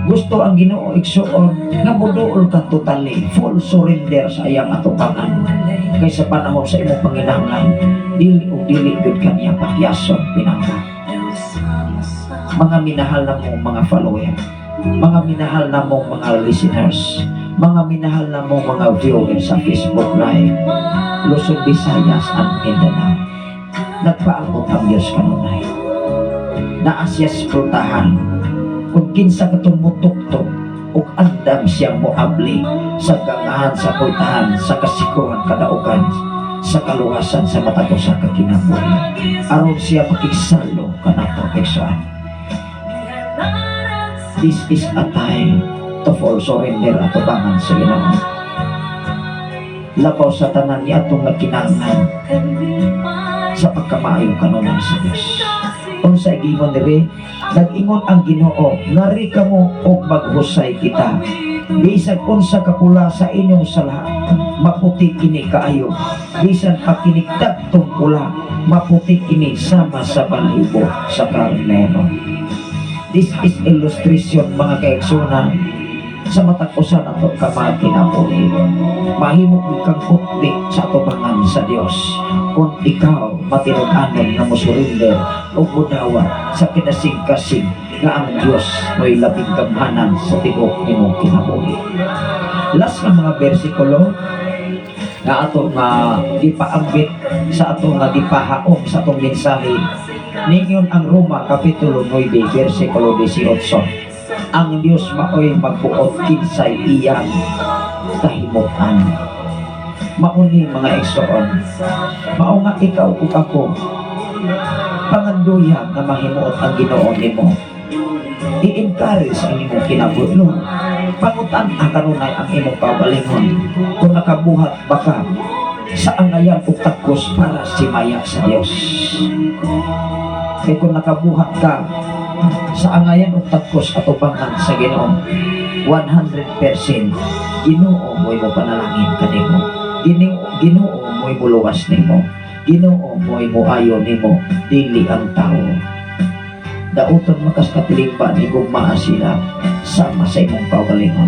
Gusto ang Ginoo, igsuon, nga muduol ka totally, full surrender sa iyang atubangan. Kay sa panahon sa imong panginahanglan, dili ug dili gud kaniya patyason, pinangga. Mga minahal na mong mga follower, mga minahal na mong mga listeners, mga minahal na mong mga viewers sa Facebook Live, Luzon, Visayas, and Mindanao. Nagpaabot ang Diyos kanunay. Naa siya sa pultahan. Kung kinsa katong mutuktok ug andam siyang moabli sa ganghaan, sa pultahan, sa kasikuhan, kadaugan, sa kaluwasan sa matag usa ka kinabuhi. Aron siya makigsalo kanato, igsoon. This is a time to full surrender atubangan sa Ginoo. Labaw sa tanan niya atong nagkinahanglan sa pagkamaayo kanunay sa Dios. Unsa giingon diri? Nag-ingon ang Ginoo, "Ngari kamo ug maghusay kita. Bisag unsa kapula sa inyong sala, maputi kini kaayo. Bisan pa kini dagtong pula, maputi kini sama sa balhibo sa karnero." This is illustration, mga kaigsunan, sa matag usa nato ka mga kinabuhi. Mahimo gyud kang putli sa atubangan sa Dios kung ikaw matinud-anon nga mosurrender o mudawat sa kinasing-kasing nga ang Dios mo'y labing gamhanan sa tibuok nimong kinabuhi. Last nga mga bersikulo nga ato nga gipaambit sa ato nga gipahaom sa atong mensahe, ningon ang Roma Kapitulo 9 versikulo 18, ang Dios maoy magbuot kinsay iyang kahimutan. Mao ni, mga igsoon, mao nga ikaw ug ako panganduya nga mahimuot ang Ginoo nimo. I-encourage ang imong kinabuhi. Pangutan ang kanunay ang imong kaugalingon kung nakabuhat ba ka sa angayan ug takos para simaya sa Dios. Kay kung nakabuhat ka sa angayan ug takos atubangan sa Ginoo, 100% Ginoo mo'y mo panalangin kanimo. Ginoo, Ginoo mo'y muluwas nimo. Ginoo mo'y moayo nimo, dili ang tao. Dauton makas katilingban, higugmaa sila sama sa imong kaugalingon.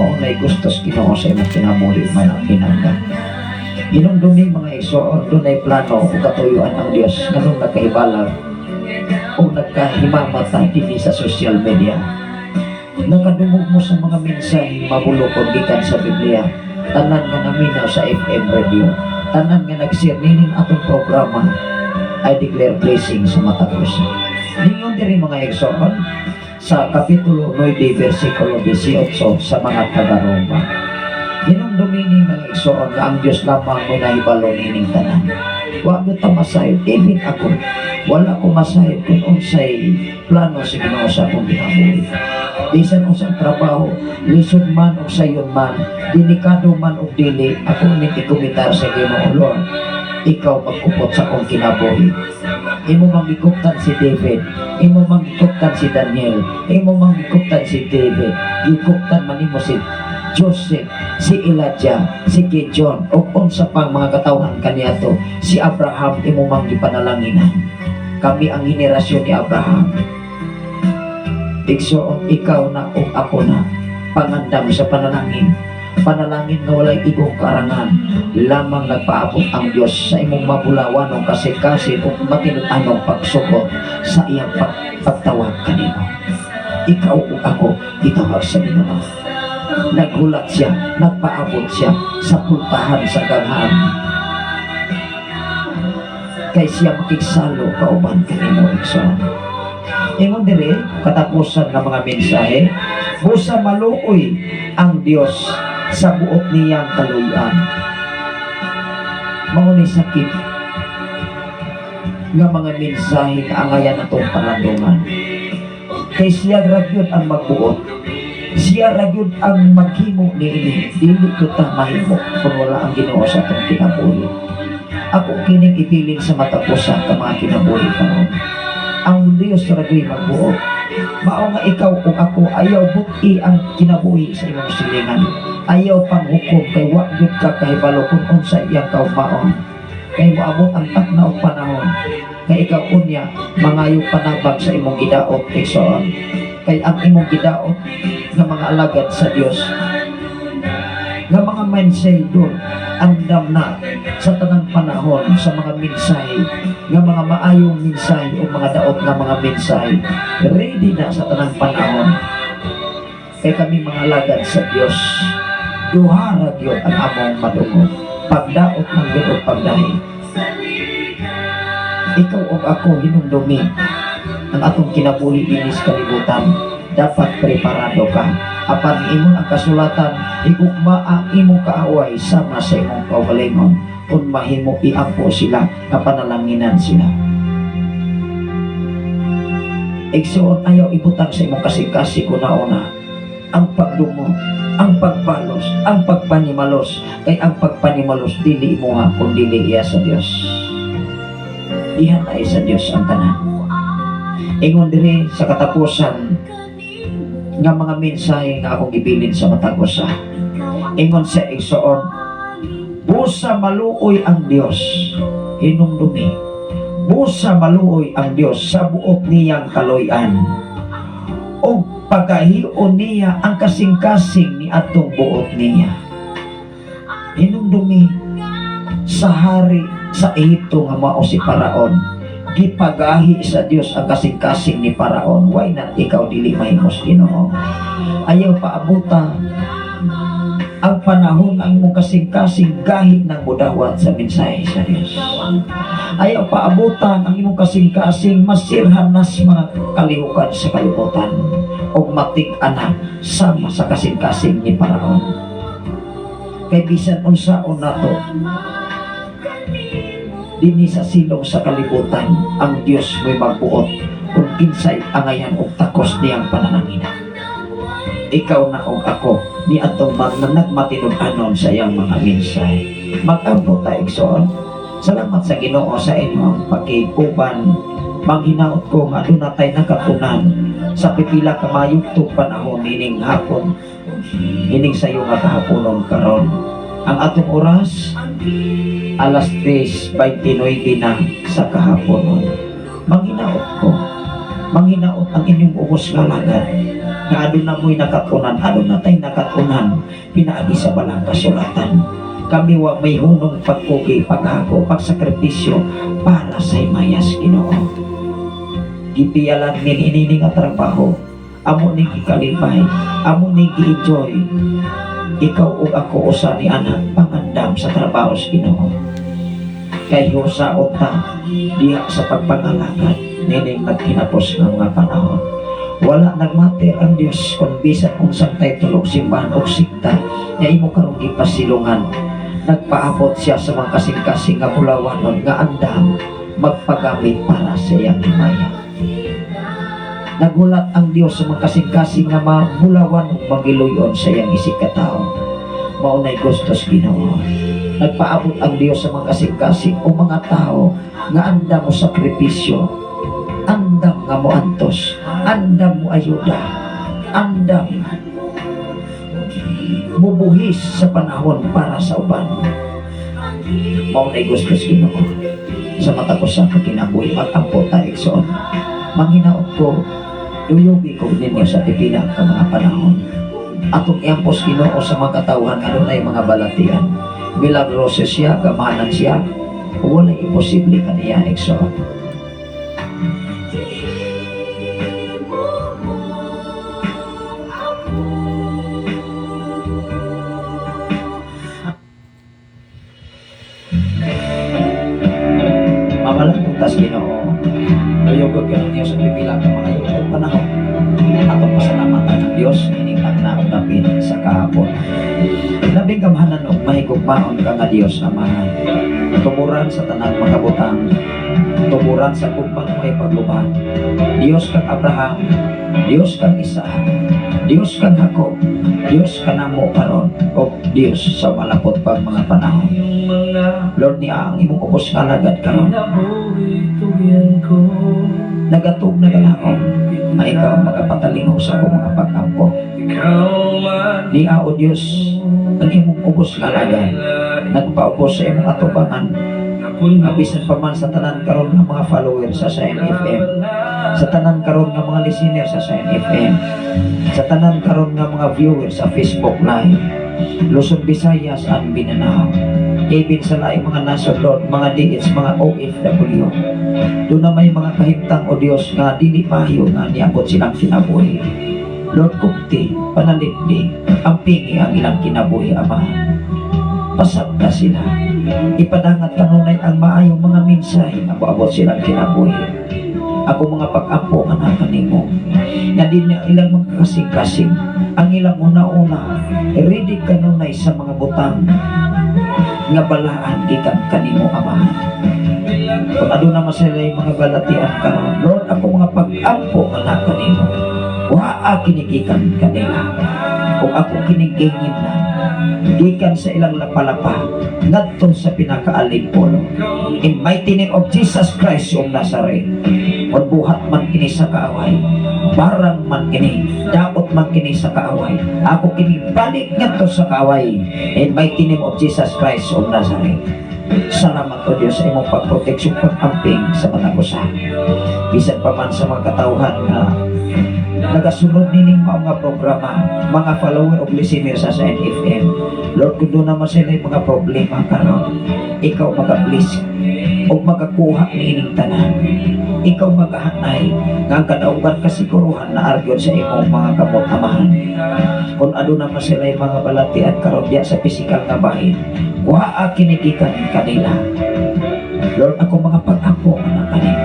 Mao na'y gustos Ginoo sa imong kinabuhi man ang pinangga. Hinumdumi, mga igsoon, dunay plano ug katuyuan ang Dios nganong nagkahibalag o nagkahimamata dinhi sa social media. Nakadungog mo sa mga mensahe mabulokon gikan sa Biblia. Tanan nga naminaw sa FM radio, tanan nga nag-share nining atong programa, I declare blessing sa matag usa. Ningon diri, mga igsoon, sa Kapitulo 9 versikulo 18 sa mga taga-Roma. Hinumdumi ni, mga igsoon, nga ang Diyos lamang mo nahibalo nining tanan. Wa mo ta masayod, even ako, wala ko masayod kung unsay plano sa Ginoo sa akong kinabuhi. Bisan unsang trabaho, lisod man o sayon man, delikado man o dili, ako ning ikomitar sa Ginoo, "Lord, ikaw magkupot sa akong kinabuhi. Imo mang gikuptan si David, imo mang gikuptan si Daniel, imo mang gikuptan si David, gikuptan man nimo si Joseph, si Elijah, si Gideon, ug unsa pang mga katawhan kaniadto, si Abraham imo mang gipanalanginan. Kami ang henerasyon ni Abraham." Igsoon, ikaw na ug ako na pangandam sa panalangin. Panalangin nga walay igong karangan lamang nagpaabot ang Dios sa imong mabulawanong kasing-kasing ug matinud-anong pagsukot sa iyang pagtawag kanimo. Ikaw ug ako gitawag sa Ginoo. Naghulat siya, nagpaabot siya sa pultahan sa ganghaan. Kay siya makigsalo kauban kanimo, igsoon. Ingon diri, katapusan ng mga mensahe, busa maluoy ang Dios sa buot niyang kaluyan. Mao ni sakit nga mga mensahe nga angayan atong palandungan. Kay siya ra gyud ang magbuot. Siya ra gyud ang maghimo niini. Dili ko ta mahimo kung wala ang Ginoo sa atong kinabuhi. Ako kining ibilin sa matag usa ka mga kinabuhi karon. Ang Dios ra gyud magbuot. Mao nga ikaw ug ako, ayaw buti ang kinabuhi sa imong silingan. Ayaw panghukom kay wa gyud ka kahibalo kung unsa iyang kaugmaon. Kay moabot ang takna og panahon kay ikaw unya mangayo panabang sa imong gidaot, igsoon. Kay ang imong gidaot nga mga alagad sa Dios, nga mga mensahero, andam na sa tanang panahon sa mga mensahe, nga mga maayong mensahe o mga daot nga mga mensahe, ready na sa tanang panahon. Kay kami mga alagad sa Dios, duha ra gyud ang among madungog: pagdaot ng gyud o pagdahi. Ikaw ug ako, hinumdumi ang atong kinabuhi dinhi sa kalibutan, dapat preparado ka. Apan ingon ang kasulatan, higugma ang imong kaaway sama sa imong kaugalingon. Kung mahimo, iampo sila nga panalanginan sila. Igsoon, ayaw ibutang sa imong kasing-kasing una-una ang pagdungo, ang pagbalos, ang pagpanimalos, kay ang pagpanimalos dili imuha kun dili iya sa Dios. Dihan ay sa Dios ang tanan. Ingon diri sa katapusan nga mga mensahe nga akong gibilin sa matag usa. Ingon sa igsoon, busa maluoy ang Dios, hinumdumi. Busa maluoy ang Dios sa buot niyang kaluy-an. O pagahion niya ang kasing-kasing ni atong buot niya. Hinumdumi sa hari sa Ehipto nga mao si Paraon, gipagahi sa Dios ang kasing-kasing ni Paraon. Why not ikaw dili mahimos Ginoo? Ayaw paabuta ang panahon ang imong kasing-kasing gahi ng mudawat sa mensahe sa Dios. Ayaw paabutan ang imong kasing-kasing masirhan nas mga kalihukan sa kalibutan o matig-ana sama sa kasing-kasing ni Paraon. Kay bisan unsaon nato dinhi sa silong sa kalibutan, ang Dios mo'y magbuot kung kinsay angayan og takos niyang panalangina. Ikaw na og ako ni atong nagmatinud-anon sa iyang mga mensahe. Mag-ampo ta, igsoon. Salamat sa Ginoo sa inyong pakiguban. Manghinaot ko nga aduna tay nakatunan sa pipila ka mayugtong panahon ining hapon, ining sayo nga kahaponon karon. Ang atong oras, alas 3:29 na sa kahaponon. Manghinaot ko, manghinaot ang inyong ubos nga alagad nga aduna mo'y nakatunan, aduna tay nakatunan pinaagi sa balang kasulatan. Kami wa may hunong pagkugi, paghago, pagsakripisyo para sa himayas Ginoo. Gipiyalan min inini nga trabaho, amo ning gikalipay, amo ning gi-enjoy. Ikaw ug ako usa ni anak pangandam sa trabaho sa Ginoo. Kay husaon ta diha sa pagpangalagad nining nagkinapos nga mga panahon. Wala nagmatter ang Dios kung bisan unsang titulo, simbahan o sikta nga imo karong gipasilungan. Nagpaabot siya sa mga kasing-kasing nga bulawanon nga andam magpagamit para sa iyang himaya. Nagulat ang Dios sa mga kasing-kasing nga mabulawan ug magiluyon sa iyang isig katao. Mao nay gustos Ginoo. Nagpaabot ang Dios sa mga kasing-kasing o mga tao nga andam mo sakripisyo, andam nga mo antos, andam mo ayuda, andam mubuhis sa panahon para sa uban. Mao nay gustos Ginoo. Sa matag usa ka kinabuhi, mag-ampo ta, igsoon. Manghinaot ko, duyugi ko ninyo sa pipila ka mga panahon. Atong iampos Ginoo sa mga katawhan nga dunay mga balatian. Milagroso siya, gamahanan siya. Walay imposible kaniya, igsoon. Mamalantong tas Ginoo. Duyugod ka ninyo sa pipila ka mga yugtong panahon. Atong pasalamatan ang Dios ining agnaong dapit sa kahapon. Labing gamhanan og mahigugmaon ka nga Dios Amahan. Tuburan sa tanang makabutang, tuburan sa gugma nga may pagluban. Dios kang Abraham, Dios kang Isaac, Dios kang Jacob, Dios kanamo karon, o Dios sa malapot pang mga panahon. Lord, niya ang imong ubos nga alagad karon. Nagatug nagalaom nga ikaw ang magapatalino sa akong mga pag-ampo. Niya, O Diyos, ang imong ubos nga alagad. Nagpaubos sa imong atubangan. Bisan pa man sa tanan karon nga mga followers sa Shine FM, sa tanan karon nga mga listener sa Shine FM, sa tanan karon nga mga viewers sa Facebook Live, Luzon, Visayas and Mindanao, even sa laing mga nasod, Lord, mga DH, mga OFW, duna may mga kahimtang, O Dios, nga dili maayo nga niabot silang kinabuhi. Lord, kupti, panalipdi, ampingi ang ilang kinabuhi, Ama. Pasabta sila. Ipadangat kanunay ang maayong mga mensahe nga moabot silang kinabuhi. Ako mga pag-ampo nga nakaningo. Nga di na ilang mga kasing-kasing ang ilang una-una, ready kanunay sa mga butang nga balaan gikan kanimo, Amahan. Kung aduna man sila yung mga balatian karon, Lord, ako mga pag-ampo nga nakanimo. Waa kinigikan kanila. Kung ako kinigingin na, gikan sa ilang lapalapa, ngadto sa pinakaalimpulo. In mighty name of Jesus Christ of Nazareth, kung buhat man kini sa kaaway, barang man kini, daot man kini sa kaaway, ako kini balik ngadto sa kaaway. In mighty name of Jesus Christ of Nazareth. Salamat, O Diyos, sa imong pagproteksyon, pag-amping sa mga usa. Bisan pa man sa mga katawhan nga nagasunod nining mao nga programa, mga follower o listener sa NFM. Lord, kung duna man sila yung mga problema karon, ikaw maka-bless o makakuha niining tanan. Ikaw magahanay nga ang kadaugan kasiguruhan na argyon sa imong mga kamot, Amahan. Kung aduna man sila yung mga balatian karon diya sa pisikal nga bahin, waa kinigikan kanila. Lord, ako mga pag-ampo nga kanimo.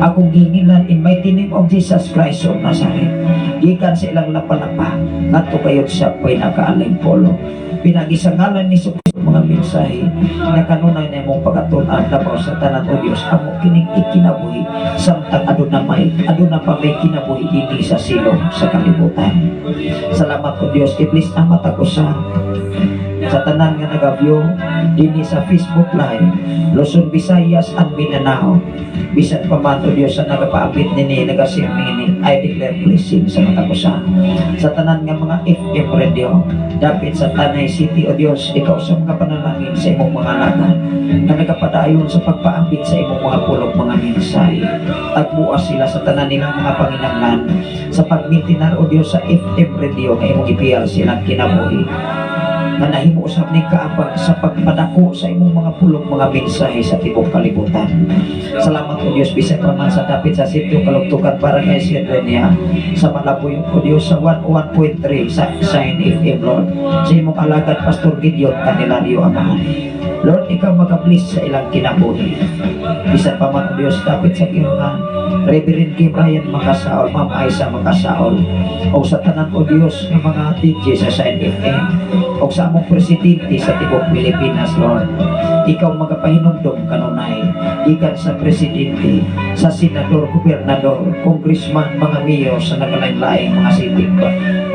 Akong gihingilan in mighty name of Jesus Christ of Nazareth. Gikan sa ilang lapalapa, ngadto kayod sa pinakaaling polo. Pinaagi sa ngalan ni Hesus mga mensahe nga kanunay na imong pagatunan labaw sa tanan, O Dios, amo kining ikinabuhi samtang aduna pa may kinabuhi dinhi sa silong sa kalibutan. Salamat, O Dios. I-bless ang matag usa sa tanan nga nag-view dinhi sa Facebook Live, Luzon, Visayas and Mindanao. Bisan pa man, O Dios, sa nagapaabit nini, nagashare nini, I declare blessing sa matag usa sa tanan nga mga FM radio dapit sa Tanay City. O Dios, ikaw sa mga panalangin sa imong mga alagad nga nagapadayon sa pagpaambit sa imong mga pulong, mga mensahe. Tagbuas sila sa tanan nilang mga panginahanglan sa pagmintinar, O Dios, sa FM radio nga imong gipiyal silang kinabuhi nga nahimo usab ning kaabag sa pagpadako sa imong mga pulong, mga mensahe sa tibok kalibutan. Salamat, O Dios, bisan pa man sa dapit sa sitio Kalugtukan, Barangay Sirenia, sa Malabuyok, O Dios, sa 101.3 sa Shine FM, Lord. Sa imong alagad Pastor Gideon Candelario, Amahan. Lord, ikaw magabless sa ilang kinabuhi. Bisan pa man, O Dios, dapit sa Girungan, Reverend Kim Ryan Makasaol, Ma'am Aisa Makasaol, o sa tanan, O Dios, ng mga DJ sa Shine FM, o sa among presidente sa tibok Pilipinas, Lord. Ikaw magapahinumdom kanunay, gikan sa presidente, sa senador, gobernador, congressman, mga mayor sa nagalain-laing mga city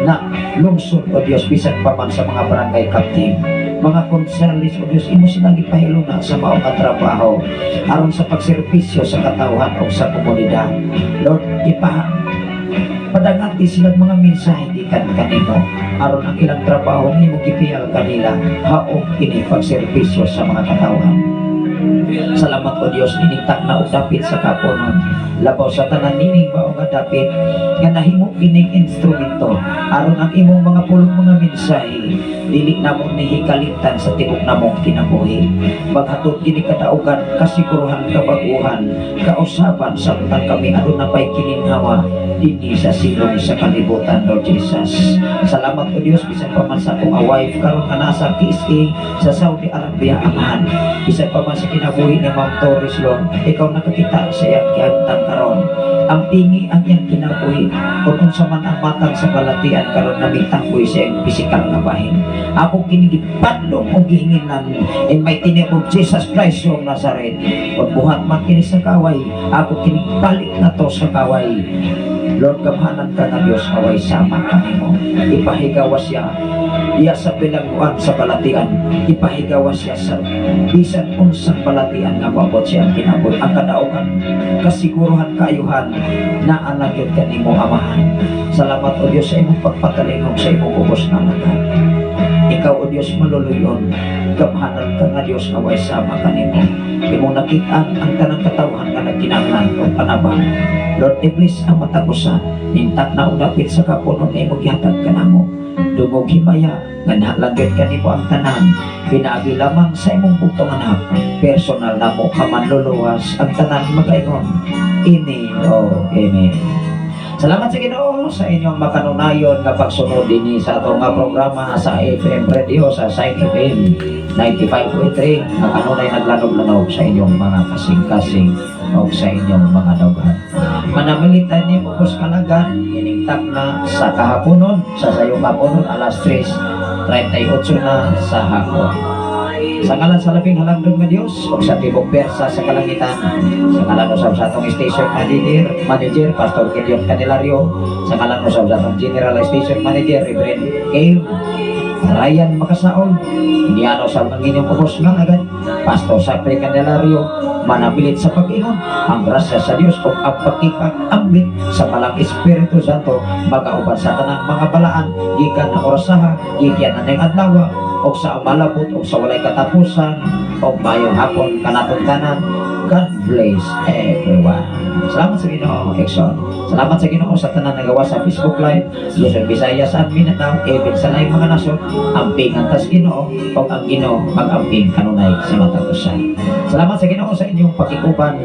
na lungsod, O Dios, bisan pa man sa mga barangay captain, mga konselis, O Dios, imo silang ipahiluna sa mao nga trabaho aron sa pagserbisyo sa katawhan o sa komunidad. Lord, ipa padangati silang mga mensahe gikan kanimo aron ang ilang trabaho nimo gipiyal kanila haog kini pagserbisyo sa mga katawhan. Salamat, O Dios, nining takna og dapit sa Kaponon. Labaw sa tanan nining mao nga dapit nga nahimo kining instrumento aron ang imong mga pulong, mga mensahe dili namon nihikalimtan sa tibok namong kinabuhi. Maghatod kini kadaugan, kasiguruhan, kabaguhan, kausaban samtang kami aduna pay kininhawa dinhi sa silong sa kalibutan, Lord Jesus. Salamat, O Dios, bisan pa man sa akong wife karon nga nasa KSA sa Saudi Arabia, Amahan. Bisan pa man sa kinabuhi ni Ma'am Torres, Lord, ikaw nakakita sa iyang gihamtang karon. Ampingi ang iyang kinabuhi kung unsa man ang matang sa balatian karon na mitanggoy sa iyang pisikal nga bahin. Ako kini gipadlong og gihinginan in mighty name of Jesus Christ of Nazareth. Kung buhat man kini sa kaway, ako kini balik na to sa kaway. Lord, gamhanan ka nga Dios, away sama kanimo. Ipahigawa siya diya sa bilangguan sa balatian. Ipahigawa siya sa bisan unsang balatian nga moabot siya ang kinabuhi. Ang kadaugan, kasiguruhan, kaayuhan, naa gyud kanimo, Amahan. Salamat, O Dios, sa imong pagpatalingog sa imong ubos nga alagad. Ikaw, O Dios, maluluyon, gamhanan ka nga Dios, away sama kanimo. Imong nakit-an ang tanang katawhan nga nagkinahanglan og panabang. Lord, i-bless ang matag usa. Nintak na og dapit sa kapunon nga imong gihatag kanamo. Dungog himaya nga nahalagid kanimo ang tanan pinaagi lamang sa imong bugtong Anak, personal namo ka Manluluwas. Ang tanan magaingon ini o amen. Salamat sa Ginoo sa inyong makanunayon nga pagsunod dinhi sa atong nga programa sa FM Radio sa Sign FM 95.3 nga kanunay naglanog-lanog sa inyong mga kasing-kasing o sa inyong mga dawhan. Manamilitan ni Ubos Kalagan ining na sa kahaponon, sa sayong kahaponon, alas 3:38 na sa hapon. Sa ngalan sa labing halangdon nga Dios ug sa tibok pwersa sa kalangitan, sa ngalan usab sa atong station manager, Pastor Gideon Candelario, sa ngalan usab sa atong general station manager, Reverend Cave Ryan Makasaol, iniano sa ang inyong ubos nga alagad, Pastor Sapre Candelario, manabilit sa pag-ingon, ang grasya sa Dios ug ang pagkipag-ambit sa Balaang Espiritu Santo magauban sa tanang mga balaan gikan na orasaha, gikan na ning adlaw o sa umalabot o sa walay katapusan. O mayong hapon kanatong tanan. God bless everyone. Salamat sa Ginoo, Exxon. Salamat sa Ginoo sa tanan nagawa sa Facebook Live, Luzon, Visayas at Mindanao, even sa laing mga nasod. Ampingan tas Ginoo o ang Ginoo mag-amping kanunay sa matag usa. Salamat sa Ginoo sa inyong pakikuban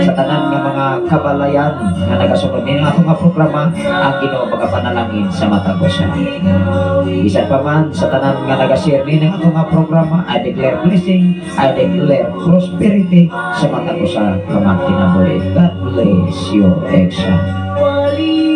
sa tanan nga mga kabalayan nga nagasunod nini atong nga programa. Ang Ginoo magapanalangin sa matag usa. Bisan pa man sa tanan nga nagashare nini atong nga programa, I declare blessing, I declare prosperity sa matag usa ka magkinabuhi. God bless you, Exxon. Wali